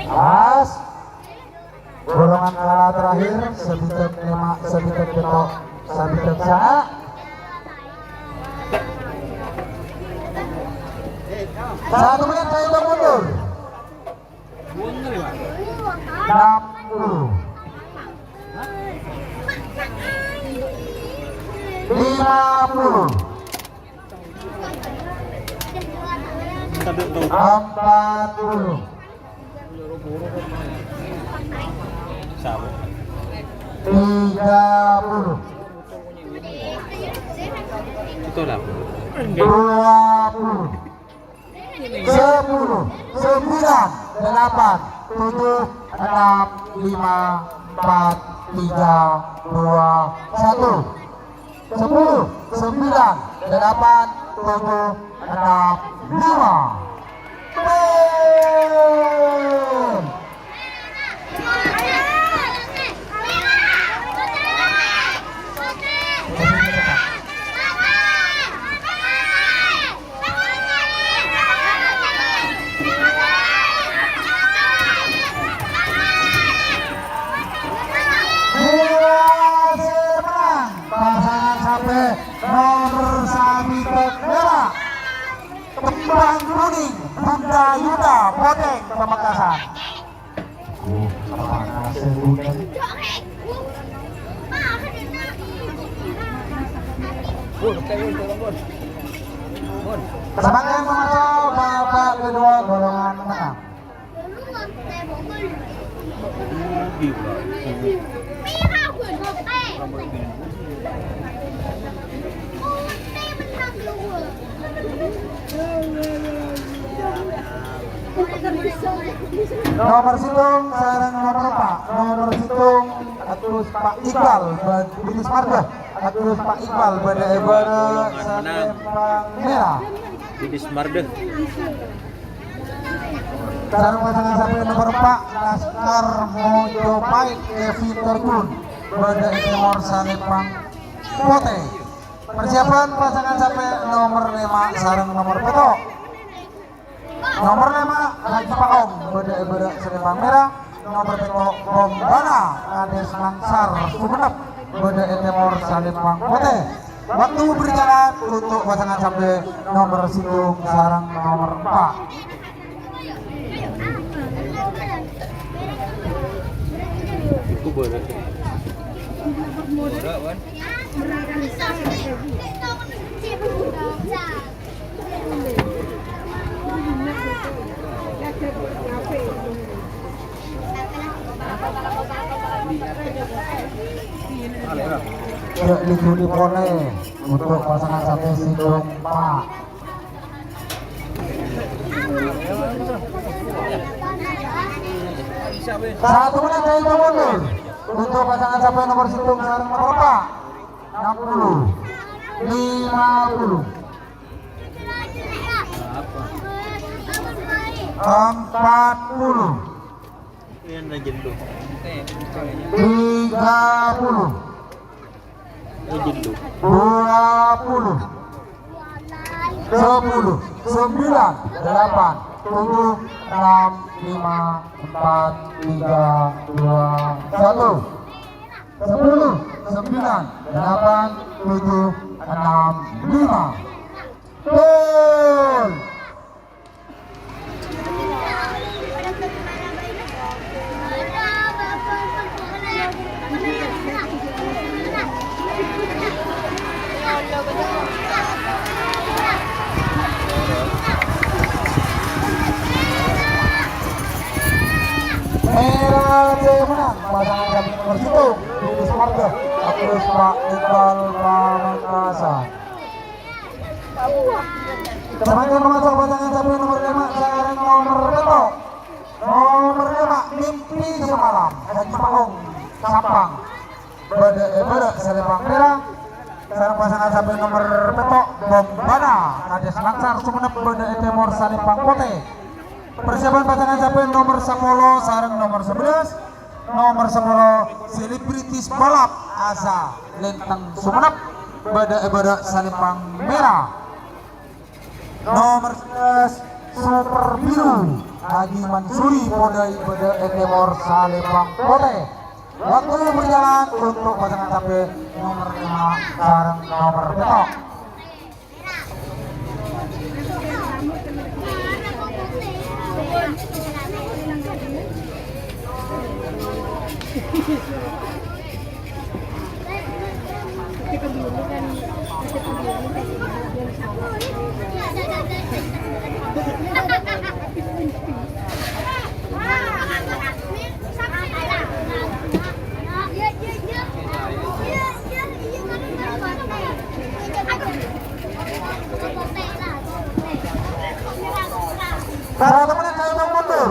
Pas. Golongan kala terakhir, sabidhâk lèma', sabidhâk pètto', sabidhâk sanga'. Satu menit saya hitung mundur. Enam puluh. Lima puluh. Empat puluh. Tiga puluh. Dua puluh. Sepuluh, sembilan, delapan, tujuh, enam, lima, empat, tiga, dua, satu. Sepuluh, sembilan, delapan, tujuh, enam, lima. Bel. Berhasil menang pasangan sampè' nomor sabidhâk mèra. Kembang Kuning Bunda Yuda Potè Pamekasan. Samangkèn pamaso' babak kedua golongan menang. Nomor sèttong sareng nomor empa'. Nomor sèttong Agus Pak Iqbal, Bidis Marga. Agus Pak Iqbal, bâdâ è bârâ' Salempang Mèra. Bidis Marga. Sareng pasangan sampè' nomor empa', Laskar Mojopahit, Kevin Terjun, bâdâ è tèmor Salempang Potè. Persiapan pasangan sampè' nomor lèma' sareng nomor pètto'. Nomor lèma', Haji Paong, bâdâ è bârâ' Salempang Mèra. Nomor pètto', Bombana, Kades Mangsar, Sumenep, bâdâ è tèmor Salempang Potè. Waktu berjalan untuk pasangan sampè' nomor sèttong sareng nomor empa'. Iku bârâ'. Cè' lijuni polè untuk pasangan sampè' sèttong empa'. Satu menit saya hitung mundur untuk pasangan sampè' nomor sèttong sareng nomor empa'. Enam puluh. Lima puluh. Empat puluh. Tiga puluh. Dua puluh. Sepuluh. Sembilan. Delapan. tujuh, enam, lima, empat, tiga, dua, satu. Sepuluh, sembilan, delapan, tujuh, enam, lima. Gol! Mèra sè mennang pasangan samping nomor sèttong, Budi Sumarjo, Agus Pak Iqbal Pamekasan. Sampè' maso' pasangan sampè' nomer lèma' sareng nomer pètto'. Nomer lèma', Mimpi Semalam, Haji Paong, Sampang. Bâdâ è bârâ' salèmpang mèra. Sareng pasangan sampè' nomer pètto', Bombana, Kades Langsar, Sumenep, bâdâ è tèmor salèmpang potè. Persiapan pasangan sampè' nomer sapolo sareng nomer sabellâs. Nomer sapolo, Selebritis Balap Asa, Lenteng Sumenep, bâdâ è bârâ' salèmpang mèra. Nomer sabellâs, Super Biru, Haji Mansuri Podai, bâdâ è tèmor salèmpang potè. Waktu berjalan untuk pasangan sampè' nomer lèma' sareng nomer pètto'. Para teman yang saya mundur.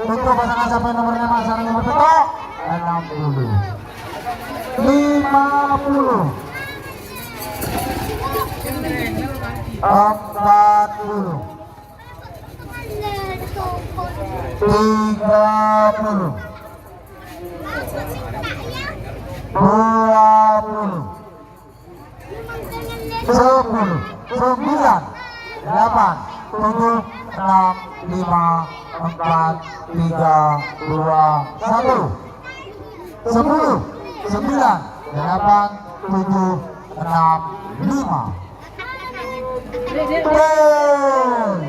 Untuk pasangan sampè' nomer lèma' sareng nomer pètto', enam puluh. Lima puluh. Empat puluh. Tiga puluh. Dua puluh. Sepuluh, sembilan, delapan, tujuh, enam, lima, empat, tiga, dua, satu. Sepuluh, sembilan, delapan, tujuh, enam, lima. Gol!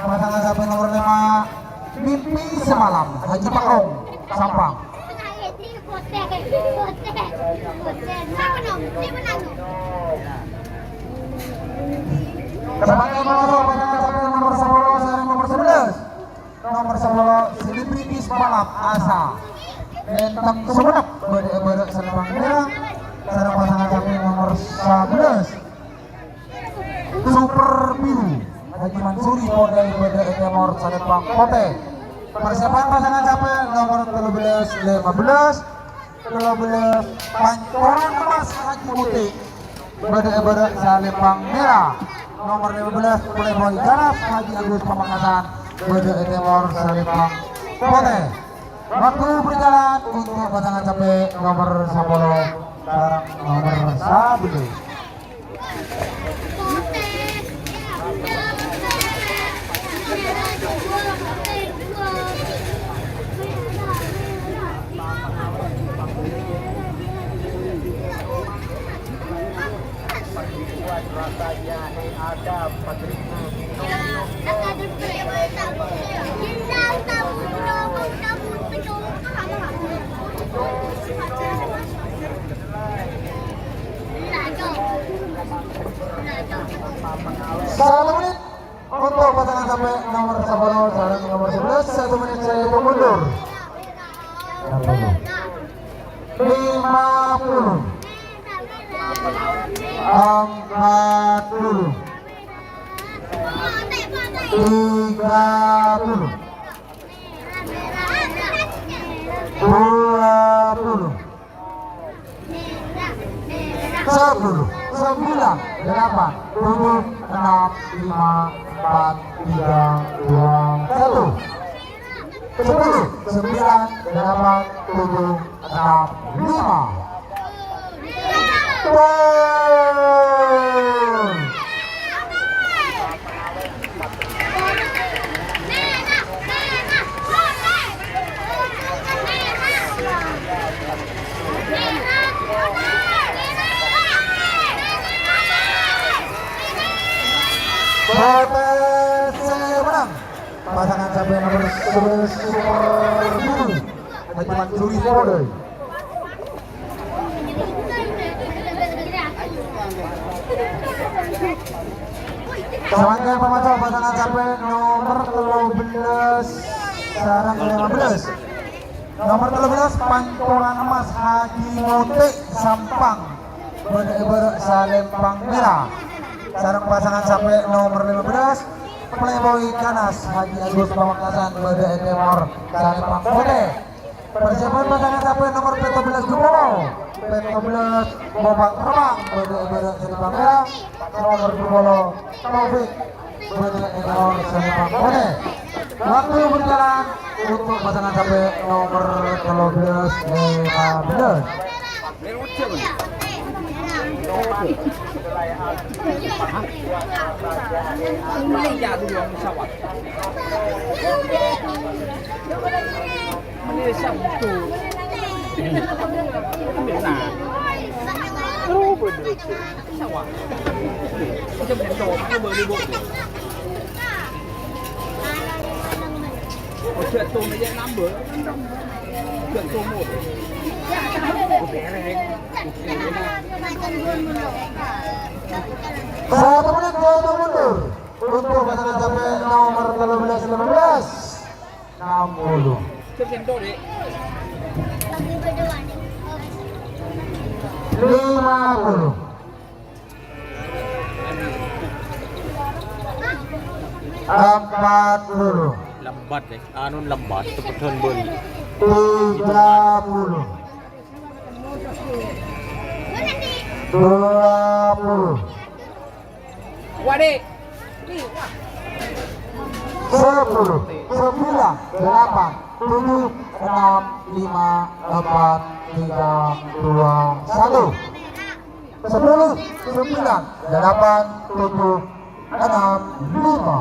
Pasangan sampè' nomer lèma', Mimpi Semalam, Haji Pakong, Sampang. Kesempatan nomor sepuluh sareng nomor sebelas. Nomor sepuluh, Selebritis Balap Asa. Lenteng Sumenep, bâdâ è bârâ' salèmpang mèra. Sareng pasangan sampè' nomor sebelas. Super Biru, Haji Mansuri Podai, bâdâ è tèmor salèmpang potè. Persiapan pasangan sampè' nomor tello belas, lèma belas, tello belas, Pancoran Emas Haji Muti, bâdâ è bârâ' salèmpang mèra. Nomor lèma belas, Playboy Ganas Haji Agus Pamekasan, bâdâ è tèmor salèmpang potè. Waktu berjalan untuk pasangan sampè' nomor sepuluh sareng nomor sebelas. Satu menit untuk pasangan sampè' nomor sepuluh sareng nomor sebelas. Satu menit saya hitung mundur. Lima puluh. Empat puluh. Tiga puluh. Dua puluh. Sepuluh. Sembilan, delapan, tujuh, enam, lima, empat, tiga, dua, satu. Sepuluh, sembilan, delapan, tujuh, enam, lima. Gol. P T S menang. Pasangan sampè' nomor sebelas Super Biru, Haji Mansuri Polda. Samangkèn pamaso pasangan sampè' nomor tello belas sareng lima belas. Nomor tello belas, Pancoran Emas Haji Muti Sampang, bâdâ è bârâ' salempang mèra. Sareng pasangan sampè' nomor lima belas, Playboy Kanas Haji Agus Pamekasan, bâdâ è tèmor salempang potè. Persiapan pasangan sampè' nomor pètto belas Dupolo, pètto belas Bobang Rembang, bâdâ è bârâ' salempang mèra. Nomor Dupolo, Taufik, bâdâ è tèmor salempang potè. Waktu berjalan untuk pasangan sampè' nomor tello belas lima belas. Satu menit, satu mundur untuk pasangan sampè' nomor tello belas lima belas. Enam puluh. Lima puluh. Empat puluh. Lambat, eh. Anu lambat, cepet bâli. Tiga puluh. Dua puluh. Wadik. Sepuluh, sembilan, delapan, tujuh, enam, lima, empat, tiga, dua, satu. Sepuluh, sembilan, delapan, tujuh, enam, lima.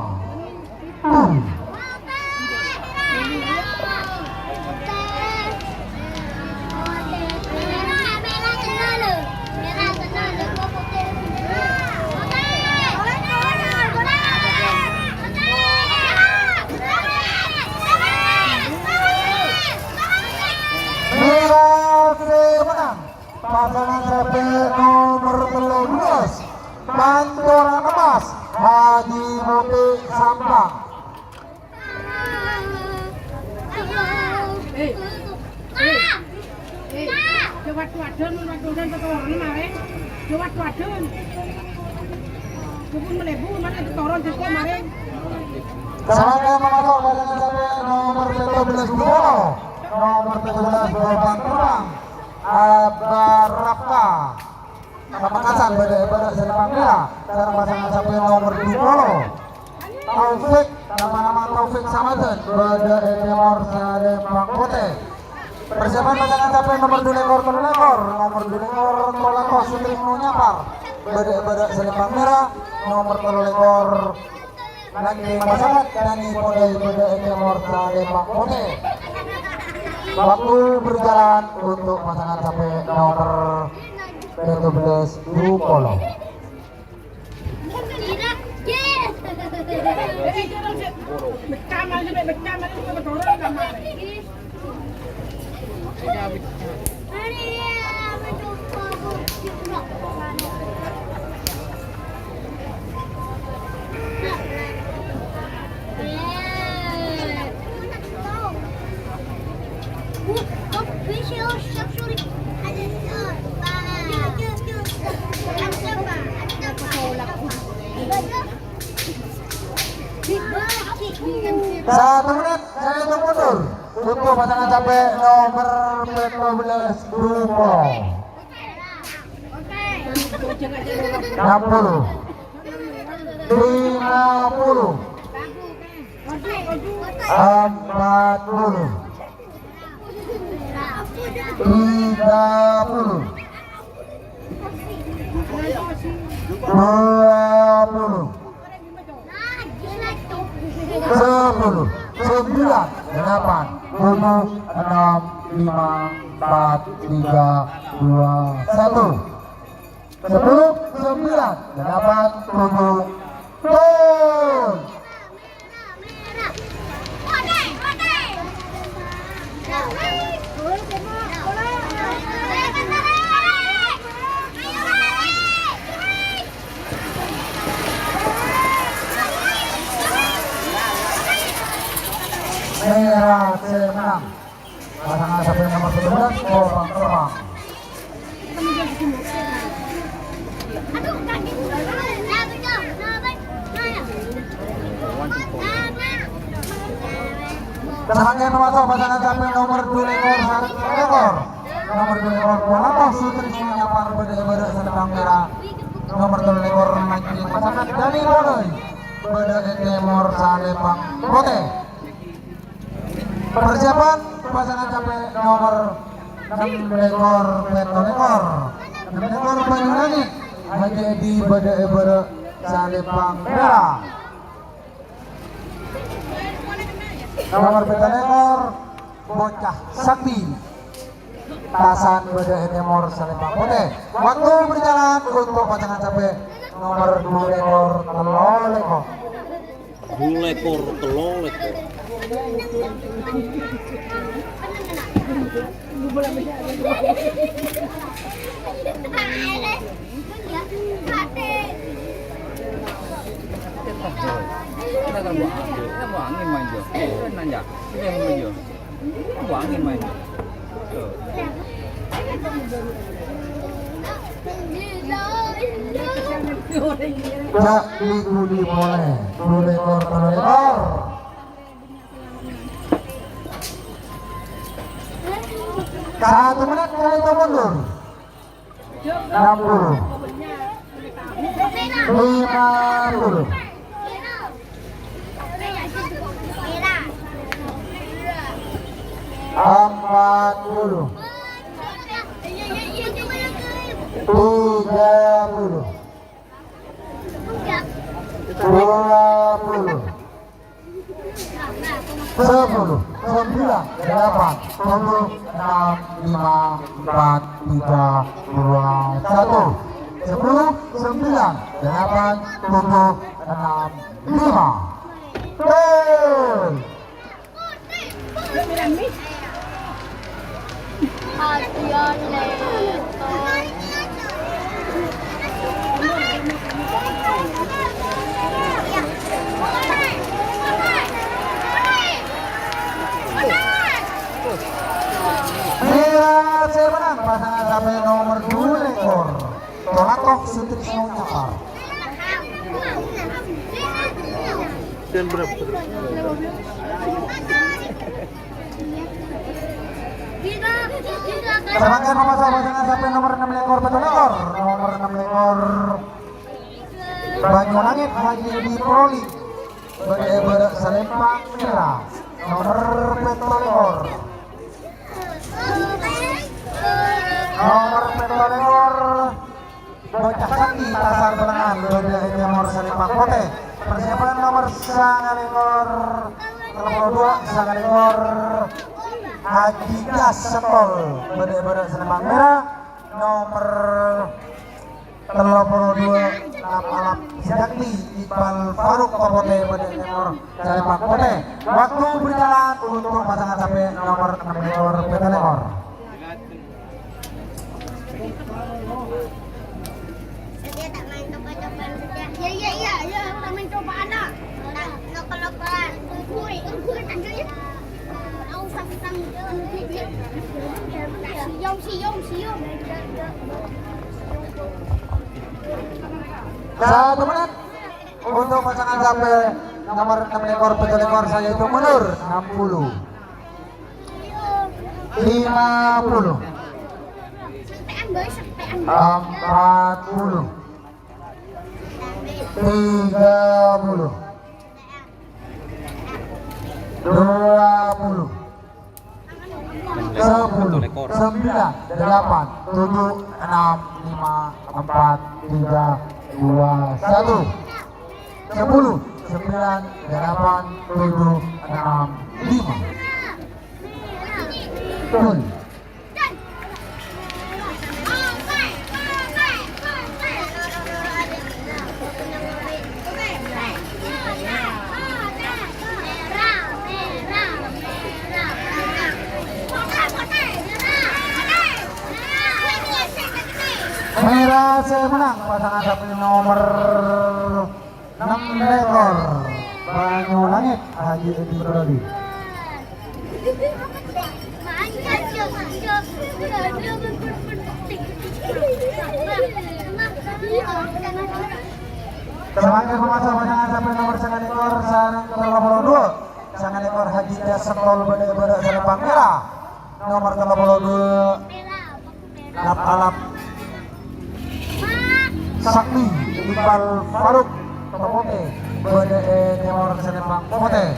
Mira se menang. Pasangan sampè' nomor tello belas, Pancoran Emas, Haji Muti Sampang. Eh, eh, eh, jawab tuh adon, jawab tuh adon, jawab tuh adon, jawab tuh adon. Bubun melebu, mana itu turun, cukup, mari. Sampè' pamaso pasangan sampè' nomor pètto belas Dupolo. Nomor pètto belas Bobang Rembang. Abarapa. Pamekasan bâdâ è bârâ' salempang mèra. Sareng pasangan sampè' nomor Dupolo. Taufik, nama-nama Taufik Samadan, bâdâ è tèmor salempang potè. Persiapan pasangan sampè' nomor dulekor tello lekor, nomor dulekor Tolako Sutrisno Nyapar, bâdâ è bârâ' salempang mèra, nomor tello lekor Lagi pasangan Dani Polda, bâdâ è tèmor salempang potè. Waktu berjalan untuk pasangan sampè' nomor pètto belas Dupolo. Satu menit, saya hitung mundur untuk pasangan capek nomor pètto belas Dupolo. Enam puluh. Lima puluh. Empat puluh. Tiga puluh. Dua puluh. Sepuluh. Sembilan. Delapan. Tujuh. Enam. Lima. Empat. Tiga. Dua. Satu. Sepuluh, sembilan, delapan, tujuh, gol. Merah sè menang. Pasangan sampè' nomor sebelas, Bang Kemang. Sampè' nomor satu, pasangan sampè' nomor dua puluh lima, Sarep Lekor. Nomor dua puluh lima, Puan Lampah Sutrisno Nyapar, bâdâ è bârâ' salèbâng mèra. Nomor tello puluh lima, Mancing Masakat Dani Poloi, bâdâ è tèmor salèbâng potè. Persiapan pasangan sampè' nomor ennem lèkor, pètto lèkor. Ennem lèkor Banyulangit, Haji Edi bâdâ è bârâ' salèbâng mèra. Nomor pètto lèkor, Bocah Sakti. Tasan bâdâ è tèmor salèbâng potè. Waktu berjalan untuk pasangan sampè' nomor dua lèkor, tello lèkor. Dua lèkor, tello lèkor. Angin manja. Nanya. Ini manja. Wangi main. Tuh. Cak, li-, li-, polè. Polè kor, polè kor. Satu menit, kali itu mundur. Enam puluh. Lima puluh. Empat puluh. Tiga puluh. Dua puluh. Sepuluh, sembilan, delapan, tujuh, enam, lima, empat, tiga, dua, satu. Sepuluh, sembilan, delapan, tujuh, enam, lima. Gol. Mèra sè menang pasangan sampè' nomer dua lèkor. Tolakoh Sutrisno Nyapar. Samangkèn mamaso pasangan sampè' nomer ennem lèkor, pètto lèkor. Nomer ennem lèkor, Banyulangit Haji Edi Proli. Bâdâ è bârâ' salèmpang mèra. Nomer pètto lèkor. Nomer pètto lèkor. Bocah Sakti Tasar Belengan, bâdâ è tèmor salèmpang potè. Persiapan nomer sanga lèkor, tello polo dua, sanga lèkor, Haji Das Setol, bâdâ è bârâ' salèmpang mèra. Nomer tello polo dua, Lap-Alap Sidakti, Iqbal Faruk, potè, bâdâ è tèmor salèmpang potè. Waktu berjalan untuk pasangan sampè' nomer ennem lèkor, pètto lèkor. Iya, iya, iya, iya, tak main cobaan, ah. Tak, loko-lokoan. Gue, gue tanya ya. Tahu pasang. Siom, siom, siom. Satu menit untuk pasangan sampè' nomer ennem lèkor, pètto lèkor, saya hitung mundur. Enam puluh. Lima puluh. Empat puluh. Tiga puluh. Dua puluh. Sepuluh, sembilan, delapan, tujuh, enam, lima, empat, tiga, dua, satu. Sepuluh, sembilan, delapan, tujuh, enam, lima. Gol. Mèra sè mennang pasangan sampèyan nomer ennem lèkor, Banyulangit Haji Edi Brodi. Samangkèn pamaso pasangan sampèyan nomer sanga lèkor sareng tello polo dua. Sanga lèkor Haji Jas Sentol bâdâ è bârâ' salempang mèra. Nomer tello polo dua. Lap-alap Sakti Iqbal Faruk Topotè bâdâ è tèmor salempang potè.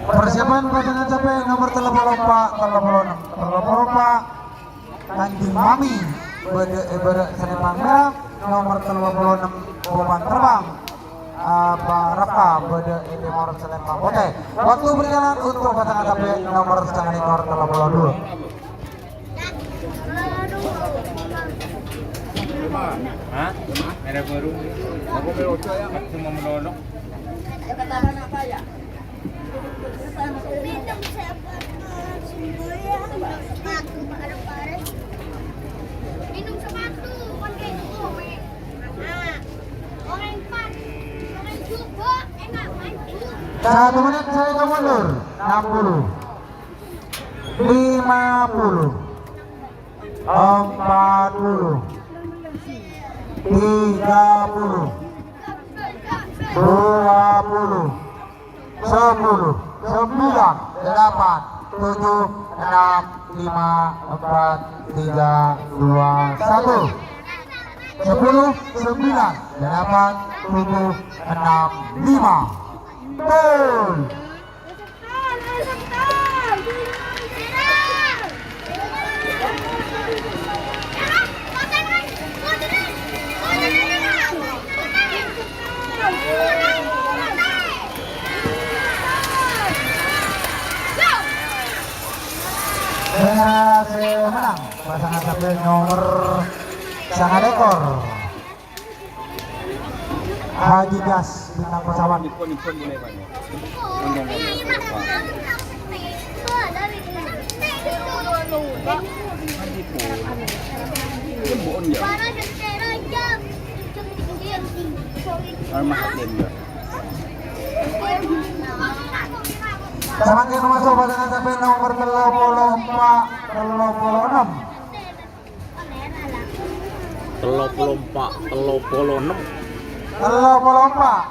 Persiapan pasangan sampèyan nomer tello polo empa', tello polo ennem, tello polo empa'. Kanjeng Mami bâdâ è bârâ' salempang mèra, nomer tello polo ennem Boban Terbang. Apa Rafka bâdâ è tèmor salempang potè. Waktu berjalan untuk pasangan sampèyan nomer sanga lèkor tello polo dua. Hah? Mèra bâru. Waktu mau menolong. Minum sepatu, bukan kayak gitu, Mek. Nah, orang empat, orang juga, enak, maju. Satu menit saya hitung mundur. Enam puluh. Lima puluh. Empat puluh. Tiga puluh. Dua puluh. Sepuluh, sembilan, delapan, tujuh, enam, lima, empat, tiga, dua, satu. Sepuluh, sembilan, delapan, tujuh, enam, lima. Gol. Berhasil menang pasangan sampèyan nomer sanga lèkor. Haji Gas bintang pesawat. Samangkèn maso' pasangan sampèyan nomer tello polo empa', tello polo ennem. Tello polo empa', tello polo ennem. Tello polo empa'.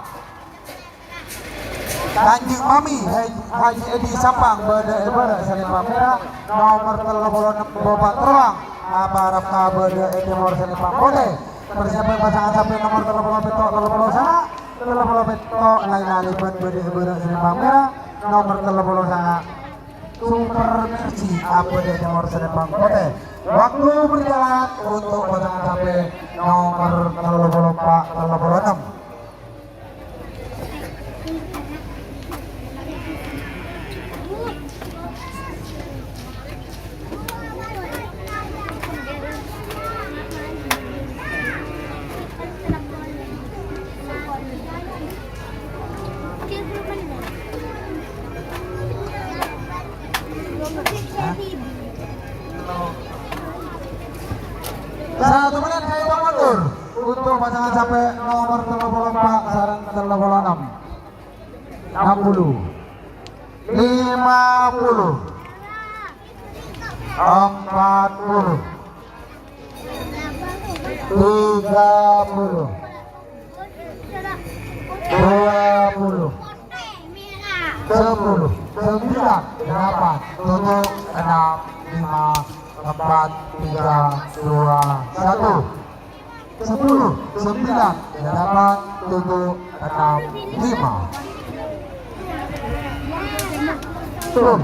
Kanjeng Mami, Haj-, Haji Edi Sampang bâdâ è bârâ' salempang mèra, nomer tello polo ennem Boban Terbang, Apa Rafka bâdâ è tèmor salempang potè. Persiapan pasangan sampèyan nomer tello polo pètto', tello polo sanga', tello polo pètto', Laila Liban bâdâ è bârâ' salempang mèra, nomer tello polo sanga'. Super Mercy abâdâ è tèmor salempang potè. Waktu berjalan untuk pasangan sampèyan nomer tello polo empa', tello polo ennem. Satu menit saya hitung mundur untuk pasangan sampèyan nomer tello polo empa' sareng tello polo ennem. Ennem puluh. Lima puluh. Empat puluh. Tiga puluh. Dua puluh. Sepuluh. Sembilan. Delapan. Tujuh. Enam. Lima. empat, tiga, dua, satu. Sepuluh, sembilan, delapan, tujuh, enam, lima. Turun.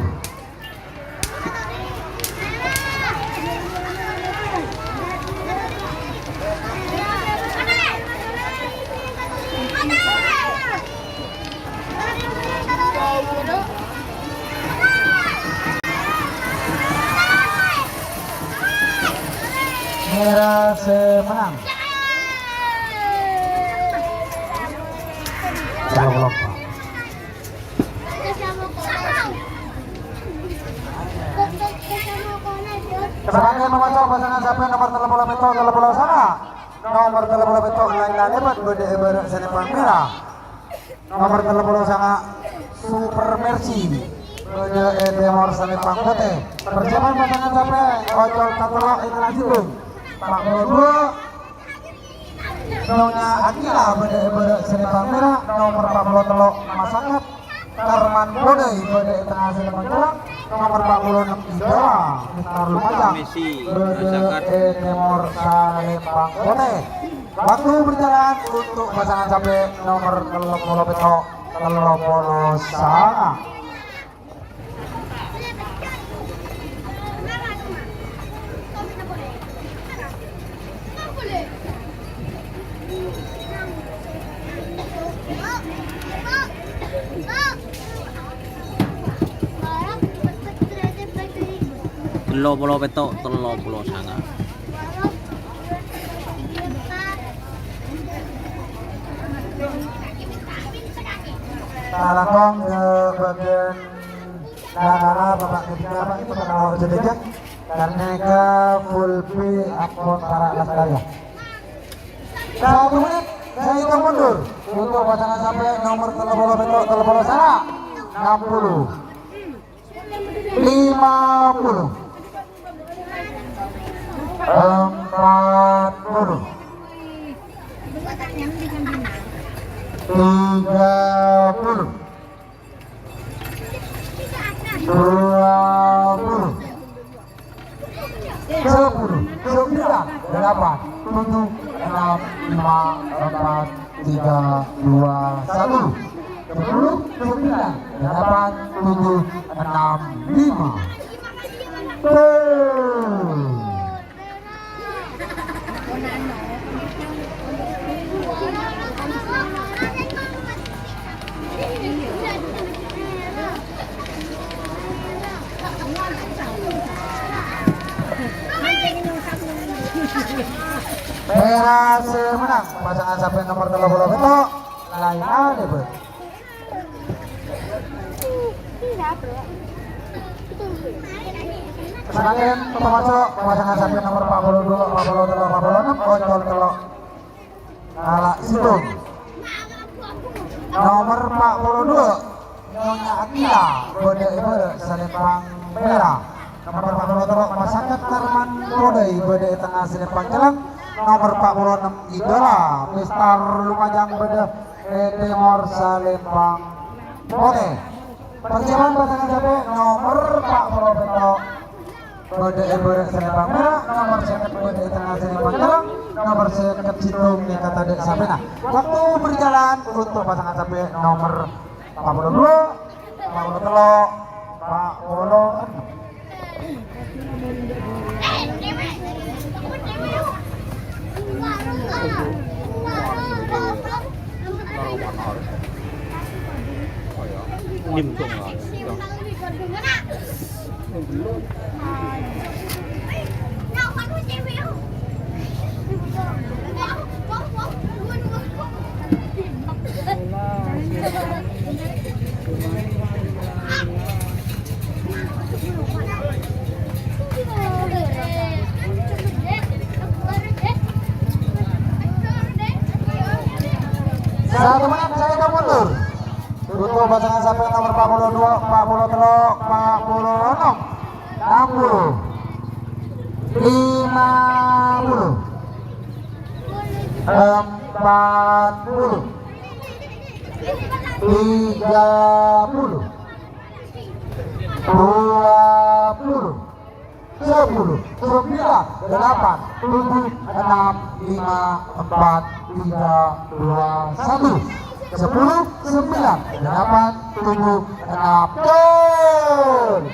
Ngèra sè mennang. Salah lompat. Sapanjhâng mamaso pasangan sampè' nomer tello polo pètto', tello polo sanga'. Nomer tello polo pètto' la-, lalèbât bâdâ è bârâ' salèmpang mèra. Nomer tello polo sanga' Super Mercy bâdâ è tèmor salèmpang potè. Persiapan pasangan sampè' ocol katello' è tengah jhughung. Empat puluh dua. Nyonya Akila bâdâ è bârâ' salèmpang mèra, nomer empat puluh tello' Masakat Karman Bodai bâdâ è tengah salèmpang cèlang, nomer empat puluh enam Idawa Mister Lumajang bâdâ è tèmor salèmpang potè. Waktu berjalan untuk pasangan sampè' nomer tello polo pètto', tello polo sanga'. Tello polo pètto', tello polo sanga'. Sakalangkong ka bâgiyân Nah, Bapak ketiga, Pak, itu kenal aja deh, ya. Karena ke full B akun para lestari, ya. Satu menit, saya hitung mundur. Untuk pasangan sampè' nomer tello polo pètto', tello polo sanga'. Enam puluh. Lima puluh. Empat puluh. Tiga puluh. Dua puluh. Sepuluh, sembilan, delapan, tujuh, enam, lima, empat, tiga, dua, satu. Sepuluh, sembilan, delapan, tujuh, enam, lima. Tuh. Pèra' sè mennang pasangan sampè' nomer tello polo pètto', laèn adhâbu. Sampèyan pamaso' pasangan sampèyan nomer empat puluh dua, empat puluh tello, empat puluh enam, ocol tello'. Ala' sèttong. Nomer empat puluh dua, Nyonya Akila, bâdâ è bârâ' salèmpang pèra'. Nomer empat puluh tello', Masakat Karman Kodai, bâdâ è tengnga salèmpang celleng. Nomer empat puluh enam, Idola, Mister Lumajang, bâdâ è tèmor salèmpang potè. Persiapan pasangan sampè' nomer empat puluh pètto'. Bâdâ è bârâ' salèmpang mèra, nomer sèket bâdâ è tengnga salèmpang celleng, nomer sèket sèttong è katadâ' sampèna. Waktu berjalan untuk pasangan sampè' nomer empat puluh dua, empat puluh tello', empat puluh enam. Satu menit, saya hitung mundur. Untuk pasangan sampèyan nomer empat puluh dua, empat puluh tello', empat puluh enam, enam puluh, lima puluh, empat puluh, tiga puluh, dua puluh, Sepuluh, sembilan, delapan, tujuh, enam, lima, empat, tiga, dua, satu. Sepuluh, sembilan, delapan, tujuh, enam, gol!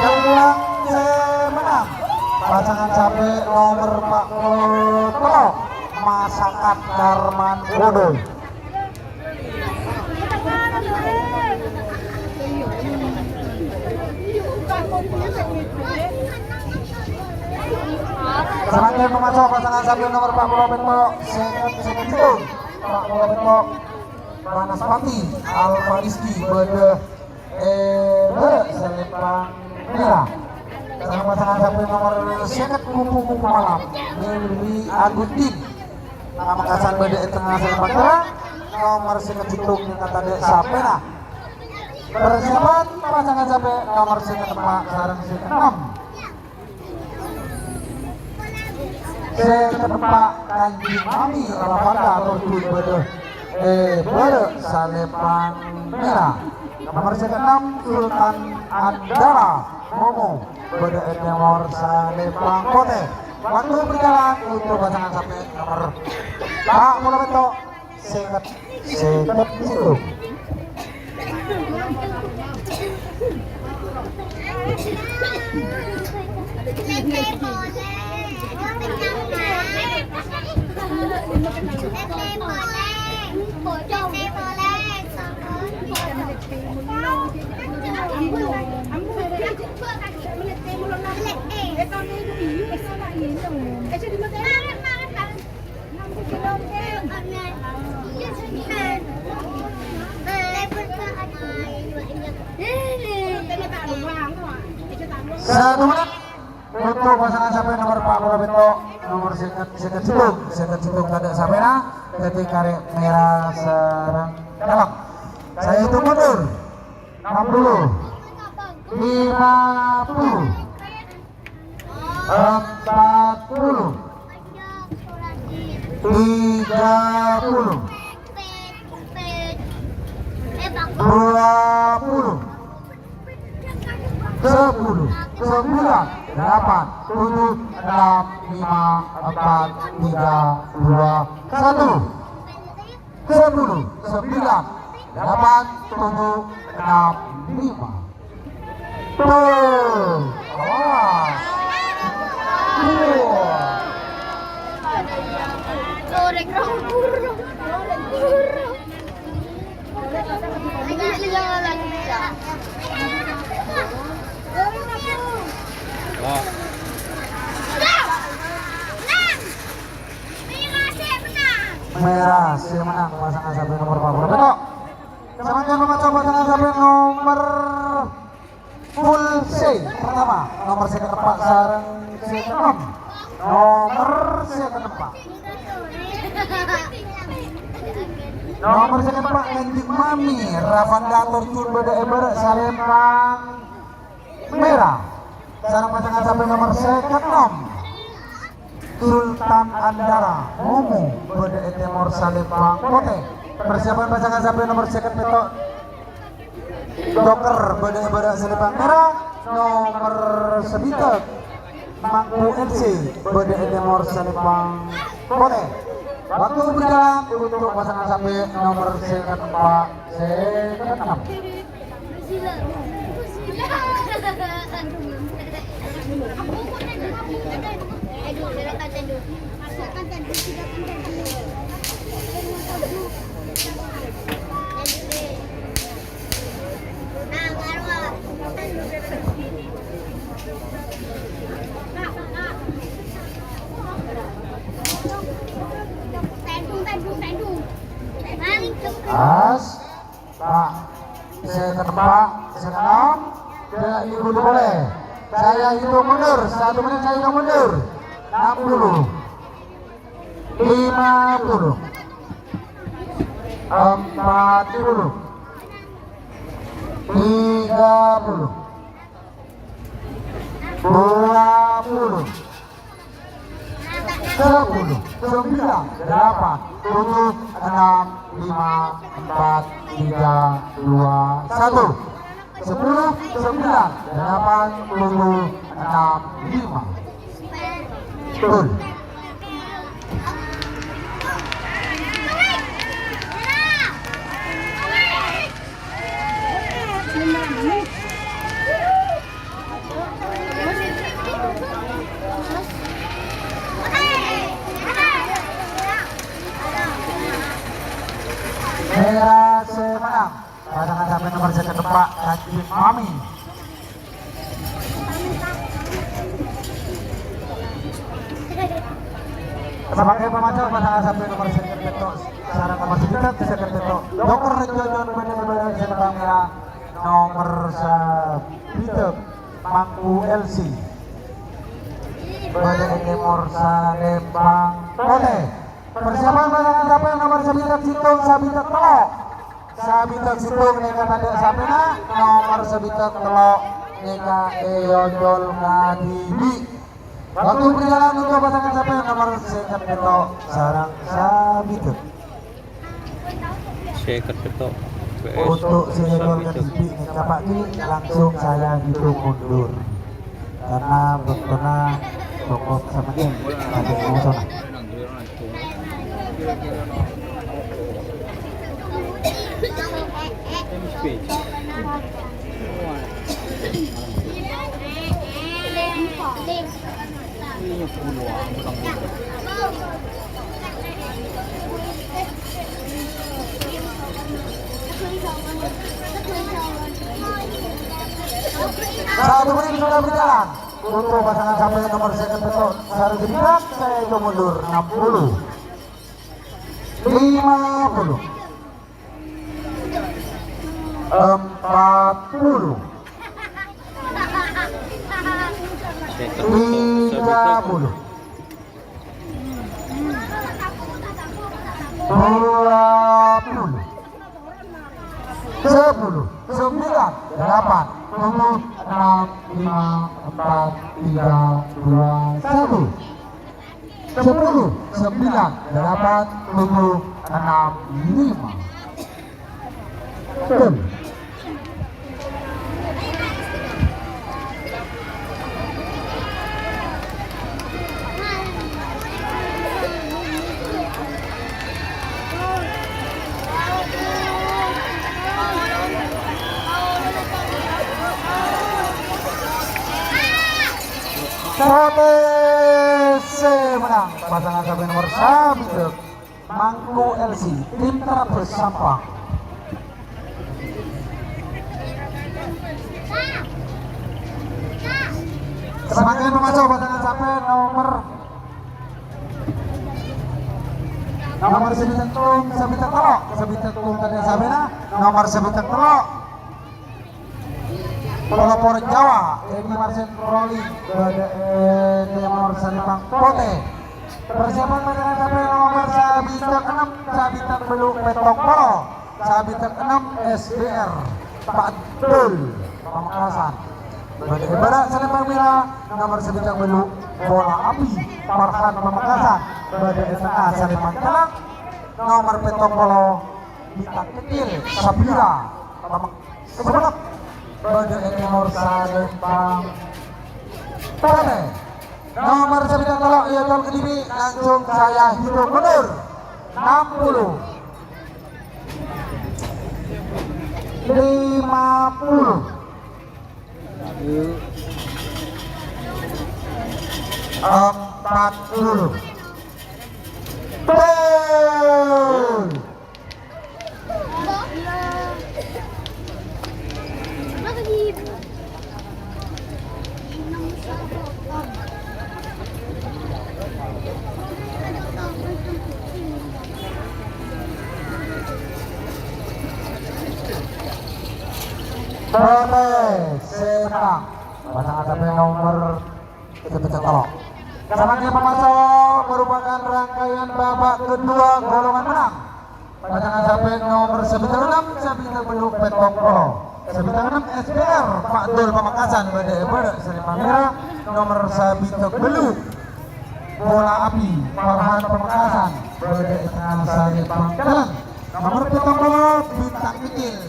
Gellâng sè mennang, pasangan sapè nomer empat puluh tello, Masakat Karman Bodoy. Samangkèn pamaso pasangan sapè nomer empat puluh pètto', sèket, sèket sèttong. Empat puluh pètto', Banaspati Alfa Rizky bâdâ è bârâ' salèmpang mèra. Sareng pasangan sapè nomer sèket, Kupu-kupu Malam, Willy Agustin. Pamekasan bâdâ è tengnga salèmpang mèra, nomer sèket sèttong nèka tadâ' sapèna. Persiapan pasangan sapè nomer sèket empa' sareng sèket ennem. Sèket empa' Kanjeng Mami Ravanda Torjun bâdâ è bârâ' salèmpang mèra. Nomer sèket ennem Sultan Andara Momo bâdâ è tèmor salèmpang potè. Waktu berjalan untuk pasangan sapè nomer empat puluh pètto', sèket, sèket sèttong. Satu menit untuk pasangan sapè nomer empat puluh pètto', nomer sèket, sèket sèttong, sèket sèttong tadâ' sapèna, dhâddhi karè mèra sareng gellâng. Saya hitung mundur. Enam puluh, lima puluh, empat puluh, tiga puluh, dua puluh, sepuluh, sembilan, delapan, tujuh, enam, lima, empat, tiga, dua, satu. Sepuluh, sembilan, delapan, tujuh, enam, lima. Tuh. Awas. Dua. Wah. Mèra sè mennang pasangan sapè nomer empat puluh pètto'. Samangkèn pamaso pasangan sapè nomer full C pertama, nomer sèket empa' sareng sèket ennem. Nomer sèket empa'. Nomer sèket empa' Kanjeng Mami Ravanda Torjun bâdâ è bârâ' salèmpang mèra. Sareng pasangan sapè nomer sèket ennem, Sultan Andara Momo bâdâ è tèmor salèmpang potè. Persiapan pasangan sapè nomer sèket pètto', Joker bâdâ è bârâ' salèmpang mèra, nomer sabidhâk Mangku N C bâdâ è tèmor salèmpang potè. Waktu berjalan untuk pasangan sapè nomer sèket empa', sèket ennem. Pas. Pak, sèket empa', sèket ennem, dâ' ibu polè. Saya hitung mundur, satu menit saya hitung mundur. Enam puluh. Lima puluh. Empat puluh. Tiga puluh. Dua puluh. Sepuluh. Sembilan. Delapan. Tujuh. Enam. Lima. Empat. Tiga. Dua. Satu. Sepuluh. Sembilan. Delapan. Tujuh. Enam. Lima. Betul. Sera sè mennang, pasangan sampè' nomer sèket empat, Kacimami. Sabagai pamaco, pasangan sampè' nomer sèket pètto', sareng nomer sèket, sèket pètto'. Dokter Rejo John Bene Bene sè mennang mèra, nomer sabidhâk Mangku L C. Bâdâ è tèmor Salembang Polè. Persiapan pasangan sampè' nomer sabidhâk sèttong, sabidhâk tello'. Sabidhâk sèttong nèka tadâ' sampèna, nomer sabidhâk tello' nèka èocol kadhibi'. Waktu berjalan untuk pasangan sampè' nomer sèket pètto' sareng sabidhâk. Sèket pètto'. Untuk sè èocol kadhibi' nèka, Pak Ki, langsung saya hitung mundur. Karena bâktona cokop samangkèn, tadâ' mosona. Satu menit sudah berjalan. Untuk pasangan sampè' nomer sèket pètto' sareng sabidhâk, saya itu mundur enam puluh. Lima puluh. Empat puluh. Tiga puluh. Dua puluh. Sepuluh. Sembilan. Delapan. Tujuh. Enam. Lima. Empat. Tiga. Dua. Satu. Sepuluh, sembilan, delapan, tujuh, enam, lima. Betul. Polè sè mennang, pasangan sampè' nomer sabidhâk, Mangku L C, tim Trabes Sampang. Samangkèn pamaso pasangan sampè' nomer, nomer sabidhâk tello', sabidhâk tello', sabidhâk tello' tadâ' sampèna, nomer sabidhâk tello'. Pelopor Jawa, Edi Marsen Rolling, bâdâ è tèmor Salembang Potè. Persiapan pasangan sampè' nomer sabidhâk ennem, sabidhâk tello' pèttong polo, sabidhâk ennem S B R, Pak Dul, Pamekasan. Bâdâ è bârâ' Salembang Mèra, nomer sabidhâk tello', Bola Api, Farhan, Pamekasan. Bâdâ è tengnga Salembang Celleng, nomer pèttong polo, Bintang Kecil, Sabira, Pamek-, Sumenep. Bâdâ è tèmor Salembang Potè. Nomer sabidhâk tello' èocol kadhibi', langsung saya hitung mundur. Enam puluh. Lima puluh. Empat puluh. Betul. Potè sè mennang. Pasangan sampè' nomer Sabidhâk tello'. Samangkèn pamaso merupakan rangkaian babak kedua golongan menang. Pasangan sampè' nomer sabidhâk ennem, sabidhâk tello' pèttong polo. Sabidhâk ennem S B R, Pak Dul Pamekasan bâdâ è bârâ' Salempang Mèra, nomer sabidhâk bâllu', Bola Api, Farhan Pamekasan, bâdâ è tengnga Salempang Jhâlân, nomer pèttong polo, Bintang Kecil,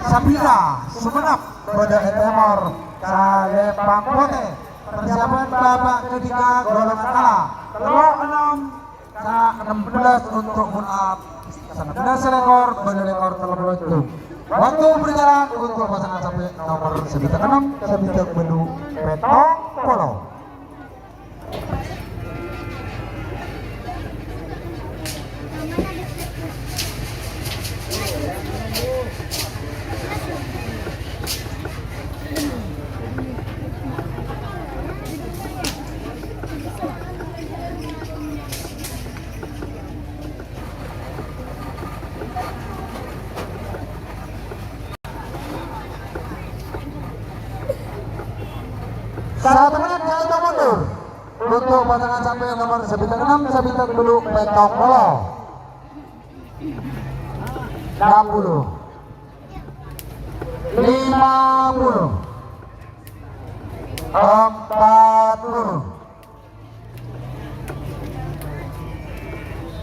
Sabira, Sumenep, bâdâ è tèmor Salempang Potè. Persiapan babak ketiga golongan A, tello ennem, Sa ennem belas untuk pull up, sanget belas sèlèkor, bâdâ lèkor tello polo itu. Waktu berjalan untuk pasangan sampè' nomer sabidhâk ennem, sabidhâk bâllu', pèttong polo. Satu menit, jangan mundur. Untuk pasangan sampè' nomer sabidhâk ennem, sabidhâk bâllu', pèttong polo. Ennem puluh. Lima puluh. Empat puluh.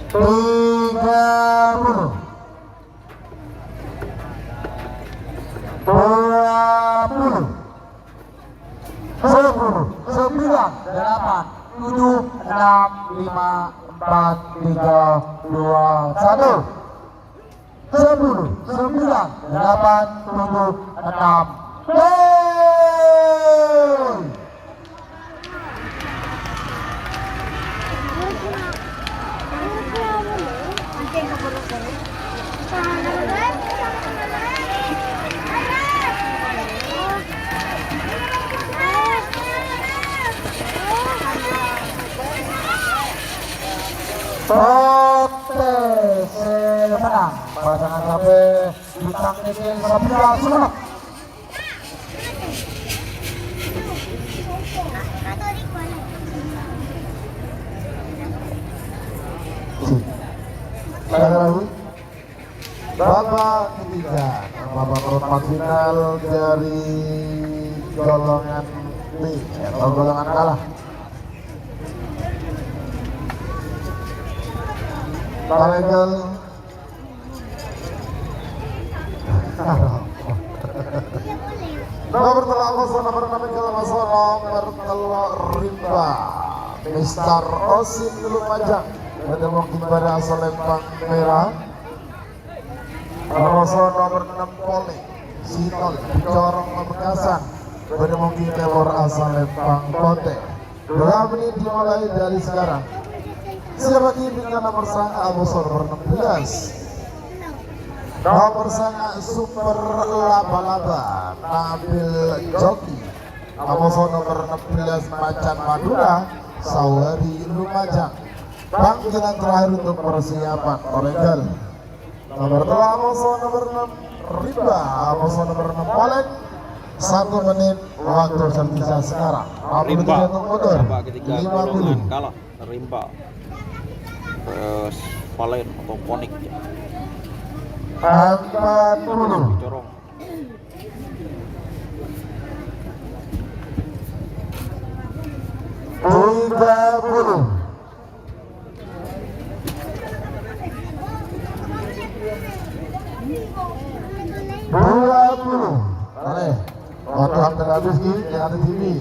Tiga puluh. Dua puluh. Sepuluh, sembilan, delapan, tujuh, enam, lima, empat, tiga, dua, satu. Sepuluh, sembilan, delapan, tujuh, enam. Gol! Potè sè menang, pasangan sampè' Bintang Kecil Sabira Sumenep. Sekali lagi. Babak ketiga, babak perempat final dari golongan B atau golongan kalah. Taregal. Nomor tello', nomor ennem, nomor tello' rimba. Mister Osin Lumajang. Bâdâ monggu bâdâ Salempang Mèra. Nomor ennem polè. Sinol, Corong Pamekasan. Bâdâ monggu tèmor Salempang Potè. Dua menit dimulai dari sekarang. Siap lagi dengan nomor sanga, abosor nomor ennem belas. Nomor sanga Super Laba-Laba, Nabil Joki. Abosor nomor ennem belas, Macan Madura, Sawari Lumajang. Panggilan terakhir untuk persiapan Taregal. Nomor tello', amoso nomor ennem, rimba, amoso nomor ennem polè. Satu menit waktu tersisa sekarang. Rimba, babak ketiga, lima puluh. Golongan kalah, rimba. Eh, Valen atau Ponik. Empat puluh. Corong. Tiga puluh. Dua puluh. Boleh. Waktu hampir habis, Ki. Yang ada sini.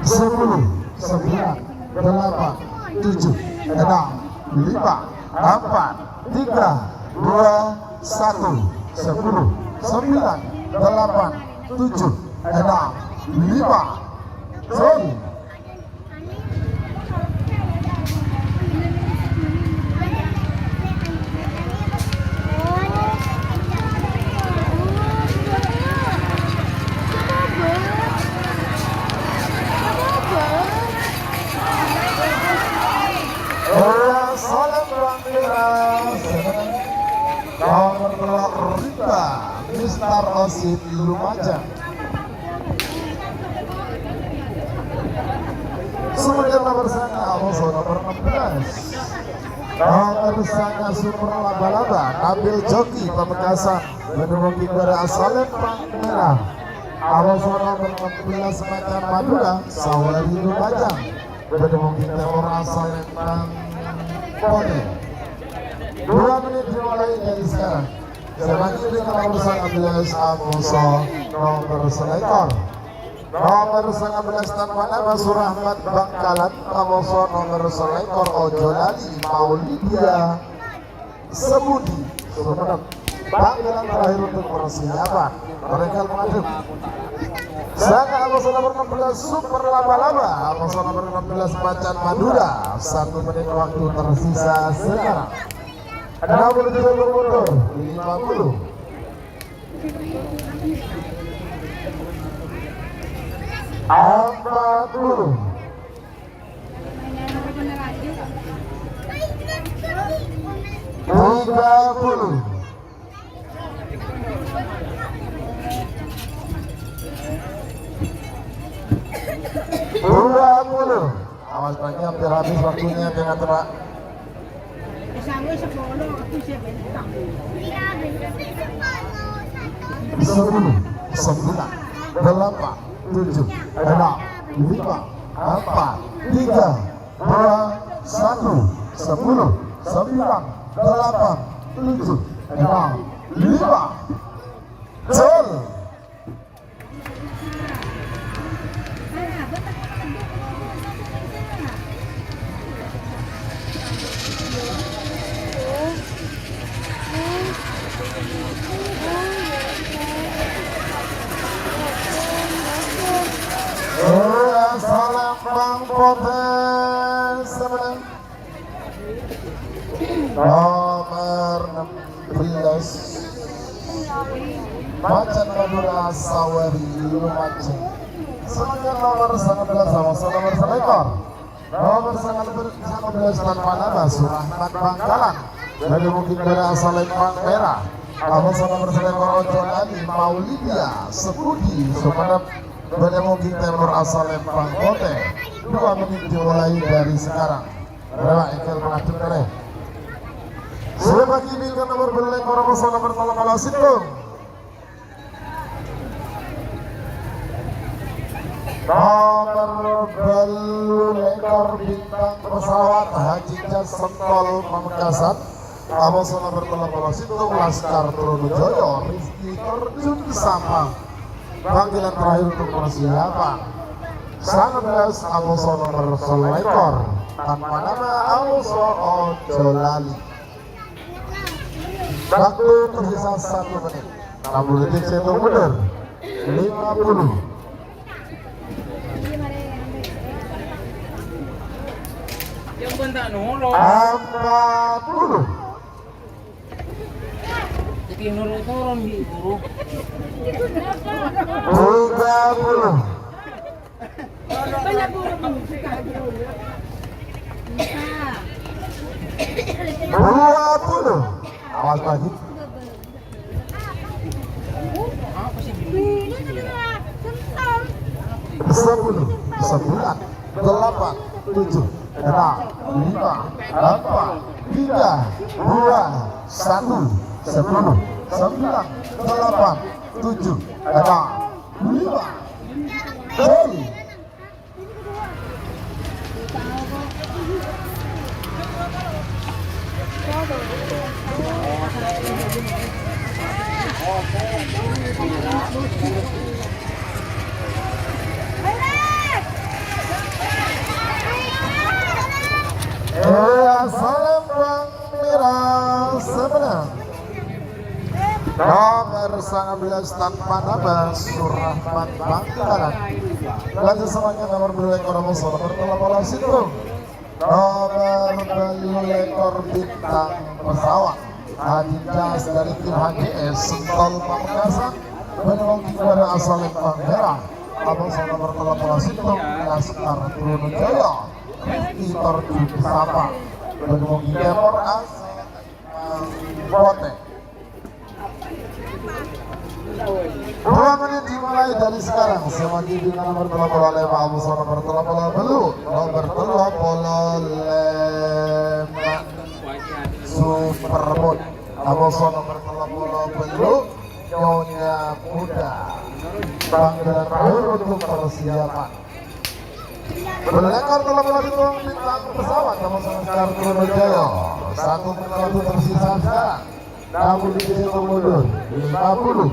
Sepuluh, sembilan, delapan, tujuh, enam, lima, empat, tiga, dua, satu. Sepuluh, sembilan, delapan, tujuh, enam, lima. Sorry. Nomor tello' rimba, Mister Osit Lumajang. Semenjak nomor sanga, amoso nomor ennem belas. Nomer sanga Super Laba-Laba, Nabil Joki Pamekasan, bâdâ monggi bârâ' asal Lempang Merah. Aroso nomer ennem belas Macan Madura, Sawari Lumajang, bâdâ monggi tèmor asal Lempang Potè. Dua menit dimulai dari sekarang. Selanjutnya nomor sanga belas Amoso nomer selekor. Nomer sanga belas tanpa nama Surahmat Bangkalan, Amoso nomer selekor Ojo Lali Maulidia Sebudi Sumenep. Panggilan terakhir untuk persiapan mereka menghadap. Sanga Amoso nomor enam belas Super Laba-Laba, Amoso nomor enam belas Macan Madura. Satu menit waktu tersisa sekarang. Enam puluh tujuh mundur, lima puluh. Empat puluh. Tiga puluh. Dua puluh. Awas, Pak, ini hampir habis waktunya, hati-hati, Pak. Sepuluh, sembilan, delapan, tujuh, enam, lima, empat, tiga, dua, satu, sepuluh, sembilan, delapan, tujuh, enam, lima. Gol. Salam Bang Potes, sebenarnya. Nomor enam belas. Macan Madura Sawari Lumajang. Selanjutnya nomor sembilan belas sama nomor selekor. Nomor sembilan belas tanpa nama Surahmat Bangkalan. Bâdâ monggi bârâ' asal Lempang Merah. Amoso nomor selekor Ojo Lali Maulidia Sebudi Sumenep. Bâdâ monggi tèmor asal Lempang Potè. Dua menit dimulai dari sekarang. Berapa engkel mengadep kere? Sudah bagi bintang nomor bâllu lèkor, nomor tello polo sèttong. Nomor bâllu lèkor bintang pesawat Haji Jas Sentol Pamekasan. Amoso nomor tello polo sèttong Laskar Trunojoyo Rizky Terjun Sampang. Panggilan terakhir untuk persiapan. Sangabelas Amoso nomor selekor. Tanpa nama Amoso Ojo Lali. Waktu tersisa satu menit. Enam puluh detik saya hitung mundur. Lima puluh. Empat puluh. Jadi nurut turun di guru. Tiga puluh. Dua puluh. Awas lagi. Sepuluh, sembilan, delapan, tujuh, enam, lima, empat, tiga, dua, satu, sepuluh, sembilan, delapan, tujuh, enam, lima. Gol. Eh, salam Bang Merah sebelah. Nomor sangabelas tanpa nama Surahman Bangkalan. Lanjut semuanya nomor bâllu lèkor Amoso, nomor tello polo sèttong. Nomor bâllu lèkor bintang pesawat Adidas dari tim H G S Sentol Pamekasan. Bâdâ monggi bârâ' asal Lempang Merah. Amoso nomor tello polo sèttong Laskar Trunojoyo Rizky Terjun Sampang. Bâdâ monggi tèmor asal Potè. Dua menit dimulai dari sekarang. Sè maju dengan nomor tello polo lèma', Amoso nomor tello polo bâllu, nomor tello polo lèma'. Permut. Amoso nomer tello polo bellu', Nyonya Muda. Panggilan terakhir untuk persiapan. Berlekar dalam latihan bintang pesawat, Amoso Laskar Trunojoyo. Satu pesawat tersisa sekarang. Namun di sini mundur. Lima puluh.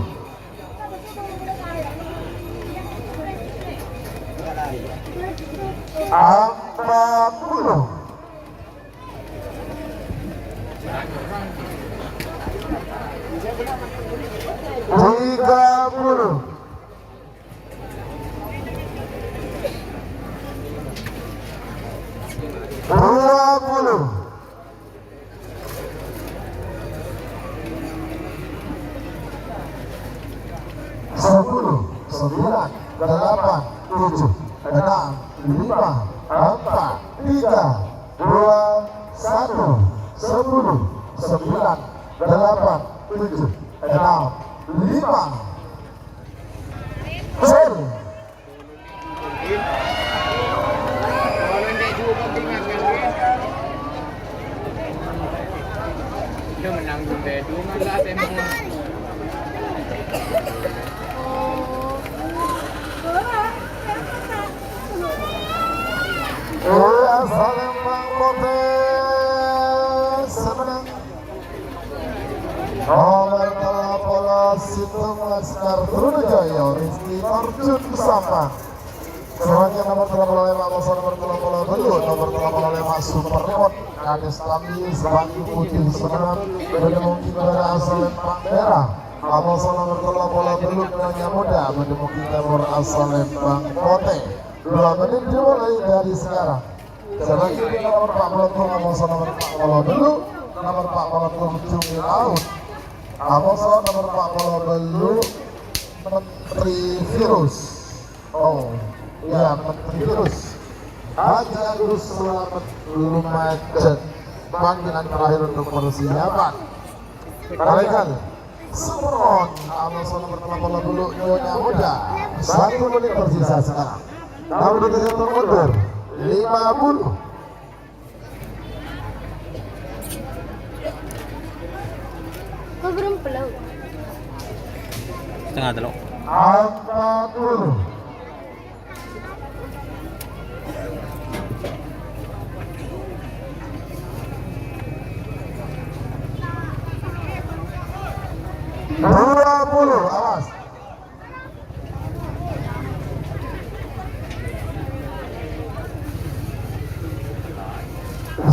Empat puluh. Tiga puluh. Dua puluh. Sepuluh, sembilan, delapan, tujuh, enam, lima, empat, tiga, dua, satu, sepuluh, sembilan, delapan, tujuh, enam, lima. Gol. Iya, Salembang Potè sè mennang. Nomer tello polo sèttong Laskar Trunojoyo, Rizky Tarjun Sampang. Selanjutnya nomer tello polo lèma', amoso nomer tello polo bellu', nomer tello polo lèma' Super Remote. Kades Tambi, Sebanyu Putih sè mennang, bâdâ mongkèn bâdâ Salembang Merah. Amoso nomer tello polo bellu', Nyonya Muda, bâdâ mongkèn tèmor Salembang Potè. Dua menit dimulai dari sekarang. Selanjutnya nomer empat puluh, amoso nomer empat puluh bellu', nomer empat puluh tujuh Milaut. Amoso nomer empat puluh bellu', Menteri Virus. Oh, iya, Menteri Virus. Haji Agus Slamet Lumajang. Panggilan terakhir untuk persiapan. Kalian Supermon, amoso nomer tello polo bellu', Nyonya Muda. Satu menit tersisa sekarang. Tahu udah terhitung mundur. Lima puluh. Kok belum pulang? Setengah tello'. Empat puluh. Dua puluh, awas.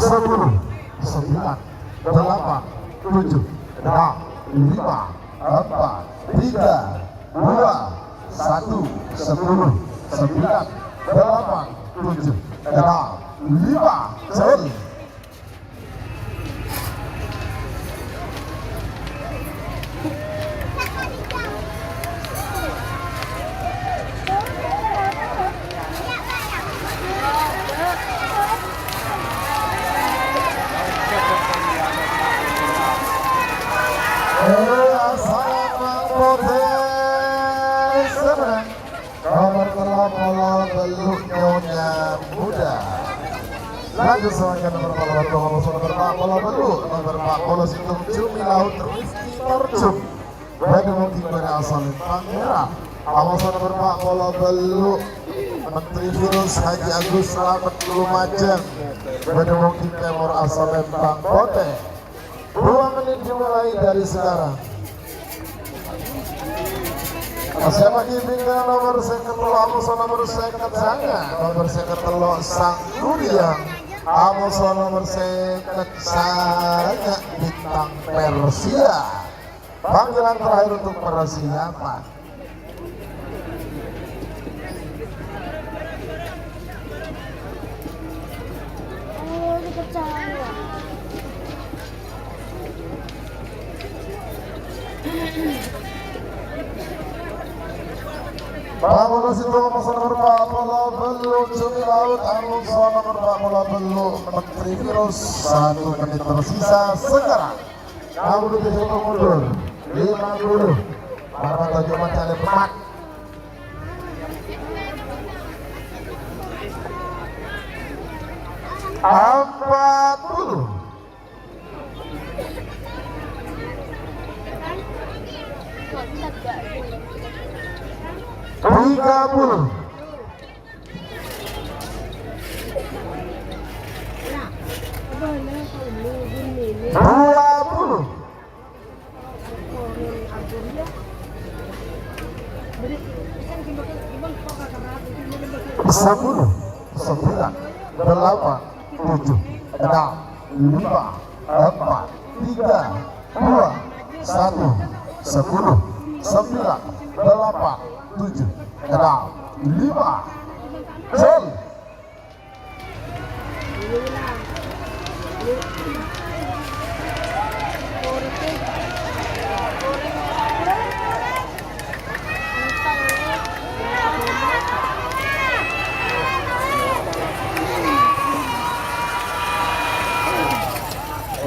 Sepuluh, sembilan, delapan, tujuh, enam, lima, empat, tiga, dua, satu, sepuluh, sembilan, delapan, tujuh, enam, lima, gol. Eh, Salembang Potè sè mennang. Nomer tello polo bellu' Nyonya Muda. Laju selanjutnya nomer empat puluh, amoso nomer empat puluh bellu', nomer empat puluh sèttong Jumi Laut Rizky Tarjun. Bâdâ mongkèn bâdâ Salembang Merah. Amoso nomer empat puluh bellu', Menteri Virus Haji Agus Slamet Lumajang. Bâdâ mongkèn tèmor Salembang Potè. Dua menit dimulai dari sekarang. Siapa di bingkai nomor sèket tello', amoso nomer sèket sanga', nomer sèket tello' Sang Kurniawan, amoso nomer sèket sanga' Bintang Persia. Panggilan terakhir untuk persiapan. Pamulus itu amoso nomer empat puluh bellu' Jumi Laut, amoso nomer empat puluh bellu' Menteri Virus, satu menit tersisa sekarang. Kamu udah mundur. Lima puluh. Para maju macam lepat. Empat puluh. Tiga puluh. Dua puluh. Sepuluh, sembilan, delapan, tujuh, enam, lima, empat, tiga, dua, satu, sepuluh, sembilan, delapan, tujuh, enam, lima. Gol.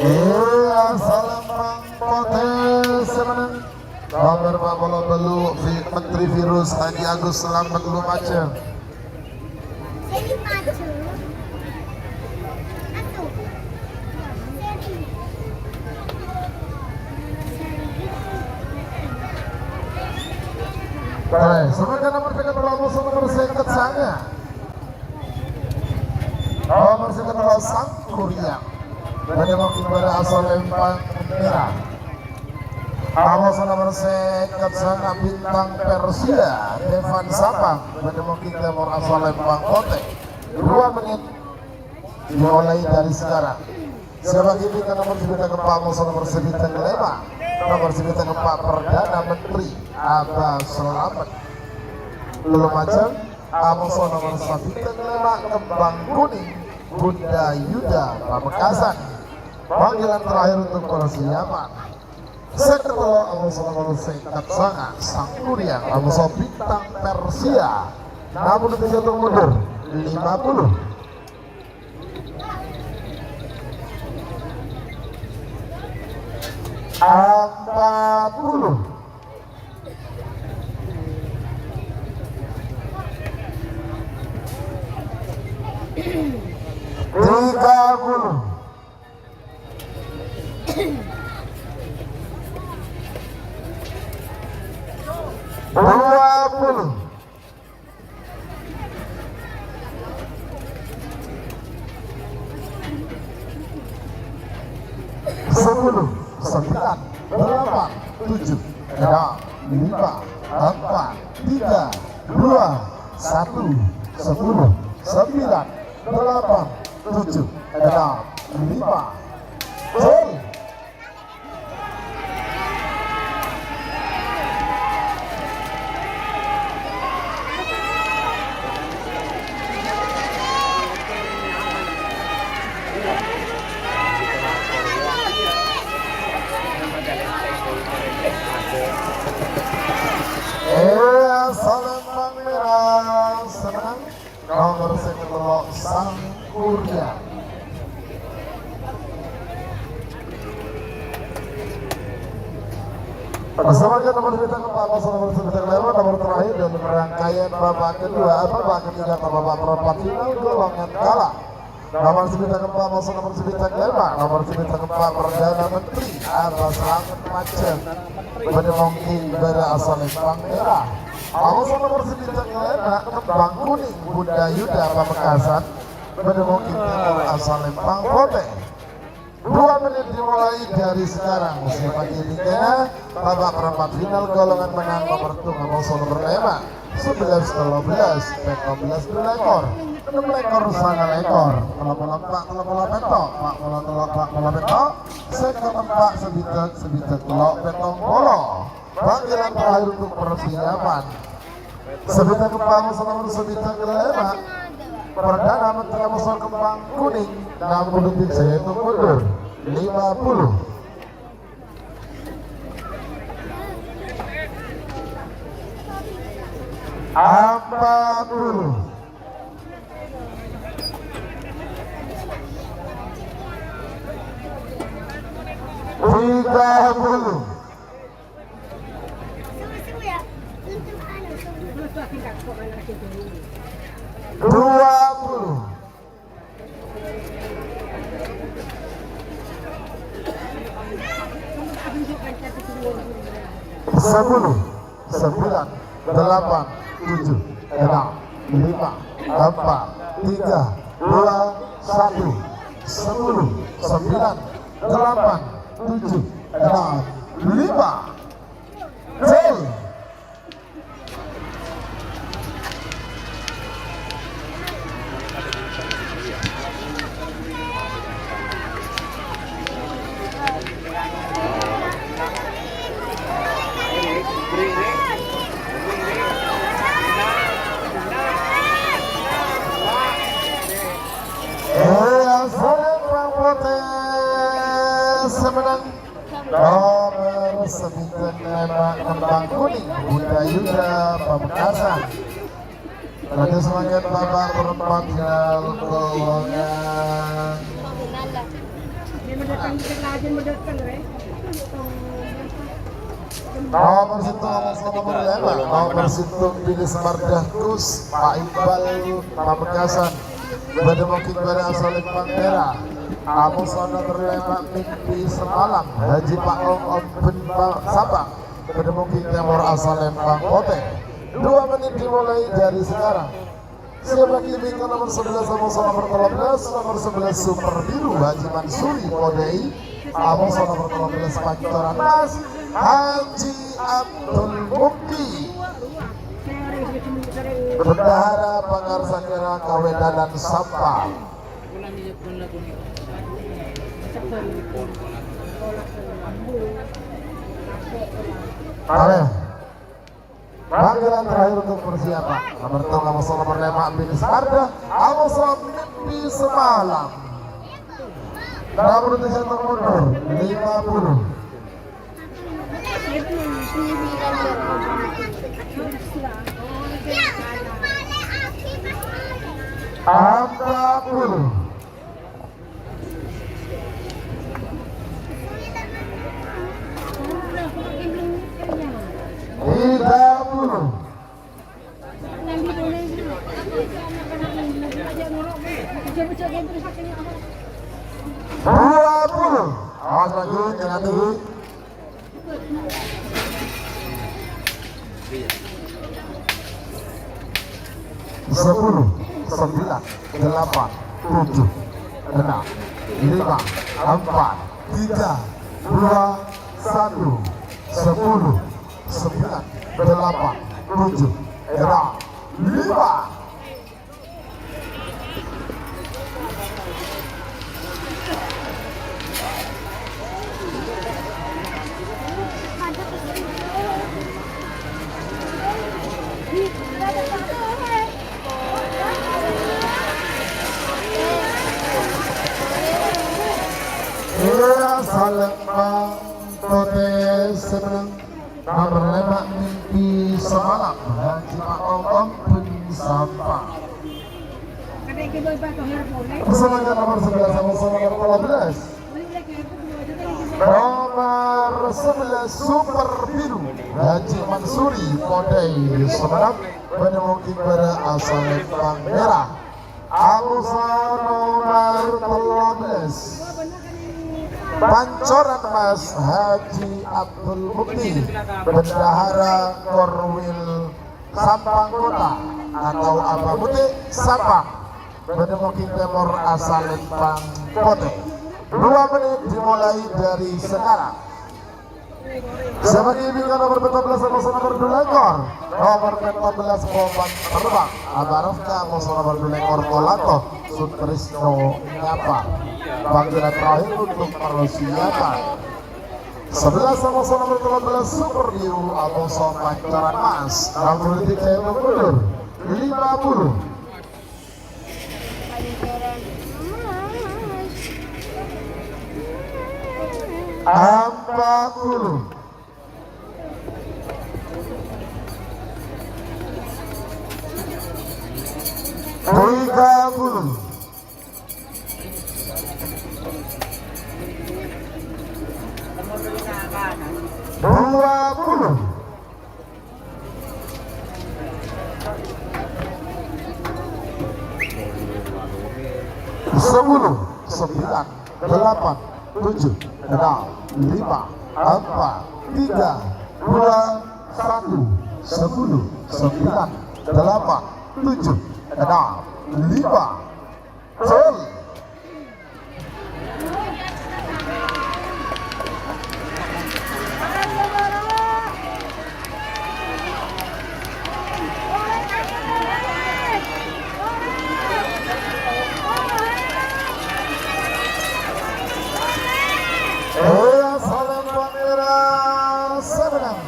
Iya, salam bang putih semenang. Nomor empat puluh telu, Vi-, Menteri Virus Haji Agus Selamat Lumajang. Baik, semoga nomor tiga puluh nomor seket sanga. Nomor seket Sangkuriang. Bâdâ mangkèn bâdâ asal lempang merah. Amoso nomor seket sanga Bintang Persia, Devan Sapang. Bâdâ mangkèn nomor asal lempang putih. Dua menit dimulai dari sekarang. Sè bâgi bintang nomor sè bintang keempat, amoso nomor sè bintang kelima. Nomor sè bintang keempat, Perdana Menteri Abah Selamet. Lumajang, amoso nomor sè bintang kelima, Kembang Kuning, Bunda Yuda Pamekasan. Panggilan terakhir untuk persiapan. Sè katello', amoso nomor seket sanga, Sangkuriang, amoso Bintang Persia. Namun, bisa mundur, lima puluh. Empat puluh. Tiga puluh. Dua puluh. Sepuluh, sembilan, delapan, tujuh, enam, lima, empat, tiga, dua, satu, sepuluh, sembilan, delapan, tujuh, enam, lima. Gol. Iya, salam Bang Merah, senang. Nomor seket tello' Sangkuriang. Bersama dengan nomor bintang empat, nomor bintang lima, nomor terakhir dalam rangkaian babak kedua, babak ketiga, atau babak perempat final golongan kala. Nomor bintang empat, nomor bintang lima, nomor bintang empat, Perdana Menteri Abah Selamet Lumajang. Bâdâ mangkèn bâdâ asal lempang merah. Amoso nomor sè bintang lèma', Kembang Kuning, Bunda Yuda Pamekasan. Bâdâ mangkèn nomor asal lempang putih. Dua menit dimulai dari sekarang. Sè bâgi bingkèna, babak perempat final golongan menang nomor tunggal, amoso nomor lèma'. Sebelas, tello belas, pètto belas, dulekor, ennem lekor, sanga lekor, tello polo empa', tello polo pètto', pa' polo tello', pa' polo pètto', sèket empa', sabidhâk, sabidhâk tello', pèttong polo. Panggilan terakhir untuk persiapan. Sabidhâk empa' amoso nomor sabidhâk lèma'. Perdana Menteri amoso Kembang Kuning, enam puluh detik sèttong mundur. Lima puluh. Empat puluh. Tiga puluh. Dua puluh. Sepuluh, sembilan, delapan, Tujuh, enam, lima, empat, tiga, dua, satu, sepuluh, sembilan, delapan, tujuh, enam, lima. Gol. Iya, Salembang Potè sè mennang. Nomer sabidhâk lèma' Kembang Kuning, Buddha Yuda Pamekasan. Raja semangat Bapak berempat final keuangan. Nomer sèttong, nomer sèttong, nomer lèma', nomer sèttong Billy Samardakus, Pak Iqbal Pamekasan. Bâdâ mungkin bâdâ asalèng Pangèra. Amoso nomer lèma' Mimpi Semalam, Haji Pak Ong Om bân Pa-, Sabang. Bâdâ mungkin Tèmor asalèng Bang Potè. Dua menit dimulai dari sekarang. Siap lagi bingkai nomor sebelas, amoso nomer tello bellâs, nomer sebelas Super Biru, Haji Mansuri Podei. Amoso nomer tello bellâs Pancoran Mas, Haji Abdul Mukti. Bendahara Pangarsakèra Kawèdanan Sampang. Ayo. Panggilan terakhir untuk persiapan. Nomor tello, amoso nomer lèma' Mimpi Semalam. Amoso Mimpi Semalam. Nomor tiga nomor mundur. Lima puluh. Empat puluh. Tiga puluh. Dua puluh. Awas lagi, jangan dulu. Sepuluh, sembilan, delapan, tujuh, enam, lima, empat, tiga, dua, satu, sepuluh, sembilan, delapan, tujuh, enam, lima. Iya, Salembang Potè sè mennang. Nomer lèma' Mimpi Semalam, Haji Pak Ong Om bân Sampang. Bersama dengan nomor sebelas, sama-sama nomor dua belas. Nomor sebelas Super Biru, Haji Mansuri Podei Semalam, bâdâ mungkin bâdâ asalèng Pangèra. Amoso nomer tello bellâs. Pancoran Mas Haji Abdul Mukti, Bendahara Korwil Sampang Kota atau Abah Mukti Sampang. Bâdâ mungkin Tèmor asalèng Bang Potè. Dua menit dimulai dari sekarang. Sè manggi bingkai nomor pètto bellâs, amoso nomor dua lèkor. Nomor pètto bellâs Komang Terbang. Abarokah amoso nomor dua lèkor Kolato Sutrisno Nyapa. Panggilan terakhir untuk persiapan. Sebelas, amoso nomor tello bellâs Super Biru, amoso Pancoran Mas. Enam puluh detik saya mundur. Lima puluh. Empat puluh. Tiga puluh. Dua puluh. Sepuluh, sembilan, delapan, tujuh, enam, lima, empat, tiga, dua, satu, sepuluh, sembilan, Delapan, tujuh, enam, lima. Gol. Iya, salam Pangeran Semenang.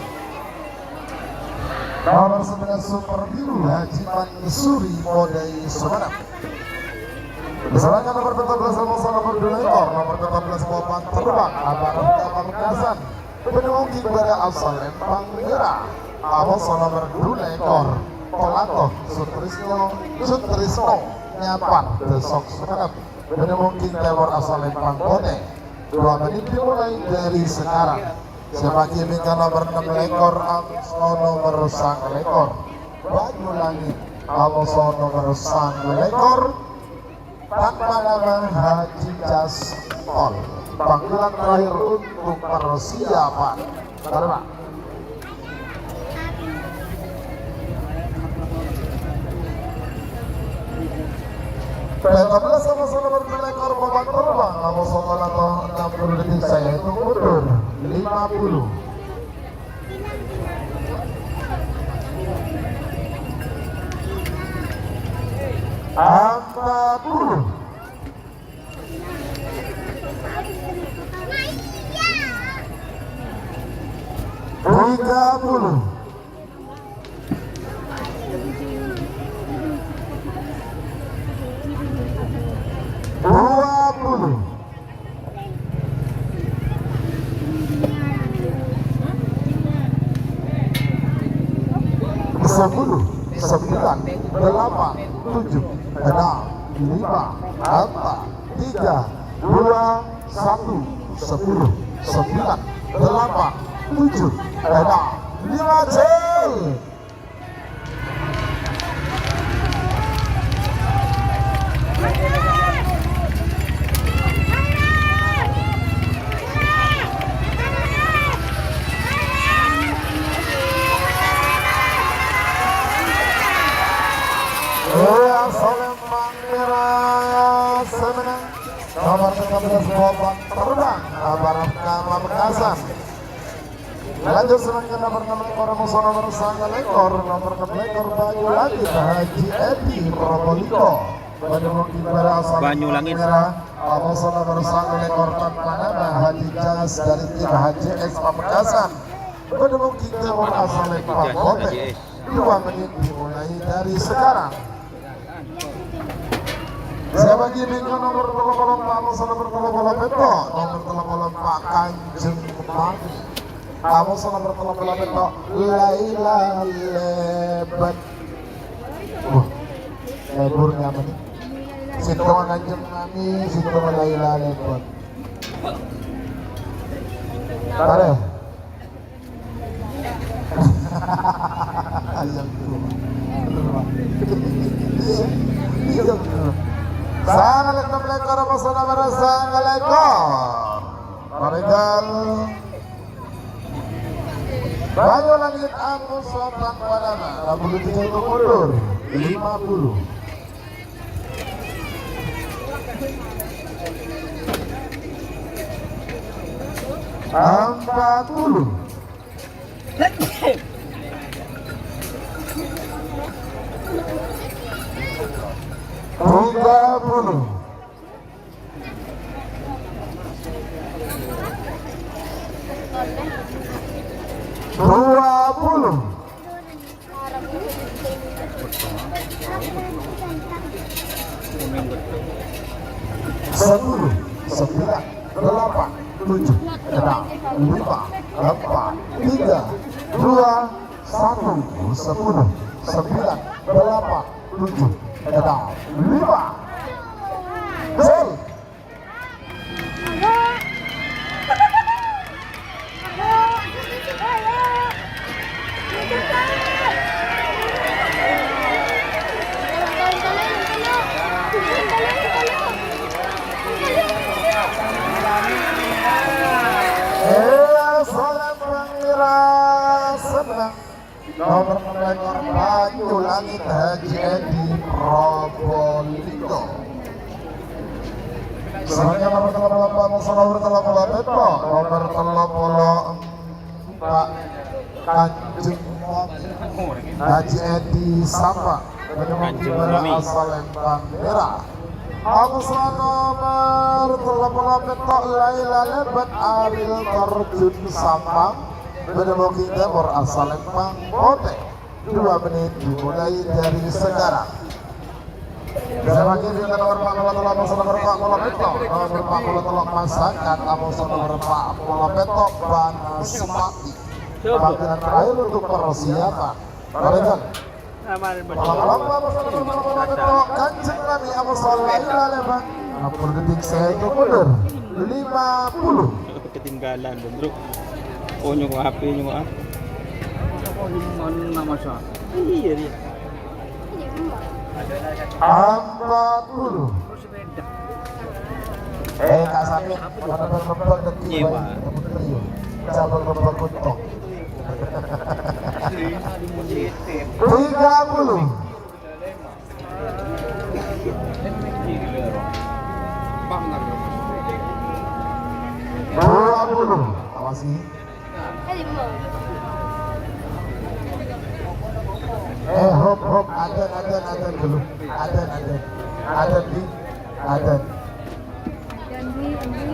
Nomor sebelas Super Biru, Haji Mansuri Modai Sumenep. Diserahkan nomor empat belas, nomor dua lekor, nomor empat belas, Bopan Terbang, Abang Pamekasan. Penuh gibara asal Empang Merah. Awas nomor dua lekor, Pelato Sutrisno, Sutrisno, Nyapar, Desok Sumenep. Penuh gibara asal Empang Putih. Dua menit dimulai dari sekarang. Sè maghi mèngka nomor ennem lèkor, amoso nomor sanga lèkor. Banyulangit, amoso nomor sanga lèkor. Tanpa nama Haji Jaspol. Panggilan terakhir untuk persiapan. Terima. Pèttobelas sama solo berlekor papan terbang, kamu sekolah toh enam puluh detik, saya hitung mundur. Lima puluh. Empat puluh. Tiga puluh. Dua puluh. Sepuluh, sembilan, delapan, tujuh, enam, lima, empat, tiga, dua, satu, sepuluh, sembilan, delapan, tujuh, enam, lima, gol. Iya, Salembang Merah, Semenang. Nomor tiga belas, Bopan Terbang, Barat Pamekasan. Lanjut, sedangkan nomor enam lèkor, musuh nomor sanga lèkor, nomor enam lèkor, Banyulangit, Haji Edi Probolinggo. Pada mungkin pada asal Banyulangit. Merah, musuh nomor sanga lèkor tanpa nama, Haji Jas dari tim Haji X Pamekasan. Pada mungkin nomor asal lèkor Pamekasan. Dua menit dimulai dari sekarang. Sè maghi mèngka nomor tello polo empa', nomor tello polo empa', nomor tello polo empa', Kanjeng Mami. Amoso nomor tello polo empa', Laila Lebat. Wah, lebur nyaman. Sèttong Kanjeng Mami, sèttong Laila Lebat. Tare. Yang kedua. Yang kedua. Sanga lèkor, lèkor, apa sana merasa ngalekor? Paregal. Banyulangit, amoso tanpa nama. Enam puluh tiga itu mundur. Lima puluh. Empat puluh. Tiga puluh. Dua puluh. Sepuluh, sembilan, delapan, tujuh, enam, lima, empat, tiga, dua, satu, sepuluh, sembilan, delapan, tujuh, enam, lima. Gol. Iya, salam Pangeran Semenang. Nomor enam lèkor, Banyulangit Haji Edi Probolinggo. Selanjutnya nomor tello polo empa', nomor tello polo pètto', nomor tello polo empa', Kanjeng Mami Haji Edi Sampa. Kanjeng Mami. Asal Empang Merah. Amoso nomor tello polo pètto', Laila Lebet Ariel Terjun Sampang. Bâdâ Bukit Timur asal Empang Potè. Dua menit dimulai dari sekarang. Bâdâ lagi di nomor empat puluh tello, nomor empat puluh tello, nomor empat puluh tello Masakan, nomor empat puluh pètto' Banaspati. Panggilan terakhir untuk persiapan. Barengan. Lomba nomor empat puluh tello Kanjeng Nabi Abu Sallallahu Alaihi Wasallam. Ampun, detik saya itu mundur. Lima puluh. Ketinggalan, Bro. Oh, nyongo' H P, nyongo', ah. Mana, Mas? Iya, iya. Empat puluh. Eh, Kak Samir, pada berkembang ke Nyewa. Coba berkembang kontong. Tiga puluh. Dua puluh. Awasi. Eh, hop, hop, adzan, adzan, adzan dulu. Adzan, adzan. Adzan, di. Adzan.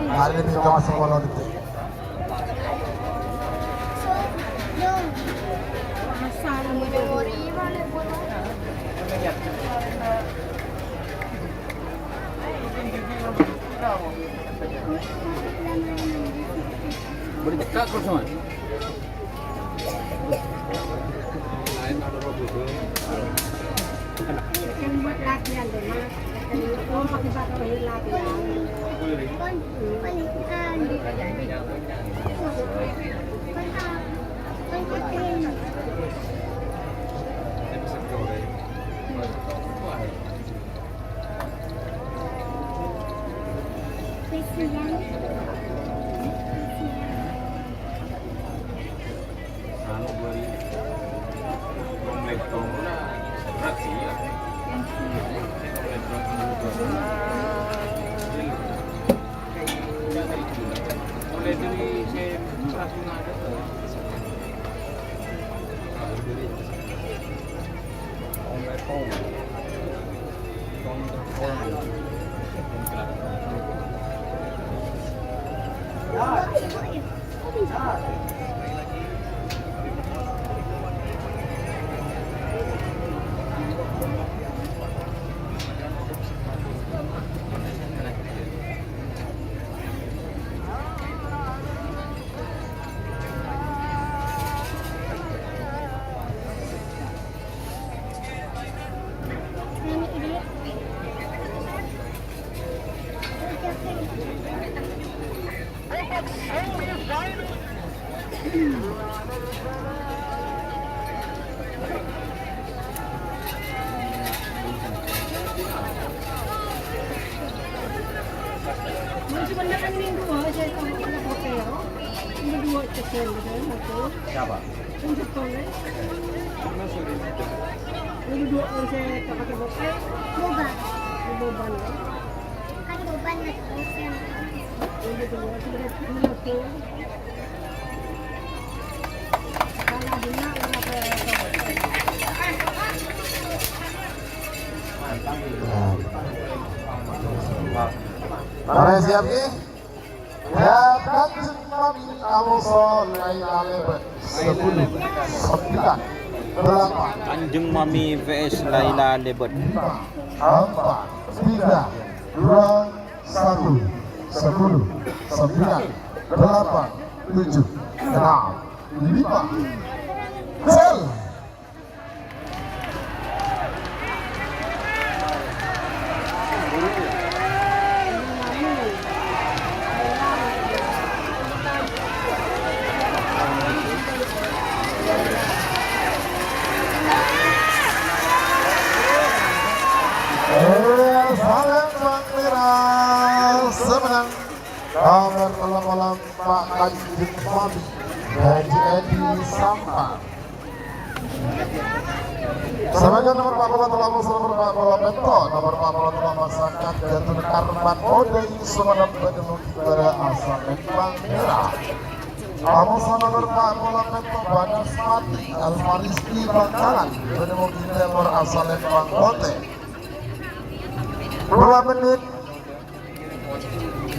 Hari ini cuma sepuluh detik. Boleh cekak terus, Mas? Kan buat latihan deh, Mas. Oh, pakai batu latihan. Siapa? Ini dua orang saya tak pakai bokeh. Boban. Ini Boban, ya. Kan Boban ya, terus yang ini dua sudah dulu tuh. Kalau bunga udah kayak Para siap, nggih? Ya, Kanjeng Nabi Abu Sallallahu Alaihi Wasallam. Sepuluh, sembilan, delapan. Kanjeng Mami V S Laila Lebet. Lima, empat, tiga, dua, satu, sepuluh, sembilan, delapan, tujuh, enam, lima. Sel. Eh, salam Bang Lera, semenang. Nomor tello polo empa' Kanjeng Nabi Haji Edi Sampa. Samarèn nomer pa' polo tello', nomer pa' polo pètto', nomer pa' polo tello' masakat Jatuh Karman Odai Sumenep bâdâ monggu bârâ asal lempang mèra. Amoso nomer pa' polo pètto' Banaspati Alfaristi Bangkalan bâdâ monggu tèmor asal lempang potè. Dua menit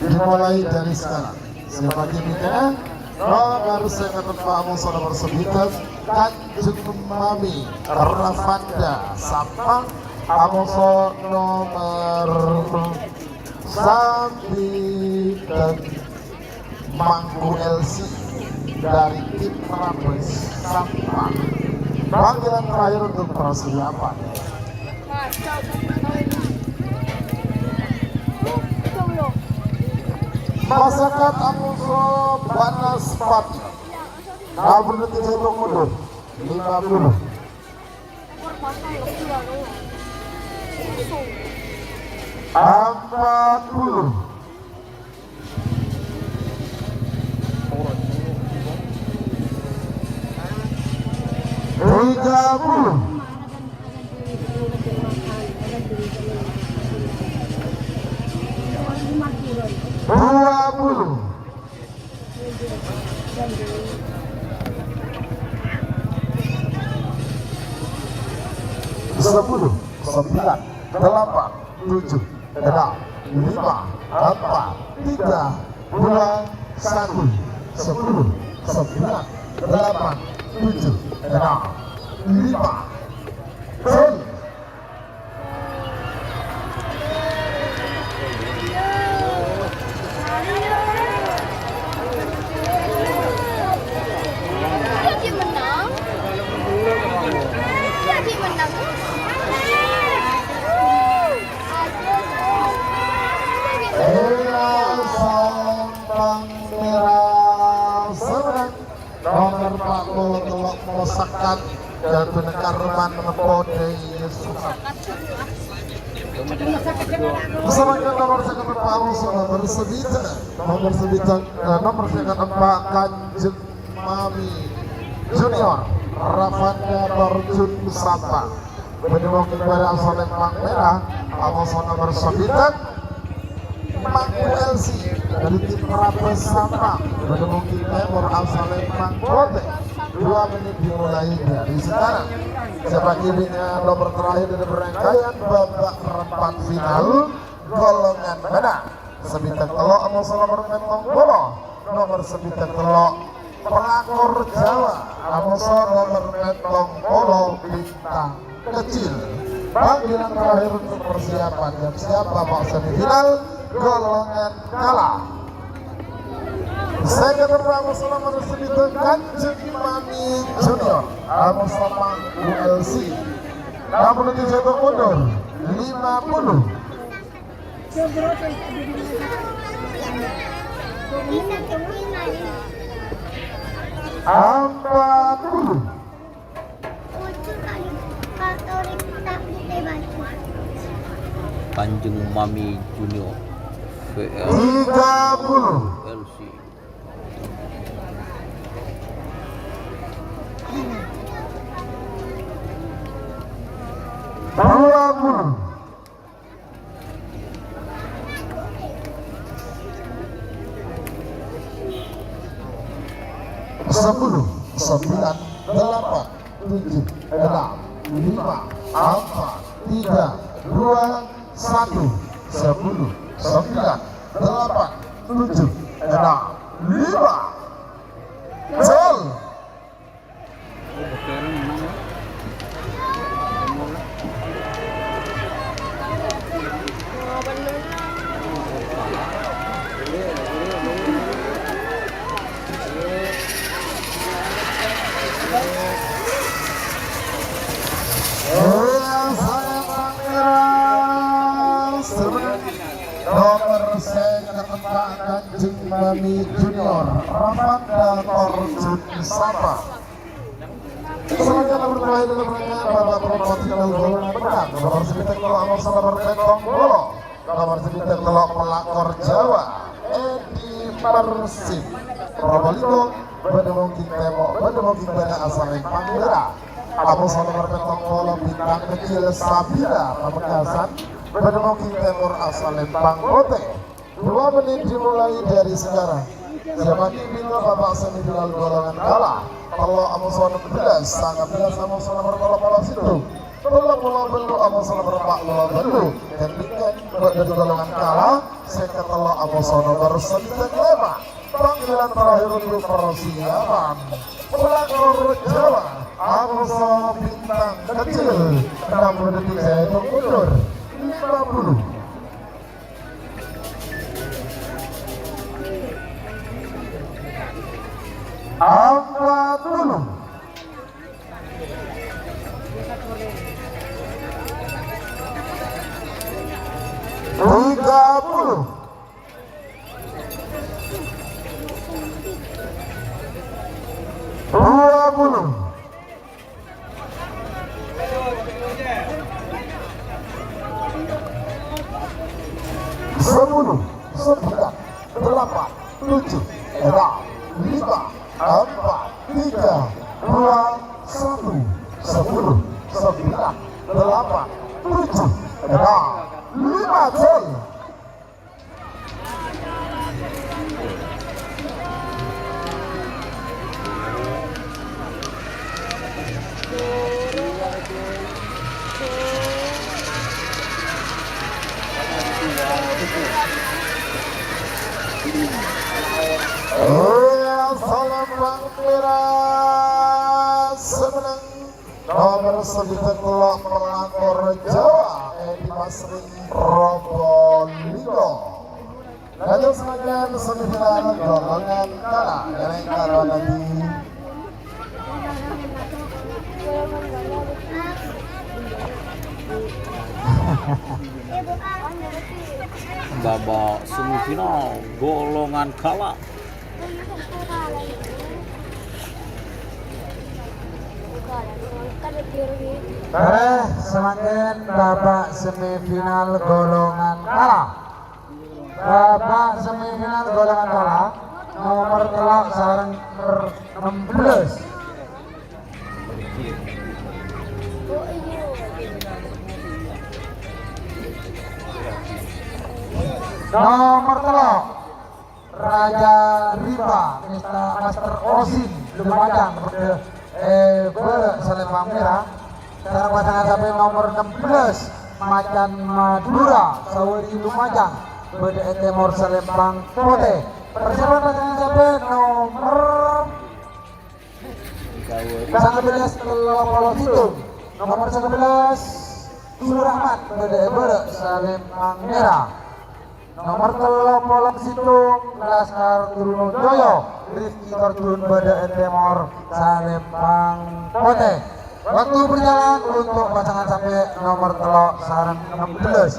dimulai dari sekarang. Siapa timnya? Nomor sèket empa' amoso nomer sabidhâk Kanjeng Mami Rafanda Sampang, amoso nomer sabidhâk Mangku L C dari tim Rabes Sampang. Panggilan terakhir untuk persiapan. Masakat amoso Banaspati. Kabur nanti jatuh mundur. Lima puluh. Empat puluh. Tiga puluh. Dua puluh. Sepuluh, sembilan, delapan, tujuh, enam, lima, empat, tiga, dua, satu. Sepuluh, sembilan, delapan, tujuh, enam, lima. Sorry. Iya, Sampang Mèra Semarang. Nomer empat puluh tello' Masakat, Jatuh Karman Odai Sumenep. Masakat nomer sèket empa' amoso nomer sabidhâk, nomer sabidhâk, eh, nomer sèket empa' Kanjeng Mami Junior, Rafanda Torjun Sampang. Bâdâ monggu bârâ asal lempang mèra, amoso nomer sabidhâk Mangku L C dari tim Rabes Sampang. Bâdâ monggu tèmor asal lempang potè. Dua menit dimulai dari sekarang. Siapa timnya nomer terakhir dari perangkaian babak perempat final golongan menang. Sabidhâk tello' amoso nomer pèttong polo, nomer sabidhâk tello' Pelakor Jawa, amoso nomer pèttong polo Bintang Kecil. Panggilan terakhir untuk persiapan. Siap-siap babak semifinal golongan kala. Sèket empa' amoso nomer sabidhâk Kanjeng Mami Junior, amoso Mangku L C. Namun itu jatuh mundur, lima puluh. Empat puluh. Kanjeng Mami Junior, V L. Tiga puluh. L C. Dua puluh. Sepuluh, sembilan, delapan, tujuh, enam, lima, empat, tiga, dua, satu. Sepuluh, sembilan, delapan, tujuh, enam, lima. Gol. Nomor sèket empa' Kanjeng Mami Junior, Rafanda Torjun Sampang. Selanjutnya nomor terakhir dalam rangka babak perempat final golongan menang. Nomor sabidhâk tello' amoso nomer pèttong polo. Nomor sabidhâk tello' Pelakor Jawa, Edi Persib. Probolinggo, bâdâ monggu tèmor, bâdâ monggu bârâ asal lempang mèra. Amoso nomer pèttong polo Bintang Kecil Sabila Pamekasan, bâdâ Mogi Tèmor Salempang Potè. Dua menit dimulai dari sekarang. Siapaghi bintang babak semifinal golongan kala. Tello' amoso nomer bellâs, sangang bellâs amoso nomer tello polo sèttong. Tello polo bâllu' amoso nomer empa' polo bâllu'. Tandhingan bâdâ di golongan kala, sèket tello' amoso nomer sèttong lèma'. Panggilan terakhir untuk persiapan. Pelakor Jawa, amoso Bintang Kecil. Enam puluh detik saya hitung mundur. Lima puluh. Empat puluh. Tiga puluh. Dua puluh. Sepuluh, sembilan, delapan, tujuh, enam, lima, empat, tiga, dua, satu. Sepuluh, sembilan, delapan, tujuh, enam, lima, gol. Iya, Salempang Mèra sè mennang. Nomer sèttong tello' pelakor Jawa, Edi Masri Probolinggo. Lanjut samangkèn semifinal golongan kala, ngèrèng karo Nadi. Babak semifinal golongan kala. Arèya samangkèn babak semifinal golongan kala. Babak semifinal golongan kala, nomer tello' sareng nomer ennem bellâs. Nomer tello'. Raja Riba, Mister, Master Osin, Lumajang, bâdâ è bârâ' Salempang Mèra. Sareng pasangan sampè' nomer ennem bellâs, Macan Madura, Sawari Lumajang, bâdâ è tèmor Salempang Potè. Persiapan pasangan sampè' nomer sangang bellâs tello polo sèttong. Nomer sangang bellâs, Surahmat, bâdâ è bârâ' Salempang Mèra. Nomer tello polo sèttong, Laskar Trunojoyo, Rifki Torjun, bâdâ è tèmor Salempang Potè. Waktu berjalan untuk pasangan sampè' nomer tello' sareng ennem bellâs.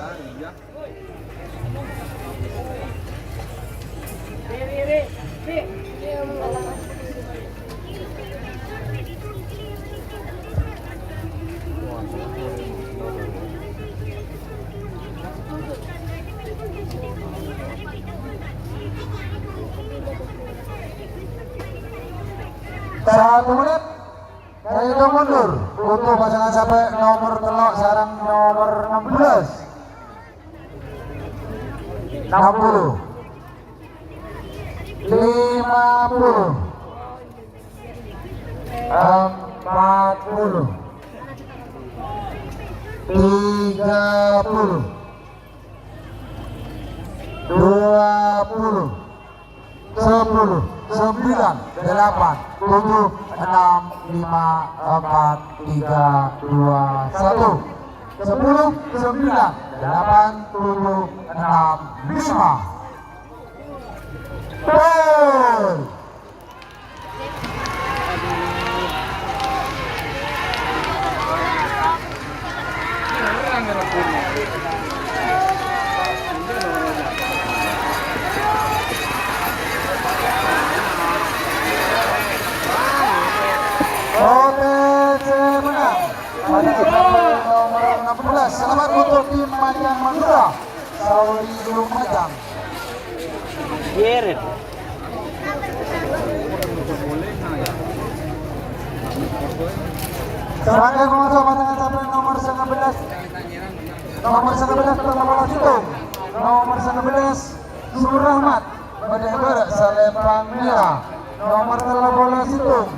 Satu menit. Saya hitung mundur untuk pasangan sampè' nomer tello' sareng nomer ennem bellâs. Ennem puluh. Lima puluh. Empat puluh. Tiga puluh. Dua puluh. Sepuluh, sembilan, delapan, tujuh, enam, lima, empat, tiga, dua, satu. Sepuluh, sembilan, delapan, tujuh, enam, lima. Gol! Oke, saya menang. Nomor enam belas, selamat untuk tim Macan Madura. Sauri Lumajang. Biarin. Sakalè mangkèn, pasangan sampè' nomer sangabellâs. Nomer sangabellâs, tello polo sèttong. Nomer sangabellâs, Surahmat, bâdâ è bârâ' salèmpang mèra. Nomer tello polo sèttong,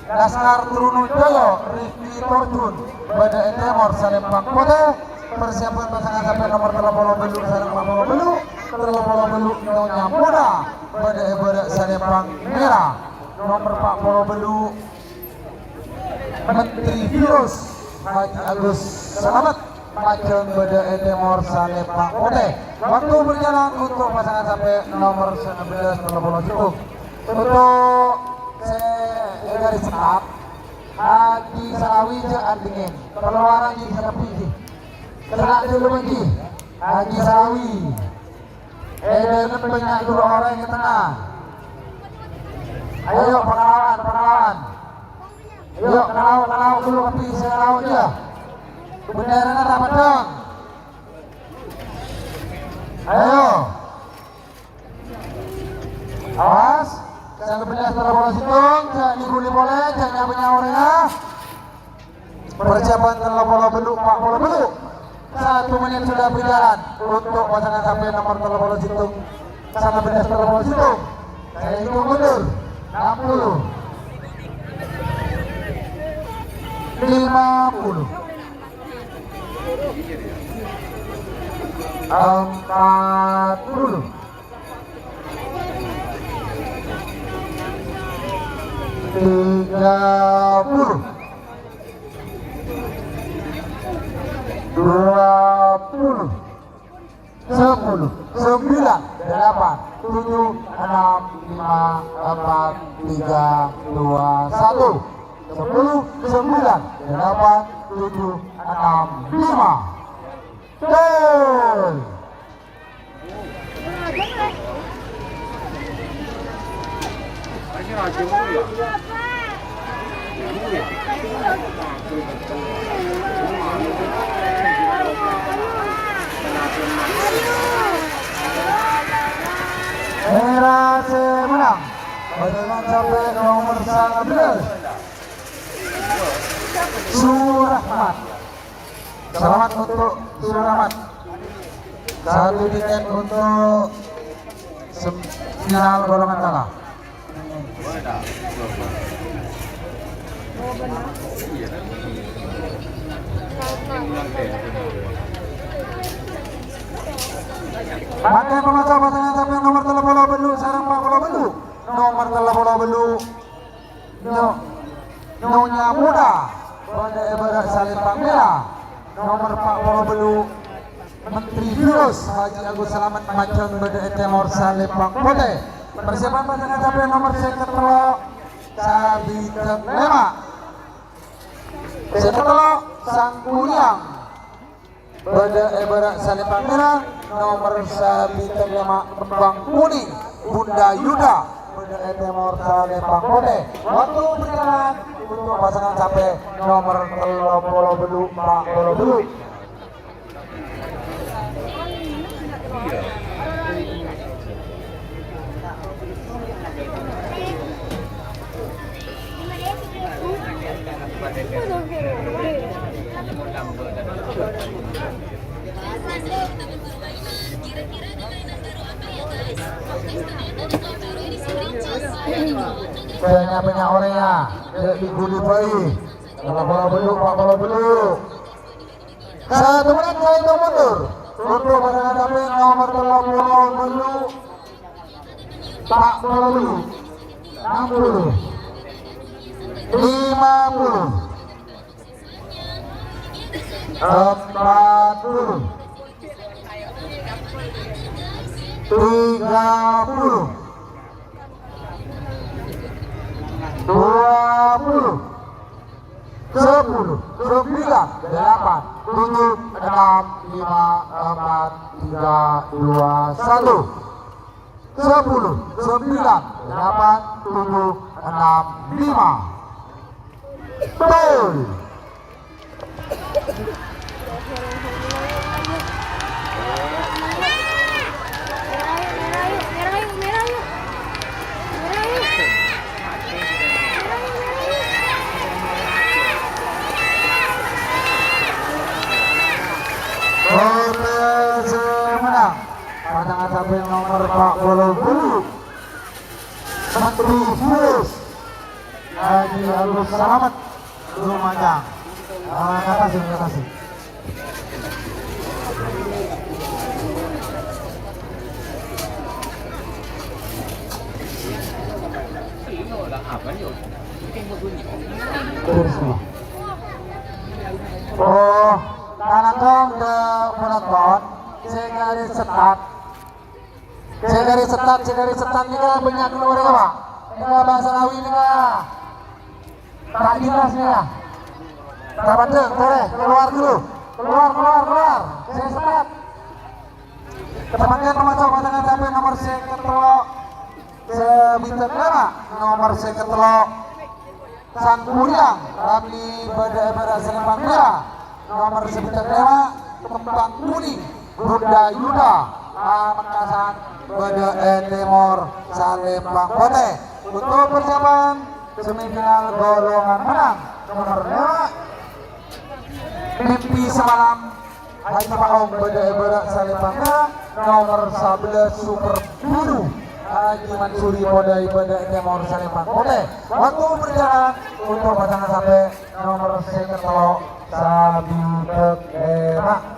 Laskar Trunojoyo, Rifki Torjun, bâdâ è tèmor salèmpang potè. Persiapan pasangan sampè' nomer tello polo bâllu' sareng empa' polo bâllu'. Tello polo bâllu', Nyonya Muda, bâdâ è bârâ' salèmpang mèra. Nomer empa' polo bâllu', Menteri Virus, Haji Agus Selamat, majâng bâdâ è tèmor salèmpang potè. Waktu berjalan untuk pasangan sampè' nomer sangabellâs, tello polo sèttong. Untuk sè è garis start, Haji Salawi jhâ' andingin. Keluaran jhâ' sepi, jhi. Kèra' dulu, jhi. Haji Salawi. È dâlem bânnya' dulu orèng è tengnga. Ayo, pakalawan, pakalawan. Ayo, kalawan, kalawan dulu, kabbhi sè kalawan, yâ. Bendèrana ta' peddhâng. Ayo. Awas, sangabellâs tello polo sèttong, jhâ' nèkuli polè, jhâ' nya-bânnya' orèngnga. Persiapan tello polo bâllu', empa' polo bâllu'. Satu menit sudah berjalan untuk pasangan sampè' nomer tello polo sèttong, sangabellâs tello polo sèttong. Saya hitung mundur. Enam puluh. Lima puluh. Empat puluh. Tiga puluh. Dua puluh. Sepuluh. Sembilan. Delapan. Tujuh. Enam. Lima. Empat. Tiga. Dua. Satu. Sepuluh. Sembilan. Delapan. Tujuh. Enam. Lima. Gol. Mèra sè mennang, pasangan sampè' nomer sangabellâs, Surahmat. Selamat untuk Surahmat. Satu tiket untuk sem-, final golongan tengah. Mangkèn pamaso pasangan sampè' nomer tello polo bâllu' sareng empa' polo bâllu'. Nomer tello polo bâllu'. Nyo-, Nyonya Muda, bâdâ è bârâ' salèmpang mèra. Nomer empa' polo bâllu', Menteri Virus, Haji Agus Selamat, majâng bâdâ è tèmor salèmpang potè. Persiapan pasangan sampè' nomer sèket tello', Sabidhâk Lèma'. Sèket tello', Sangkuriang. Bâdâ è bârâ' salèmpang mèra, nomer sabidhâk lèma' kembang kuning, Bunda Yuda. Bâdâ è tèmor salèmpang potè. Waktu berjalan untuk pasangan sampè' nomer tello polo bâllu', empa' polo bâllu'. Bânnya'-bânnya' orèng, yâ. Jhâ' diguli bhâi. Tello polo bâllu', empa' polo bâllu'. Satu menit saya hitung mundur. Untuk pasangan sampè' nomer tello polo bâllu', empa' polo bâllu', enam puluh, lima puluh, empat puluh, tiga puluh, dua puluh, sepuluh, sembilan, delapan, tujuh, enam, lima, empat, tiga, dua, satu. Sepuluh, sembilan, delapan, tujuh, enam, lima. Gol. Pasangan samping nomor empat puluh tujuh. Menteri Sulis. Haji Agus Salamet. Lumajang. Ah, makasih, makasih. Terus, no. Oh, kalangkong dâ' penonton, sè ghâris setat. Sè ghâris setat, sè ghâris setat nèka bânnya' kalowar, Pak. Nèka bhâsa Kawi nèka ta' jelas nèka. Ta' padhâng, torè, kalowar dulu. Kalowar, kalowar, kalowar. Sè setat. Samangkèn pamaso' pasangan samping nomor sèket tello', sè bintang lèma', nomor sèket tello'. San Kuryang, Ramli Bâdâ è Bârâ' Salempang Mèra, nomor sè bintang lèma', Kembang Kuning, Bunda Yuda, Pamekasan Bâdâ è Tèmor Salempang Potè. Untuk persiapan semifinal golongan menang, nomor lèma', Mimpi Semalam, Haji Pa'ong Bâdâ è Bârâ' Salempang Mèra, nomor sabellâs Super Biru, Haji Mansuri Podai Bâdâ è Tèmor Salempang Potè. Waktu berjalan untuk pasangan samping nomor sèket tello' sabintang lèma'.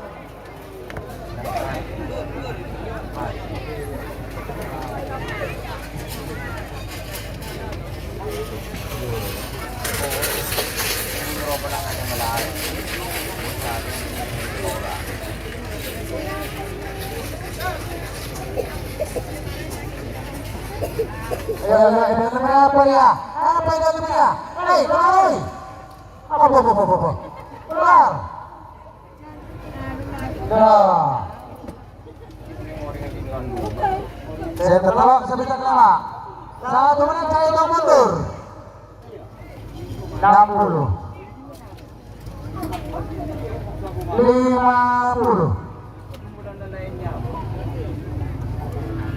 Ayo, ayo, ayo, apa ya? Apa itu ya? Hei, keluar, hei. Apa, apa, apa, apa, apa? Keluar. Dah. Sèket tello' sabintang lèma'. Satu menit saya hitung mundur. Enam puluh. Lima puluh.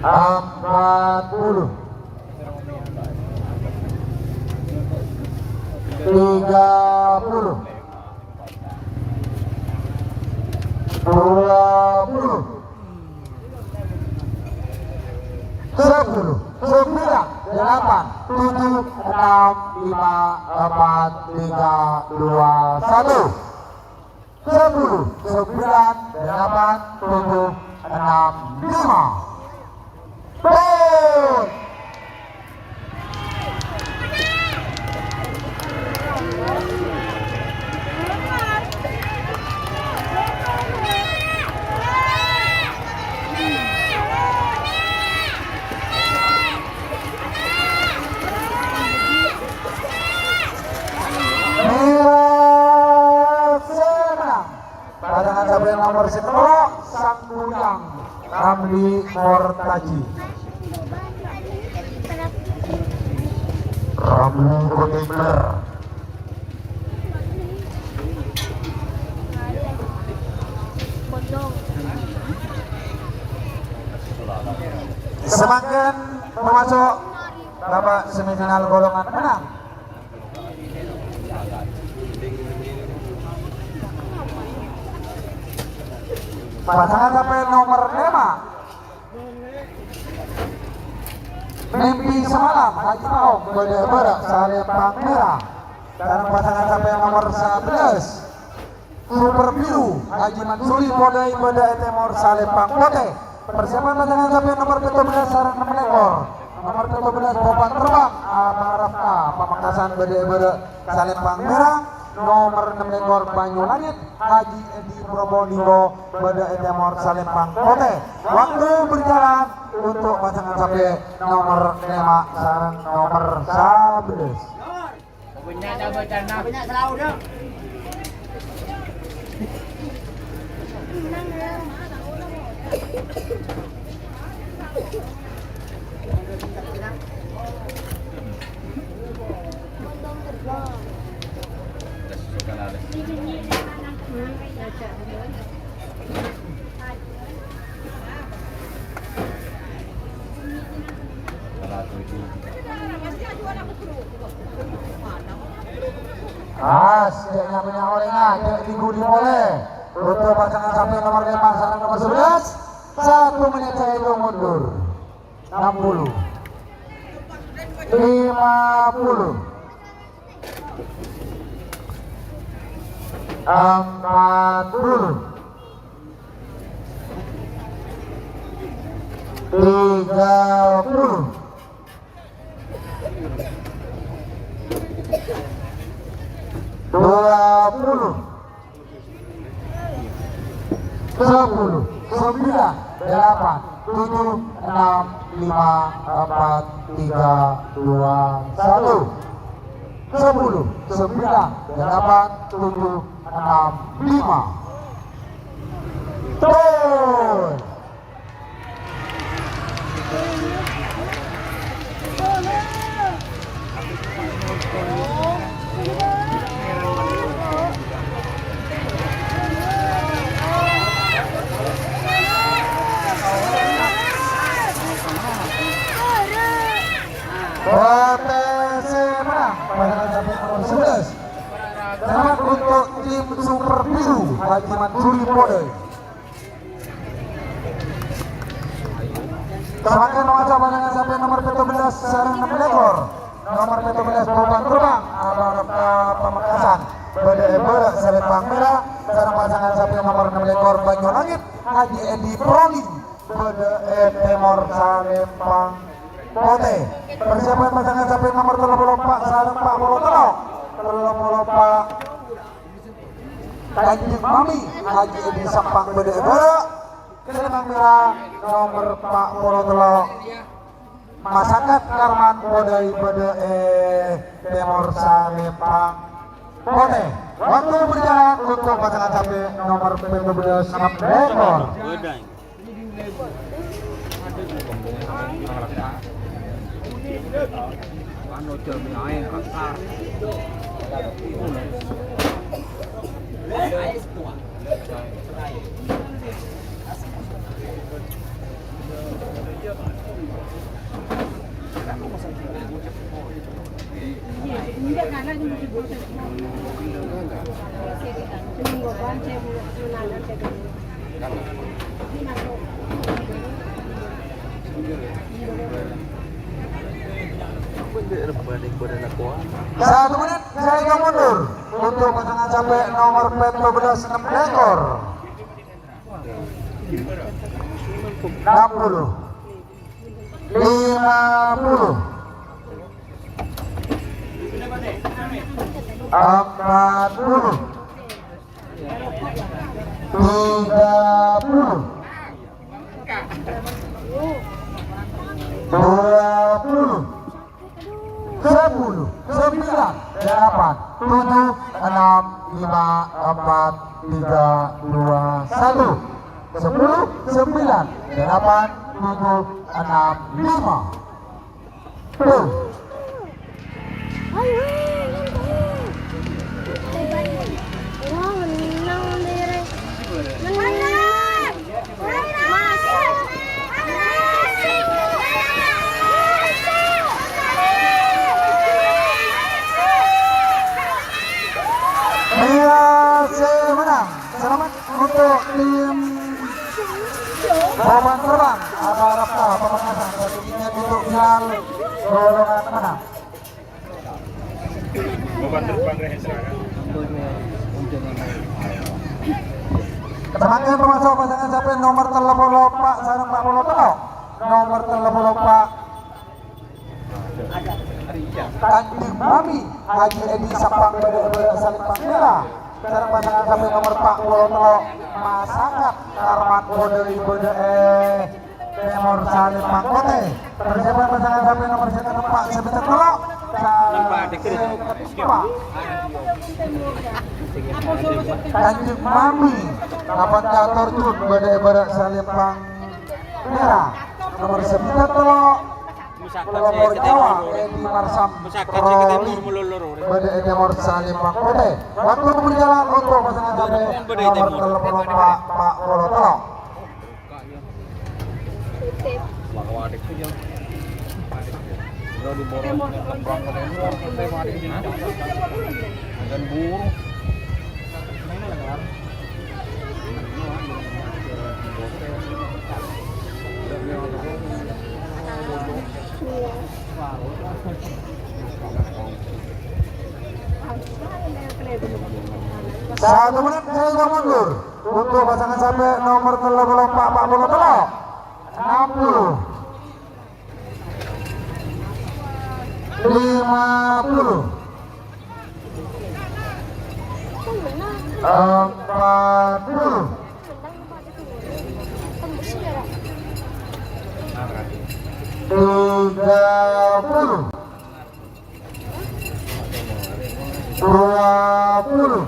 Empat puluh. Tiga puluh. Dua puluh. Sepuluh, sembilan, delapan, tujuh, enam, lima, empat, tiga, dua, satu. Sepuluh, sembilan, delapan, tujuh, enam, lima. Pon. Mèra sè menang. Pasangan samping nomor sèket tello', San Kuryang, Ramli Mortaji. Ramli Kutibler. Samangkèn pamaso' babak semifinal golongan menang. Pasangan samping nomor lèma'. Mimpi Semalam, Haji Pa'ong, Bâdâ è Bârâ', Salempang Mèra. Sareng pasangan samping nomor sabellâs. Super Biru, Haji Mansuri Podai Bâdâ è Tèmor Salempang Potè. Persiapan pasangan samping nomor pètto bellâs sareng ennem lèkor. Nomor pètto bellâs Popan Terbang, Ama Rafka, Pamekasan Bâdâ è Bârâ' Salempang Mèra. Nomor ennem lèkor Banyulangit, Haji Edi Probolinggo Bâdâ è Tèmor Salempang Potè. Waktu berjalan untuk pasangan samping nomor lèma' sareng nomor sabellâs. As, cè' nyamana orèngnga, cè' ghi' ghuli polè. Untuk pasangan samping nomor lèma' sareng nomor sabellâs. Satu menit saya hitung mundur. Enam puluh. Lima puluh. Empat puluh. Tiga puluh. Dua puluh. Sepuluh, sembilan, delapan, tujuh, enam, lima, empat, tiga, dua, satu. Sepuluh, sembilan, delapan, tujuh, enam, lima. Turun. Potensi menang pada nomor sebelas. Selamat untuk tim Super Biru, Haji Mansuri Podai. Samangkèn maca panjhennengan sampè' nomor pètto bellâs sareng nem lèkor. Nomor pètto bellâs Bobân Terbang, aparèng ka Pamekasan. Bâdâ è bârâ' Salèmpang Mèra, sareng pasangan sampè' nomor nem lèkor Banyulangit, Haji Edi Proli, bâdâ è tèmor Salèmpang Potè. Persiapan pasangan sampè' nomor tello polo empa' sareng empa' polo tello'. Tello polo empa'. Kanjeng Mami, Haji Edi Sampang bâdâ è bârâ'. Salèmpang Mèra, nomer empa' polo tello'. Masakat Karman Podai bâdâ è tèmor Salèmpang Potè. Waktu berjalan untuk pasangan sampè' nomer pètto bellâs, enam lèkor. Satu menit, saya mundur untuk pasangan sampè' nomer pètto bellâs, enam lèkor. Enam puluh. Lima puluh. Empat puluh. Tiga puluh. Dua puluh. Sepuluh, sembilan, delapan, tujuh, enam, lima, empat, tiga, dua, satu. Sepuluh, sembilan, delapan, tujuh, enam, lima. Tuh. Ayo, menang, menang, menang. Iya, saya menang. Selamat untuk tim Bobân Terbang. Apa rasa Pamekasan, tentunya untuk final golongan menang. Bobân Terbang, Rehesra, kan? Samangkèn termasuk pasangan sampè' nomer tello polo empa' sareng empa' polo tello'. Nomer tello polo empa'. Kanjeng Mami, Haji Edi Sampang bâdâ è bârâ' Salèmpang Mèra. Sareng pasangan sampè' nomer empa' polo tello', Masakat Karman Podai bâdâ è tèmor Salèmpang Potè. Persiapan pasangan sampè' nomer sèket empa' sè bâdâ tello'. Sèket empa'. Kanjeng Mami, papan catur jhun bâdâ è bârâ' Salèmpang Mèra. Nomer sèket tello'. Pelopor Jawa, Edi Marsam Proli, bâdâ è tèmor Salèmpang Potè. Waktu berjalan untuk pasangan sampè' nomer tello polo empa', empa' polo tello'. Satu menit saya mundur untuk pasangan sampai nomor tello puluh empat, empat puluh tello, enam puluh, lima puluh, empat puluh, tiga puluh, dua puluh,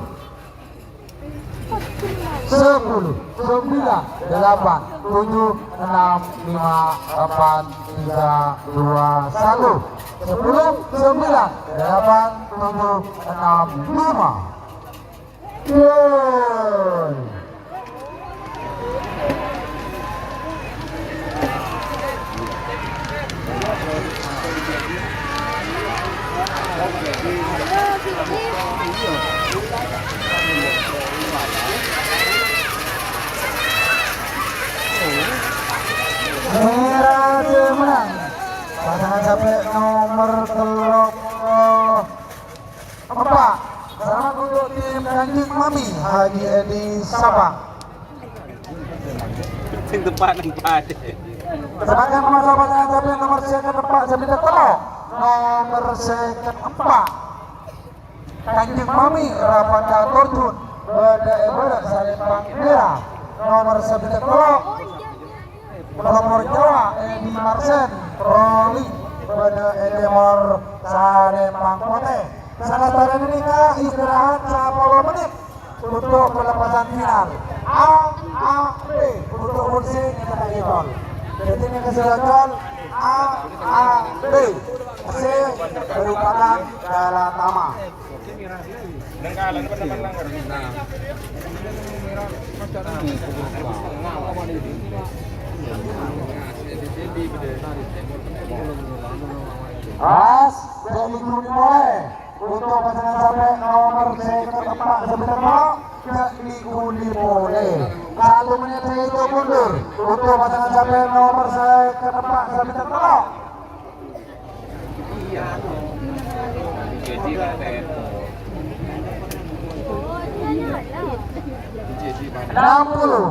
sepuluh, sembilan, delapan, tujuh, enam, lima, empat, tiga, dua, satu. Sepuluh, sembilan, delapan, tujuh, enam, lima. Gol. Mera sè menang. Pasangan sampè' nomer tello puluh empa'. Salamet untuk tim Kanjeng Mami, Haji Edi Sabang. Sing tepat nang padhâ. Semangat memasak pasangan sampè' nomer sèket empa' sè bintang tello. Nomer sèket empa'. Kanjeng Mami Rapada Torjun, bâdâ è bârâ' Salempang Mèra. Nomer sè bintang tello. Nomor Jawa, Edi Marsen, Roli, bâdâ è tèmor Salempang Potè. Salastarèna nèka istirahat sapolo menit untuk pelepasan final. A A B untuk fungsi ngetekke gol. Jadi nèka sè gol A A B sè merupakan Galatama. Pas, jadi guru mulai untuk pasangan sampè' nomer sèket empa' sè bintang tello, jadi guru mulai. Satu menit saya hitung mundur untuk pasangan sampè' nomer sèket empa' sè bintang tello. Enam puluh.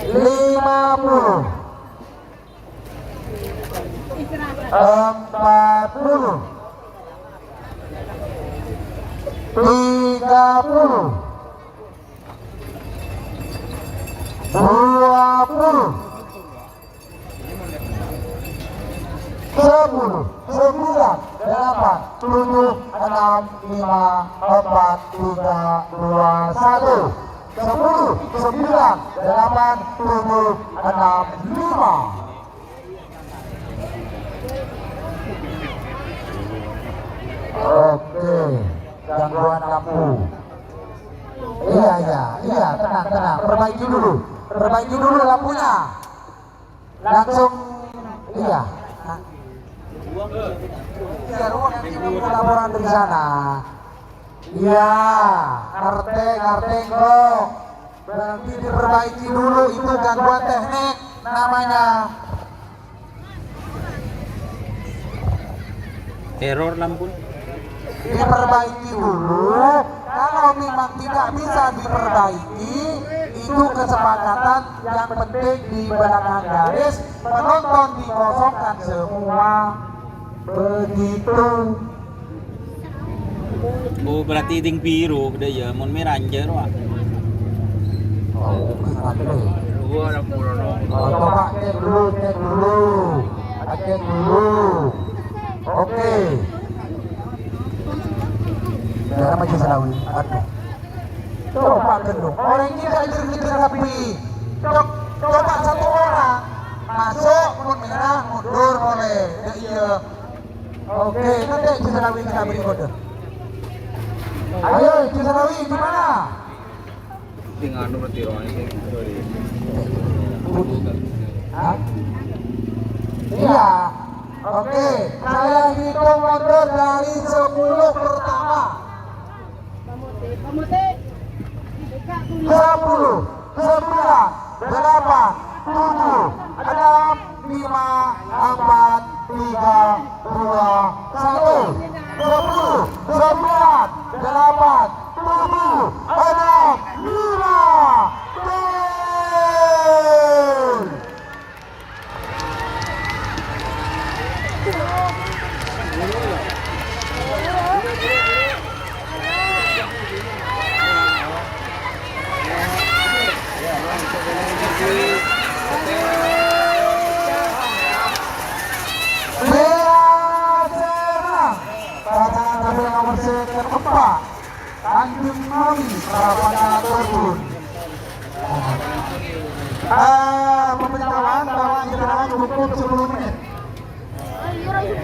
Lima puluh. Empat puluh. Tiga puluh. Dua puluh. Sepuluh, sembilan, delapan, tujuh, enam, lima, empat, tiga, dua, satu. Sepuluh, sembilan, delapan, tujuh, enam, lima. Oke, gangguan lampu. Iya, iya, iya, tenang, tenang. Perbaiki dulu. Perbaiki dulu lampunya. Langsung, iya. Iya, ruang yang menunggu laporan dari sana. Iya, ngerti, ngerti, kok. Berarti diperbaiki dulu, itu gangguan teknik namanya. Error lampu. Diperbaiki dulu. Kalau memang tidak bisa diperbaiki, itu kesepakatan yang penting di belakang garis. Penonton dikosongkan semua. Begitu. Oh, berarti ting biru, bâdâ ya, mon mèra anjâr, wah. Oh, oke, ngerti. Oh, coba cek dulu, cek dulu. Cek dulu. Oke. Daerah Maju Selawi. Aduh. Coba gendong. Orang ini gak ngejar-ngejar rapi. Co-, coba satu orang masuk, pun merah, mundur boleh. Ya, iya. Oke, nanti Cisarawi kita berikutnya. Ayo, Cisarawi, di mana? Di nganu berarti rohani. Hah? Iya. Oke, saya hitung mundur dari sepuluh pertama. Sepuluh, sembilan, delapan, tujuh, enam, Lima, empat, tiga, dua, satu. Sepuluh, sembilan, delapan, tujuh, enam, lima. Gol. Pasangan nomor seket empat, Tanjung Mawi, Rapada Tribun. Eh, pemberitahuan bahwa istirahat cukup sepuluh menit.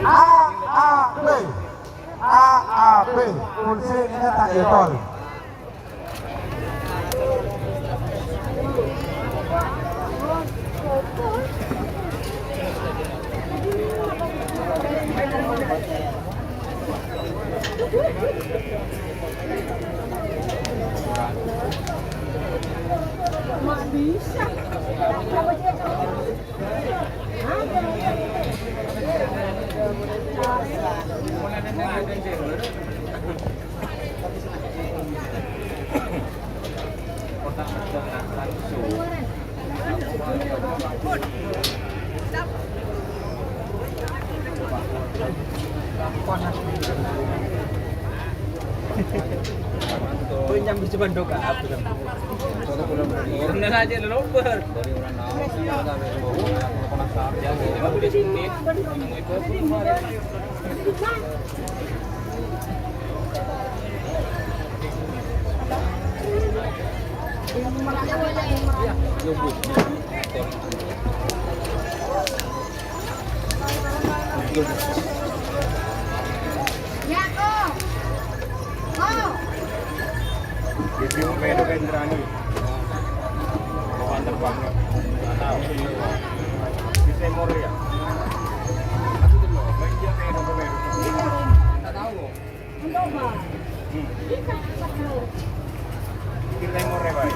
A A B. A A B. Polisi ini tak etol. Kowe nyambi cuma doka, aku kan. Bener aja lu nomor. Jadi, apa itu, Indrani? Kapan terbang? Nggak tahu. Di Timur, ya? Aku tuh, loh, main dia kayak apa, main? Nggak tahu. Hmm. Di Timur, ya, Pak?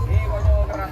Ini konyol keras.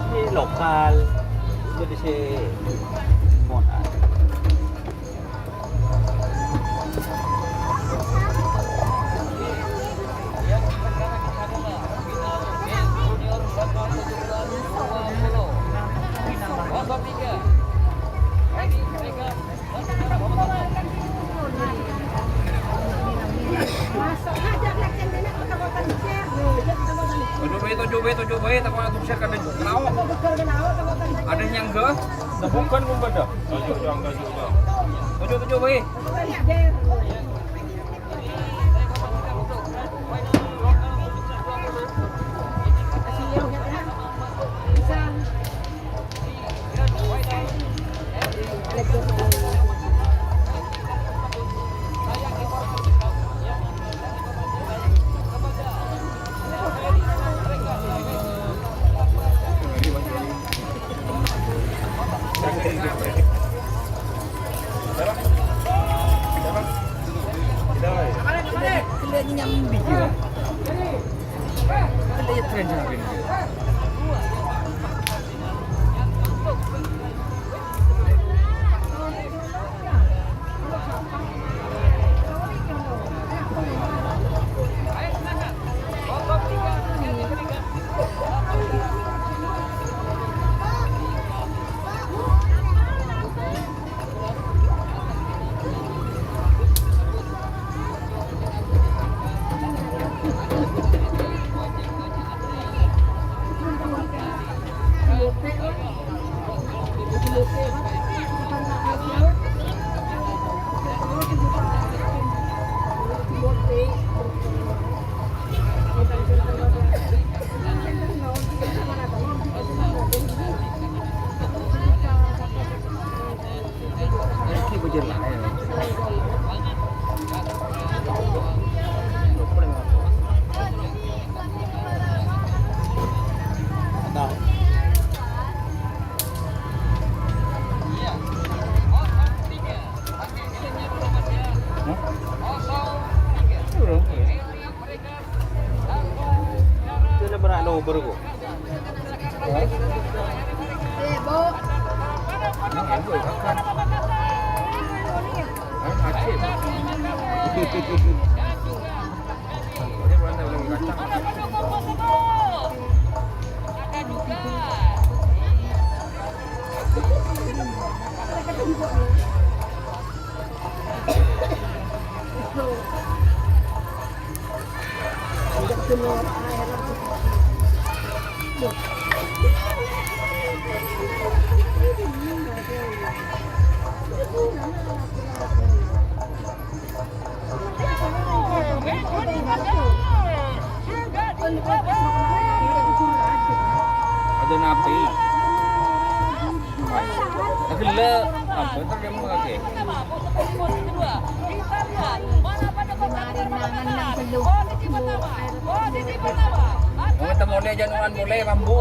Di lokal, jadi si Monas. Tujuh B, tujuh B, tujuh B, takut langsung saya kadang kenal. Ada yang enggak? Bukan, bukan dah. Tujuh, tujuh, tujuh, tujuh. Tujuh, tujuh, B. Itu na berra' nomer ko. Ada nabi. Gellâ'. Apa entar dia mau kakek? Mau ketemu dia, jangan mulai bambu.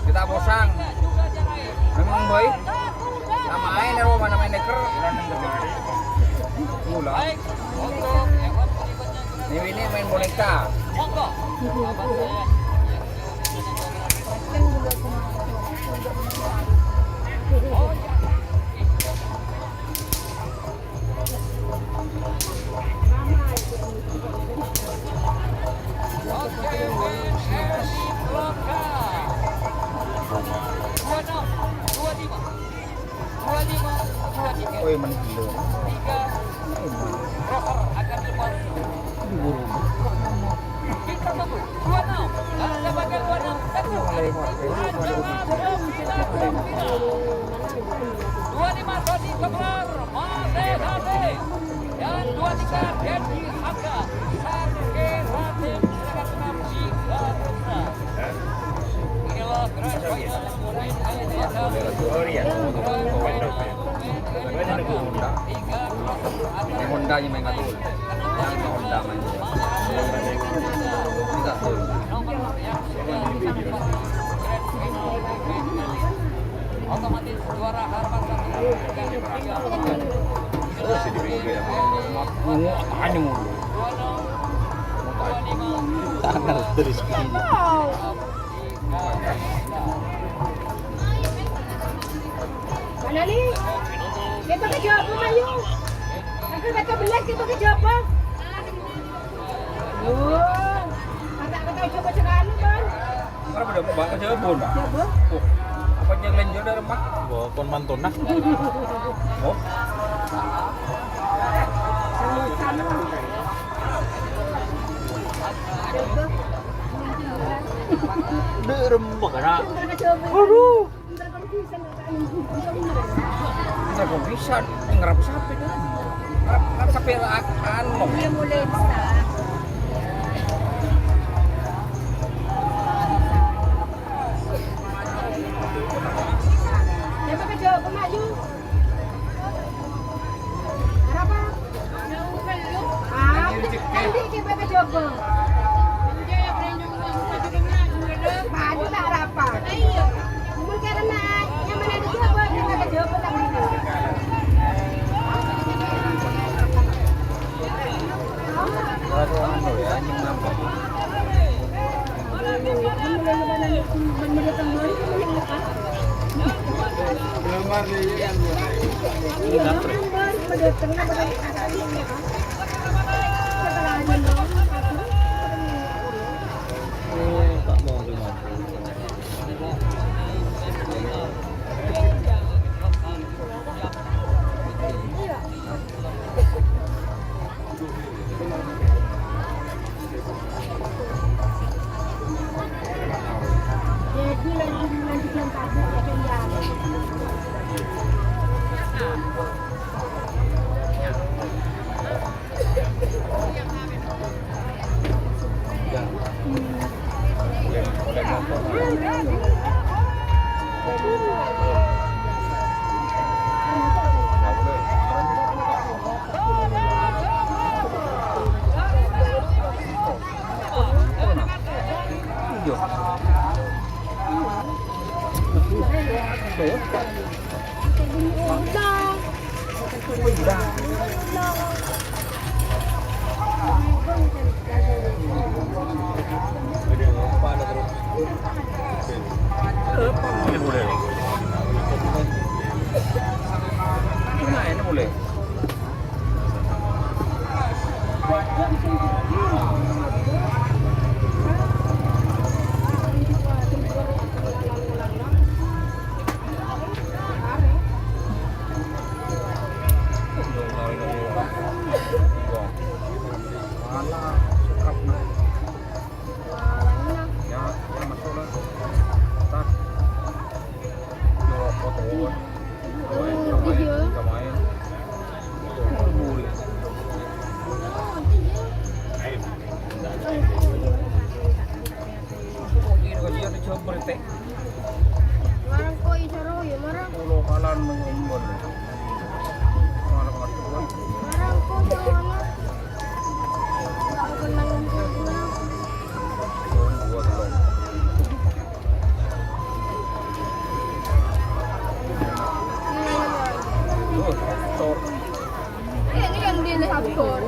Kita bosang. Memang, boy. Nama aja nih, mana main neker? Mula. Ini, ini main boneka. Oi, men gila. Diburu. Dua lima Dodi Kepler, Made Hade, dan dua tiga Dedi Haga, Sarke Raden Seragat Enam Jiwa Putra. Inilah gerak final. Honda. Ini Honda yang main ngatur. Yang Honda main. Tidak. Otomatis juara harapan satu. Terus di mobil. Mau apaan mulu? Ta' ngartè rejekkèna. Mana ni? Kita ke Jobo, ayo. Aku kata belas, kita ke Jobo. Yo, kata-kata Jobo sekali, Bang. Arapa dâ', Mbak, ka Jabon? Jabon. Oh, apa nyèlèn jâ' dâ' remma? Wah, kon mantona. Oh. Dâ' remma, kana'. Aduh. Bisa kok bisa ngerap sapi tuh. Ngerap, ngerap sapi, anu. Iya, mulai bisa. Ya, pakai jawab, Mak, yuk. Arapa? Ah, nanti kita coba. Maju tak arapa? Mun karena nyaman ada coba, kita coba tak maju. Anu ya, anjing nambah. Marang ko isaro ya, marang. Ulo kalan mengumpul. Marang ko isaro. Ini yang di Lehaptor.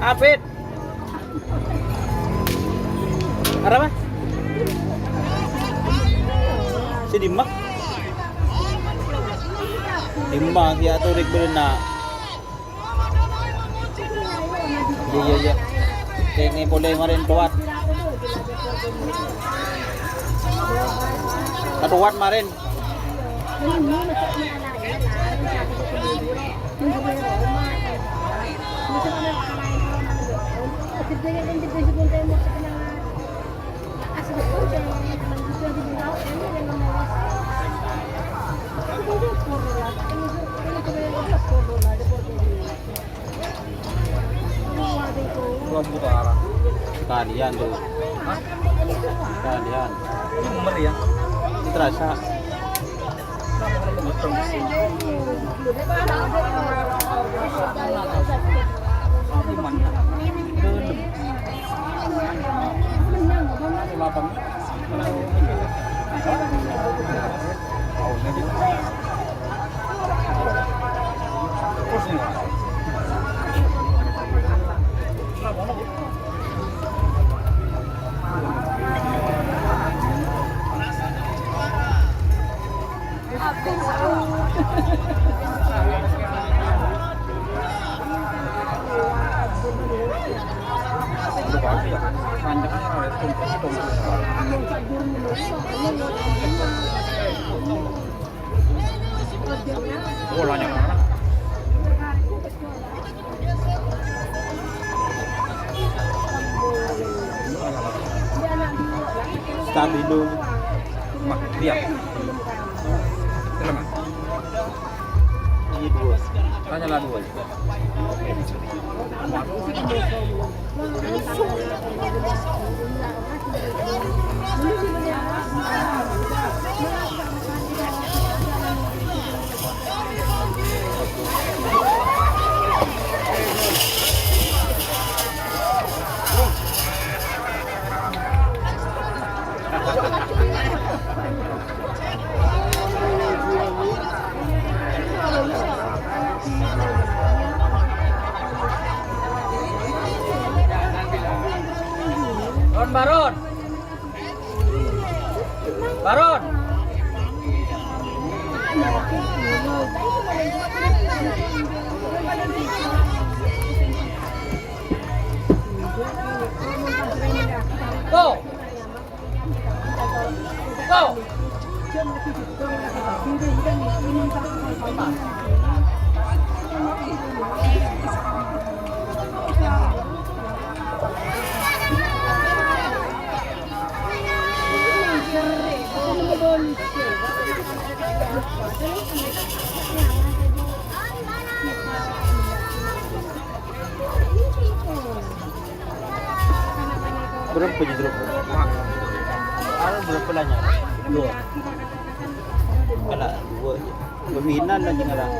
Apit. Arapa? Sè dimma? Dimma, sè atorè bârâna. Iyâ, iyâ, iyâ. Kèngèng polè marèn towat. Katowat marèn. Belum buka arah. Sekalian tuh. Sekalian. Ini bener ya. Ini terasa. Lapang. Stabilo. Wah, iya. Silakan. Ini dua. Tanya lah dua. Ron Baron. Baron. Go. Go. Berapa justru? Ada berapa banyak? Dua. Kena dua. Pembinaan lagi ngarang.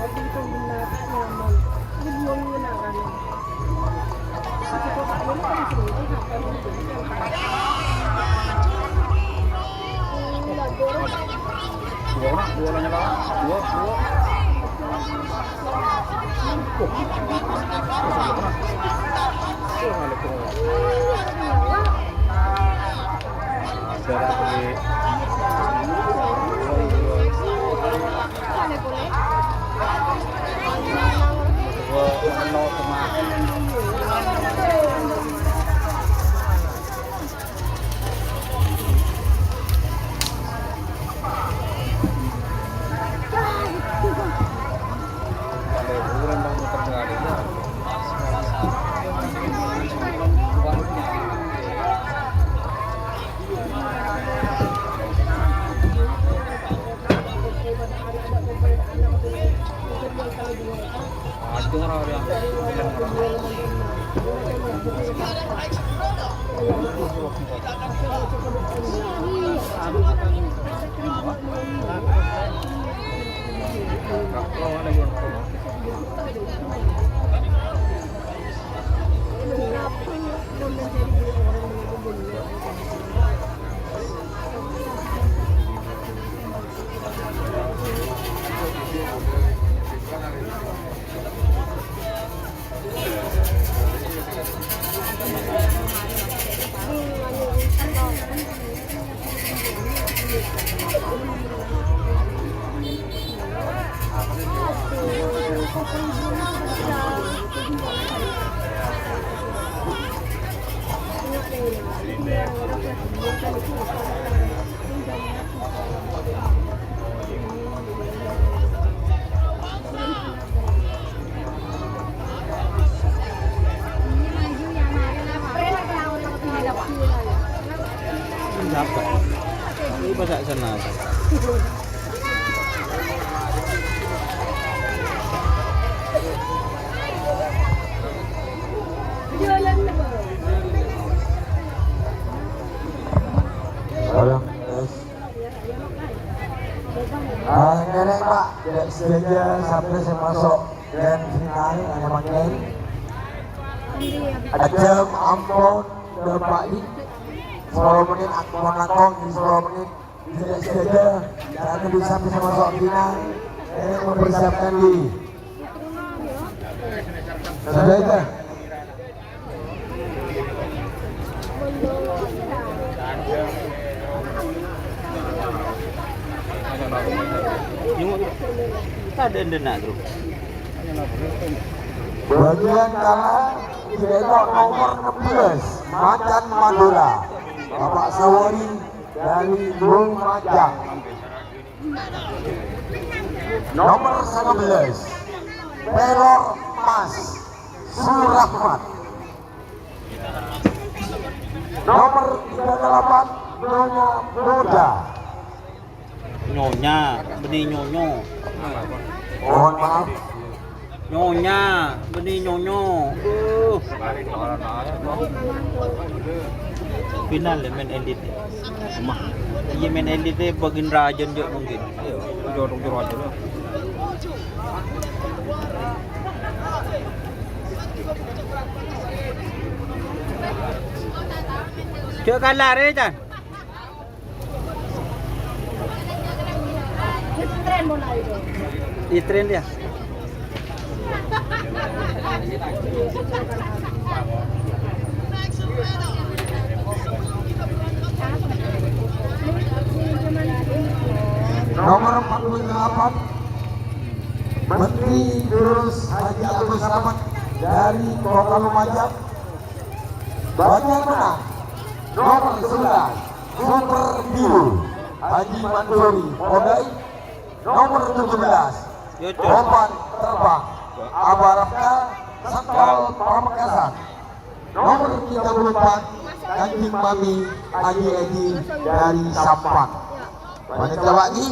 Dua, dua nanya lah. Dua, dua. Oh. Assalamualaikum. Ada lagi. Tolong, guys. Ah, ngèrèng, Pak. Tidak sengaja sampai saya masuk grand final, hanya makin. Ajâm ampon, Bapak, ini. Sepuluh menit, ampon langkong di sepuluh menit. Tidak sengaja, karena bisa, bisa masuk final. Ngèrèng mempersiapkan diri. Sudah itu. Tadâ' dâna, Bro. Bagian kalah, yaitu nomor enam belas, Macan Madura, Bapak Sawari dari Lumajang. Nomor sembilan belas, Pelor Emas, Surahman. Nomor tiga puluh delapan, Nyonya Muda. Nyonya, bânnè nyonyo. Mohon maaf. Nyonya, bânnè nyonyo. Uh. Final ya, main elite. Iyâ, main elite bâgiyân rajâna jâ' mungkin. Iya, jorok-jorok aja lah. Cek kalah, Re, Chan. Itren dia. Nomor empat puluh delapan, Menteri Jurus Haji Agus Samad dari Kota Lumajang. Bagi yang menang, nomor sebelas, Super Biru, Haji Mansuri Podai. Nomor tujuh belas, Yo, Cok. Umpan Terbang, Abarapta, Sengkol Pamekasan. Nomor tiga puluh empat, Kanjeng Mami Haji Edi dari Sampang. Panitia bagi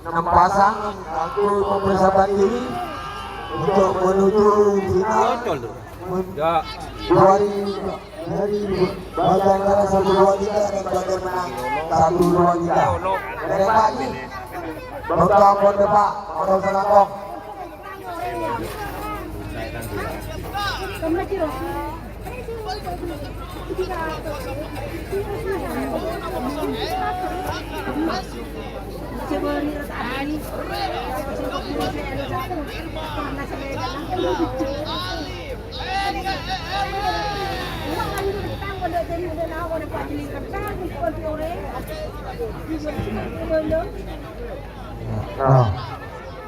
enam pasang, satu mempersiapkan diri untuk menuju final. Yo, Cok, tuh. Dua hari dari bagian kalah satu dua tiga dan bagian menang satu dua tiga. Dari pagi, beberapa depan, orang senakong. Nah,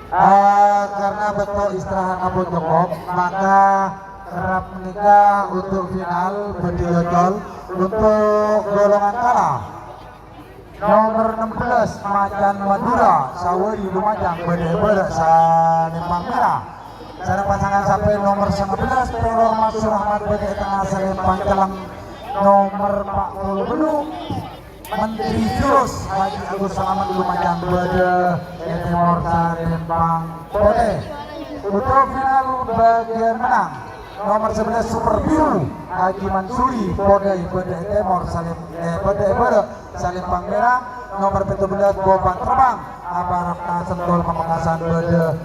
eh, karena bâkto istirahat ampon cokop, maka kerrap menika untuk final bâdhi nyocol untuk golongan kalah. Nomor enam belas, Macan Madura, Sawari Lumajang, bâdâ è bârâ' salempang mèra. Sareng pasangan sampè' nomor sembilan belas, Pelor Mas Surahman, bâdâ è tengnga salempang celleng. Nomor empat puluh bâllu', Menteri Jurus Haji Agus Samad Lumajang, bâdâ è tèmor salempang potè. Untuk final bagian menang, nomor sebelas Super Biru, Haji Mansuri, Podai, bâdâ è tèmor salem-, eh, bâdâ è bârâ' salempang mèra. Nomor pètto bellâs, Bopan Terbang, Aparata Sengkol Pamekasan, bâdâ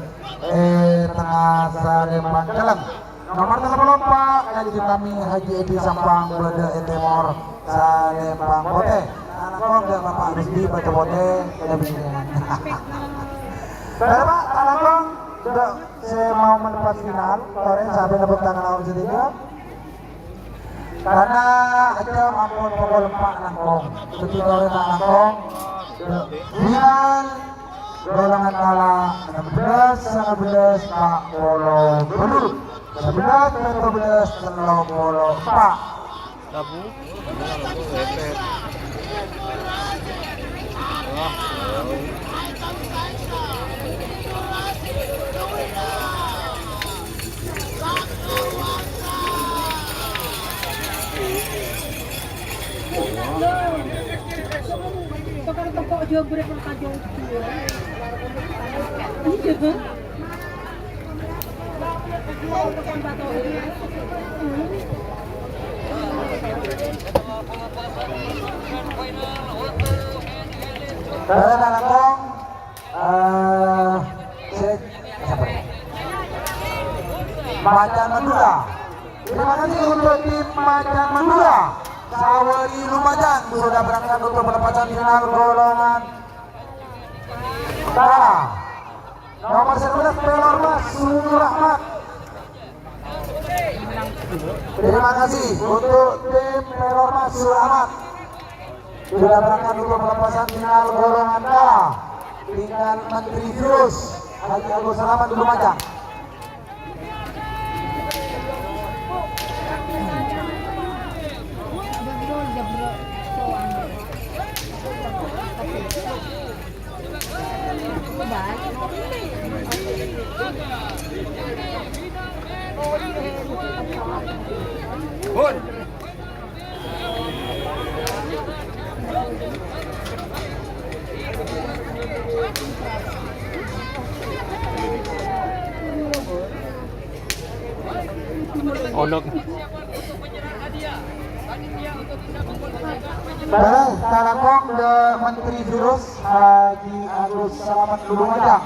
è tengnga salempang celleng. Nomor tello polo empa', Kanjeng Mami Haji Edi Sampang, bâdâ è tèmor salempang potè. Alako dâ' Bapak Rusdi, bâdâ potè, lebbi. Bapak, alako dâ' sè mau menpas final, torè sampè' nepuk tangan awan sadhâjâ. Karena jam ampon pokol empa' langkong. Dâddhi torè ta' langkong. Final golongan kalah enam belas, sembilan belas, empat puluh bâllu'. Sembilan belas, pètto bellâs, tello polo empa'. Tabu. Saudara Lampung, eh, se-, siapa? Macan Madura. Terima kasih untuk tim Macan Madura. Sawari Lumajang sudah berangkat untuk pelepasan final golongan Tara. Nomor sebelas, Pelor Mas Suhur Ahmad. Terima kasih untuk tim Pelor Mas Suhur Ahmad. Sudah berangkat untuk pelepasan final golongan Tara. Tinggal Menteri Virus, Haji Agus Selamat di Lumajang. Olok. Baik, talakong dâ' Menteri Virus, Haji Agus Selamat Lumajang.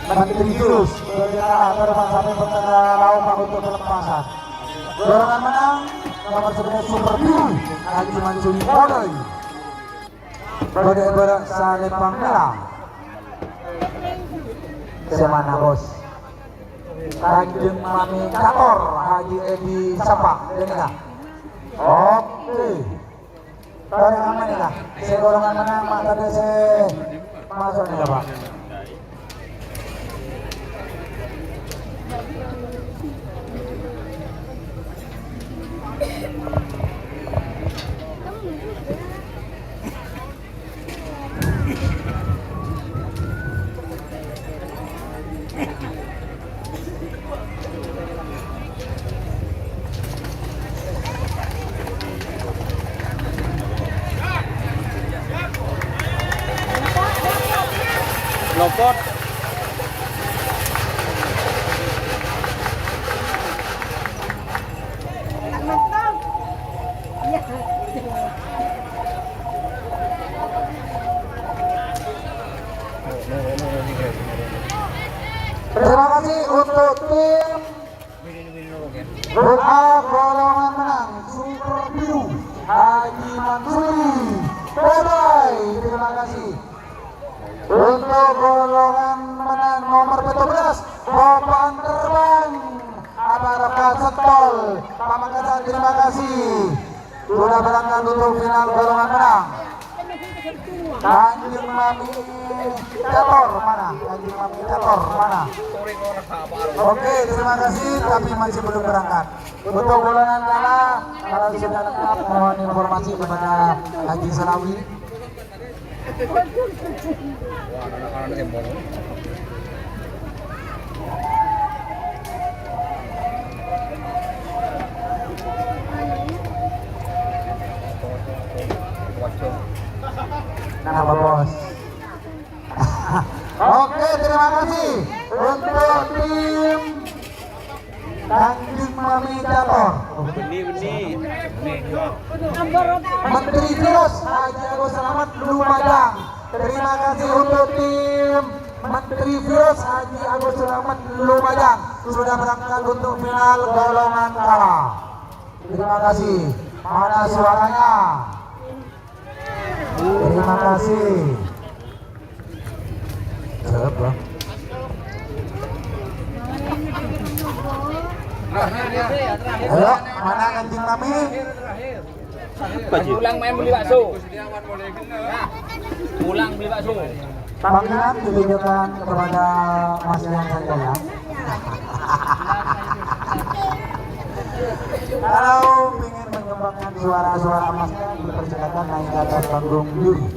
Menteri Virus, berbicara terpaksa sampai bertengah lawan untuk pelepasan. Dorongan menang, nomor sebelas Super Biru, Haji Mansuri Kodai. Bâdâ è bârâ' salèbâng mèra. Sè mana, Bos? Kanjeng Mami Cator, Haji Edi Sapa, dâ' nèka. Oke. Bârâ' aman nèka. Sè golongan menang, ma' tadâ' sè maso' nèka, Pak. Lopot. Terima kasih untuk tim Grup A, golongan menang, Super Biru, Haji Mansuri Kodai, terima kasih. Untuk golongan menang nomor pèttobelas, Bopang Terbang, Aparat Kasetol, Pamekasan, terima kasih. Sudah berangkat untuk final golongan menang. Kanjeng Mami Cator mana? Kanjeng Mami Cator mana? Oke, terima kasih, tapi masih belum berangkat. Untuk golongan Tara, kalau sudah lengkap, mohon informasi kepada Haji Sanawi. Kenapa, Bos? Oke, terima kasih untuk tim Kanjeng Mami Cator. Menteri Virus Haji Agus Selamat Lumajang. Terima kasih untuk tim Menteri Virus Haji Agus Selamat Lumajang sudah berangkat untuk final golongan Tara. Terima kasih. Mana suaranya? Terima kasih. Ayo, mana Kanjeng Mami? Pulang main beli bakso. Pulang beli bakso. Panggilan ditujukan kepada Mas Rian saja, ya. Kalau ingin menyumbangkan suara-suara emasnya, dipersilakan naik ke atas panggung juri.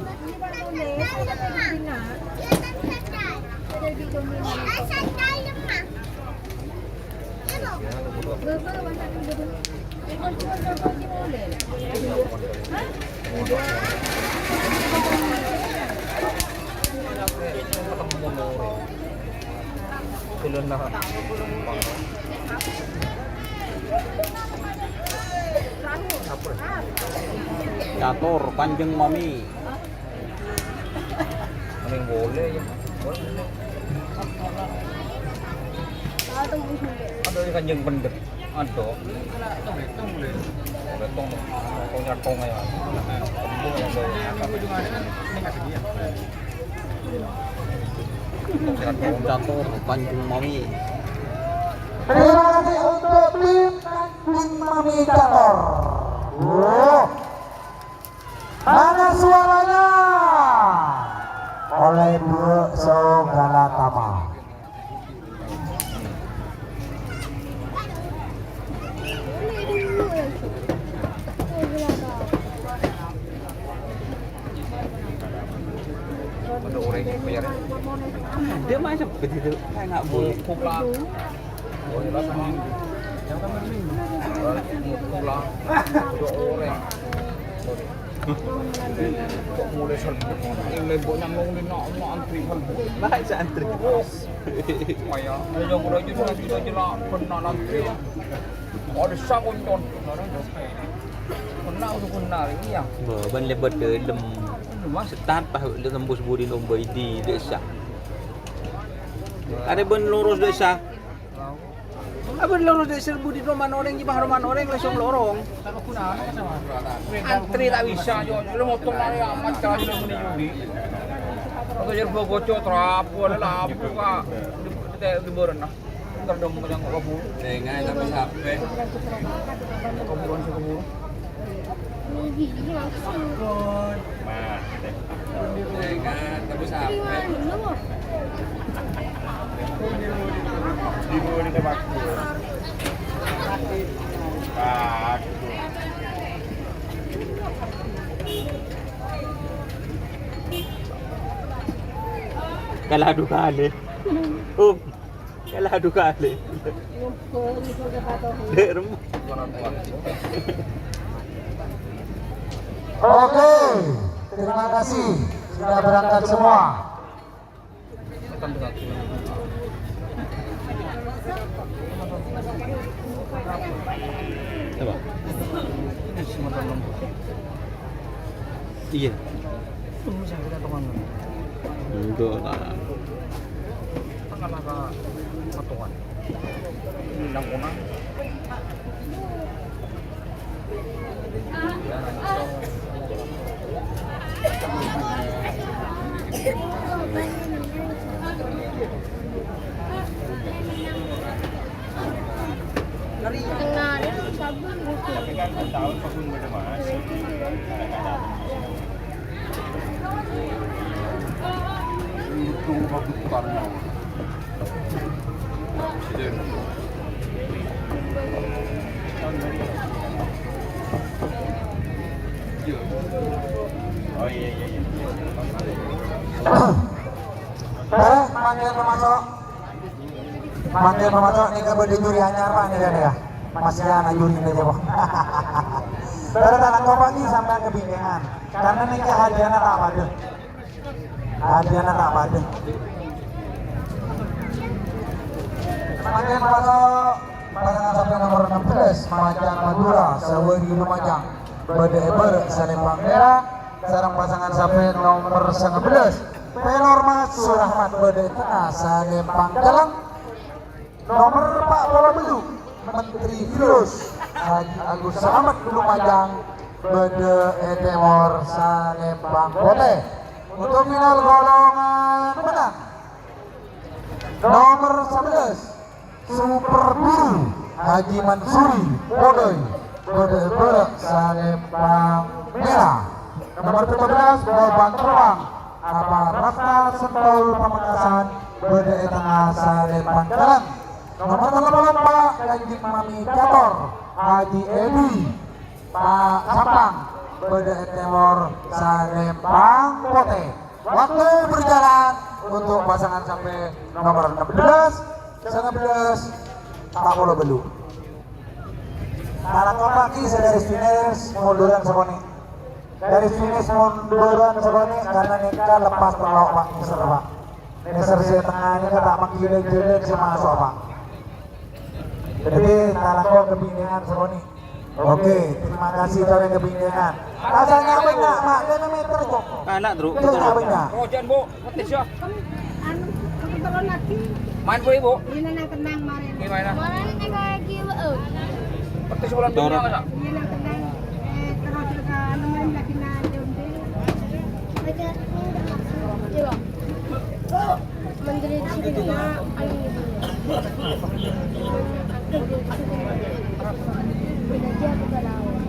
Catur, Kanjeng Mami. Mending boleh ya. Boleh. Ada di Kanjeng Pendek. Ada. Betong. Betong. Tong nyatong ya. Tembung yang bawa. Tong nyatong. Catur, Kanjeng Mami. Terima kasih untuk tim Kanjeng Mami Catur. Wow. Mana suaranya? Oleh dua Songgalatama. Ada orang yang bayar. Ada, Mas, begitu. Saya nggak boleh. Pulang. Udah orèng. Kok mulai serbu? Ini mbok nyamlong ini nak, nak antri serbu. Baik, saya antri. Kaya, ayo, yang udah aja, udah aja, lah, benar antri. Ada sakoncon. Benar, udah benar, iya. Bâ, bân lèbât dâlem. Mas. Setapah lè tembus budi nomba idi desa. Ada bân lurus desa. Apa lorong dâ' serbu di roman orèng, jemah roman orèng langsung lorong. Antri ta' bisa, yo. Lo motong aja amat, kalau lo muni judi. Atau jerbo goco, terapu, ada lapu, Kak. Di, di, di, di, Entar dong, yang kok kabur. Dengar, tapi sampai. Kaburan sih kabur. Mati. Dengan, tapi sampai. Di mana tempat? Bagus. Kalah dua kali. Oh. Kalah dua kali. Dek, rem. Oke, terima kasih sudah berangkat semua. Coba. Iya. Enggak lah. Oh, iya, iya, iya. Eh, mangkèn pamaso'. Mangkèn pamaso' nèka bâdâ juri anyar, Pak, nèka, nèka. Masih ana juri nèka, Pak. Ternyata nang kompak nèka sampèyan kabingkèngan. Karena nèka hadiahna ta' padâ. Hadiahna ta' padâ. Mangkèn pamaso' pasangan sampèyan nomor enam belas, Majang Madura, Sawari Lumajang. Bâdâ è bârâ' Salembang Mèra, sareng pasangan sampèyan nomor sangabelas, Pelor Mas Surahmat, bâdâ è tengnga Salembang Celleng. Nomor empat puluh tujuh, Menteri Virus, Haji Agus Samad Lumajang, bâdâ è tèmor Salembang Potè. Untuk final golongan menang, nomor sebelas, Super Biru, Haji Mansuri, Podoi, bâdâ è bârâ' Salembang Mèra. Nomor tujuh belas, Gobang Terbang, Apa Rasta Sentul Pamekasan, bâdâ è tengnga Salembang Celleng. Nomor tello puluh empa', Kanjeng Mami Catur, Haji Edi, Pa' Sampang, bâdâ è tèmor Salembang Potè. Waktu berjalan untuk pasangan sampèyan nomor enam belas, sembilan belas, empat puluh belum. Talangkong paghi sè garis finish munduran sakonè'. Garis finish munduran sakonè' karena nèka lepas tello', Pak. Nèser, Pak. Nèser sè tengnga nèka ta' maghi lè-jhâlân sè maso', Pak. Dhâddhi talangkong kabhindhângan sakonè'. Oke, terima kasih torè kabhindhângan. Rasa nyaman, Pak? Lima meter, Pak. Anak, Bro. Rasa nyaman, Pak? Rojan, Bu. Petis, ya. Anu, kebetulan lagi. Main, Bu, Ibu. Ini nang tenang, mari. Gimana? Mana nih, kayak gila, eh. Petis bulan dunia, masa? Ini nang tenang. Eh, terus juga anu, main lagi, nah, jombe. Baca, ini udah masuk. Iya, Bang. Menteri Cina, ayo. Belajar ke laut.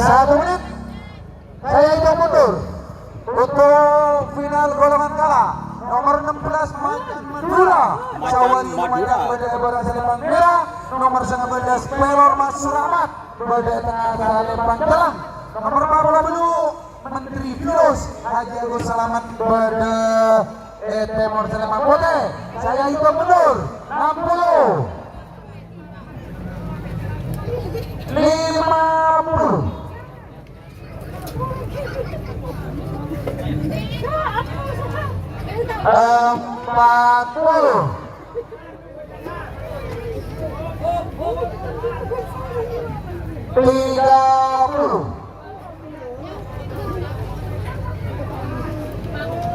Satu menit, saya hitung mundur. Untuk final golongan kala, nomor enam belas, Madura. Madura. Sawali Madura. Bâdâ è bârâ' salèmpang mèra, nomor sangabelas, Pelor Mas Rahmat. Bâdâ è tengnga salèmpang celleng. Nomor empat puluh tujuh, Menteri Virus Haji Agus Salamet bâdâ è tèmor salèmpang potè. Saya hitung mundur. Enam puluh. Lima puluh. Empat puluh. Tiga puluh.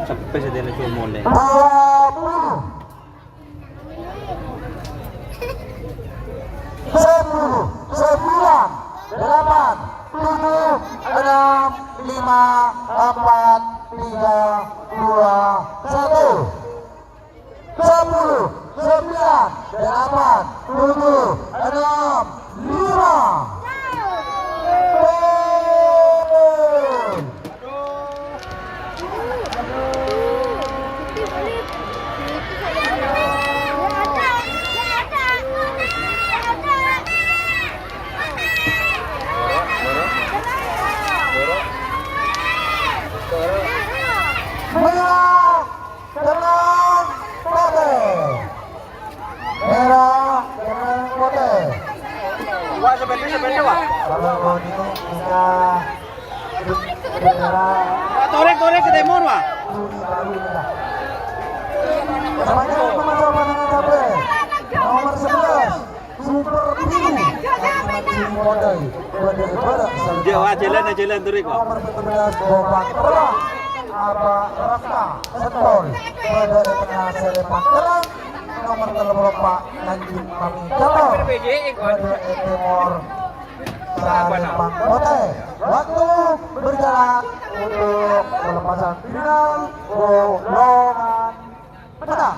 Sampai sedihnya cuma mulai. Dua puluh. Sepuluh, sembilan, delapan, tujuh, enam, lima, empat, tiga, dua, satu. Sepuluh, sembilan, delapan, tujuh, enam, lima. Gol. Merah. Tenang, putih. Merah, tenang, putih. Wah, sepeda, sepeda, Wak. Kalau mau ini bisa bendera. Wak, torek, torek ke timur, Wak. Sepanjang pemasukan dengan capek. Nomor sebelas. Super Biru. Jauh, jalan, jalan, terus, Pak. Nomor sebelas, Bopak Terang. Apa Raka Setor. Bâdâ è tengnga salèmpang celleng. Nomor tello puluh empat, Kanjeng Mami Cator. Bâdâ è tèmor salèmpang potè. Waktu berjalan untuk pelepasan final golongan Mana?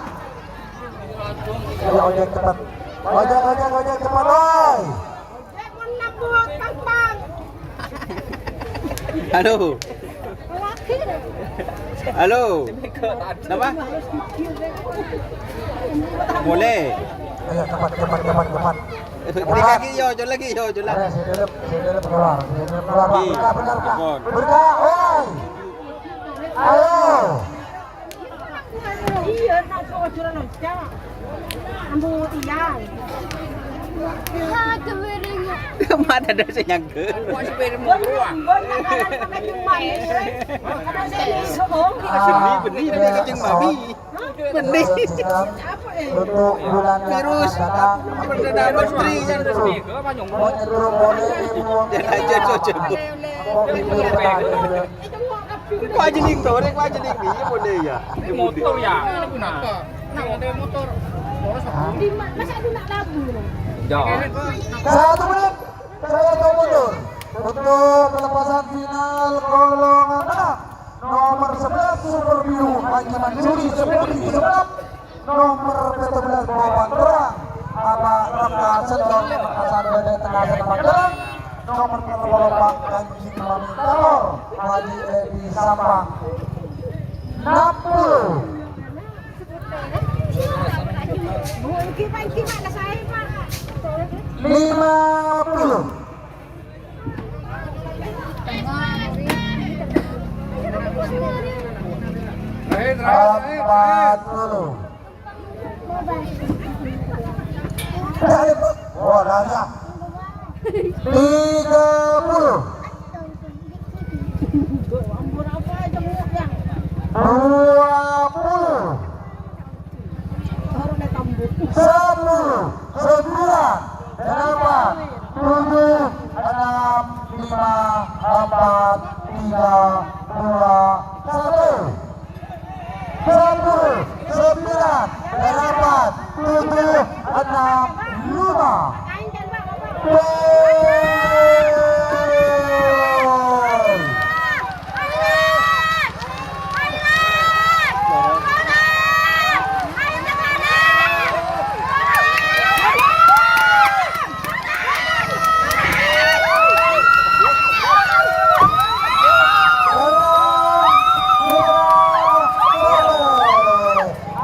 Ayo, ojek cepet. Ojek, ojek, ojek cepet, woi. Halo. Halo. Kenapa? Boleh. Ayo, cepat, cepat, cepat, cepat. Di kaki, yo, jalan lagi, yo, jalan. Ayo, sini dulu, sini dulu, keluar, sini dulu, keluar, Pak. Iya. Berkah, berkah, berkah. Mohon. Berkah, woi. Ayo. Iya, tak kok ora loncat. Ambu tiyang. Mata ada sing nyangkut. Seni, benih, benih, kecing babi. Benih. Untuk bulan yang akan datang, menteri yang mau nyetruk boleh, ibu. Dan aja saja. Kok aja ning torek, kok aja ning piye model ya? Motor ya, ini guna. Nah, motor, motor. Di ma-, masa aku nak labu? Ya. Satu menit, saya tahu mundur. Untuk pelepasan final golongan tengah, nomor sebelas Super Biru, Haji Mansuri, Seputi Sumenep. Nomor pètto bellâs Bopak Terang, Apa Raka Setor, asal bâdâ tengah Sepak Terang. Nomor tello puluh empat, Kanjeng Mami Telor, Haji Edi Sampang. Enam puluh. Lima puluh. Empat puluh. Wah, lancar. Tiga puluh. Dua puluh. Sepuluh, sembilan, delapan, tujuh, enam, lima, empat, tiga, dua, satu. Sepuluh, sembilan, delapan, tujuh, enam, lima. Gol!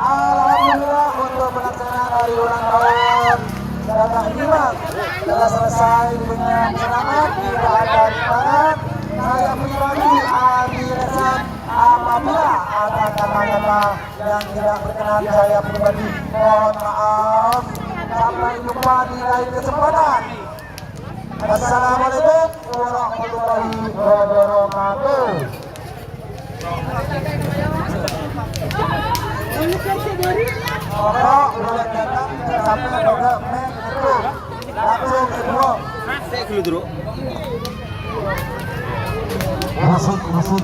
Alhamdulillah, untuk pelaksanaan hari ulang tahun Kakak Dimas telah selesai dengan selamat. Kita akan tangan. Saya pribadi, Adi Resan, apabila ada kata-kata yang tidak berkenan, saya pribadi mohon maaf. Sampai jumpa di lain kesempatan. Assalamualaikum warahmatullahi wabarakatuh. Bapak boleh datang sampai ke meja itu. Langsung dibuang. Musik, musik.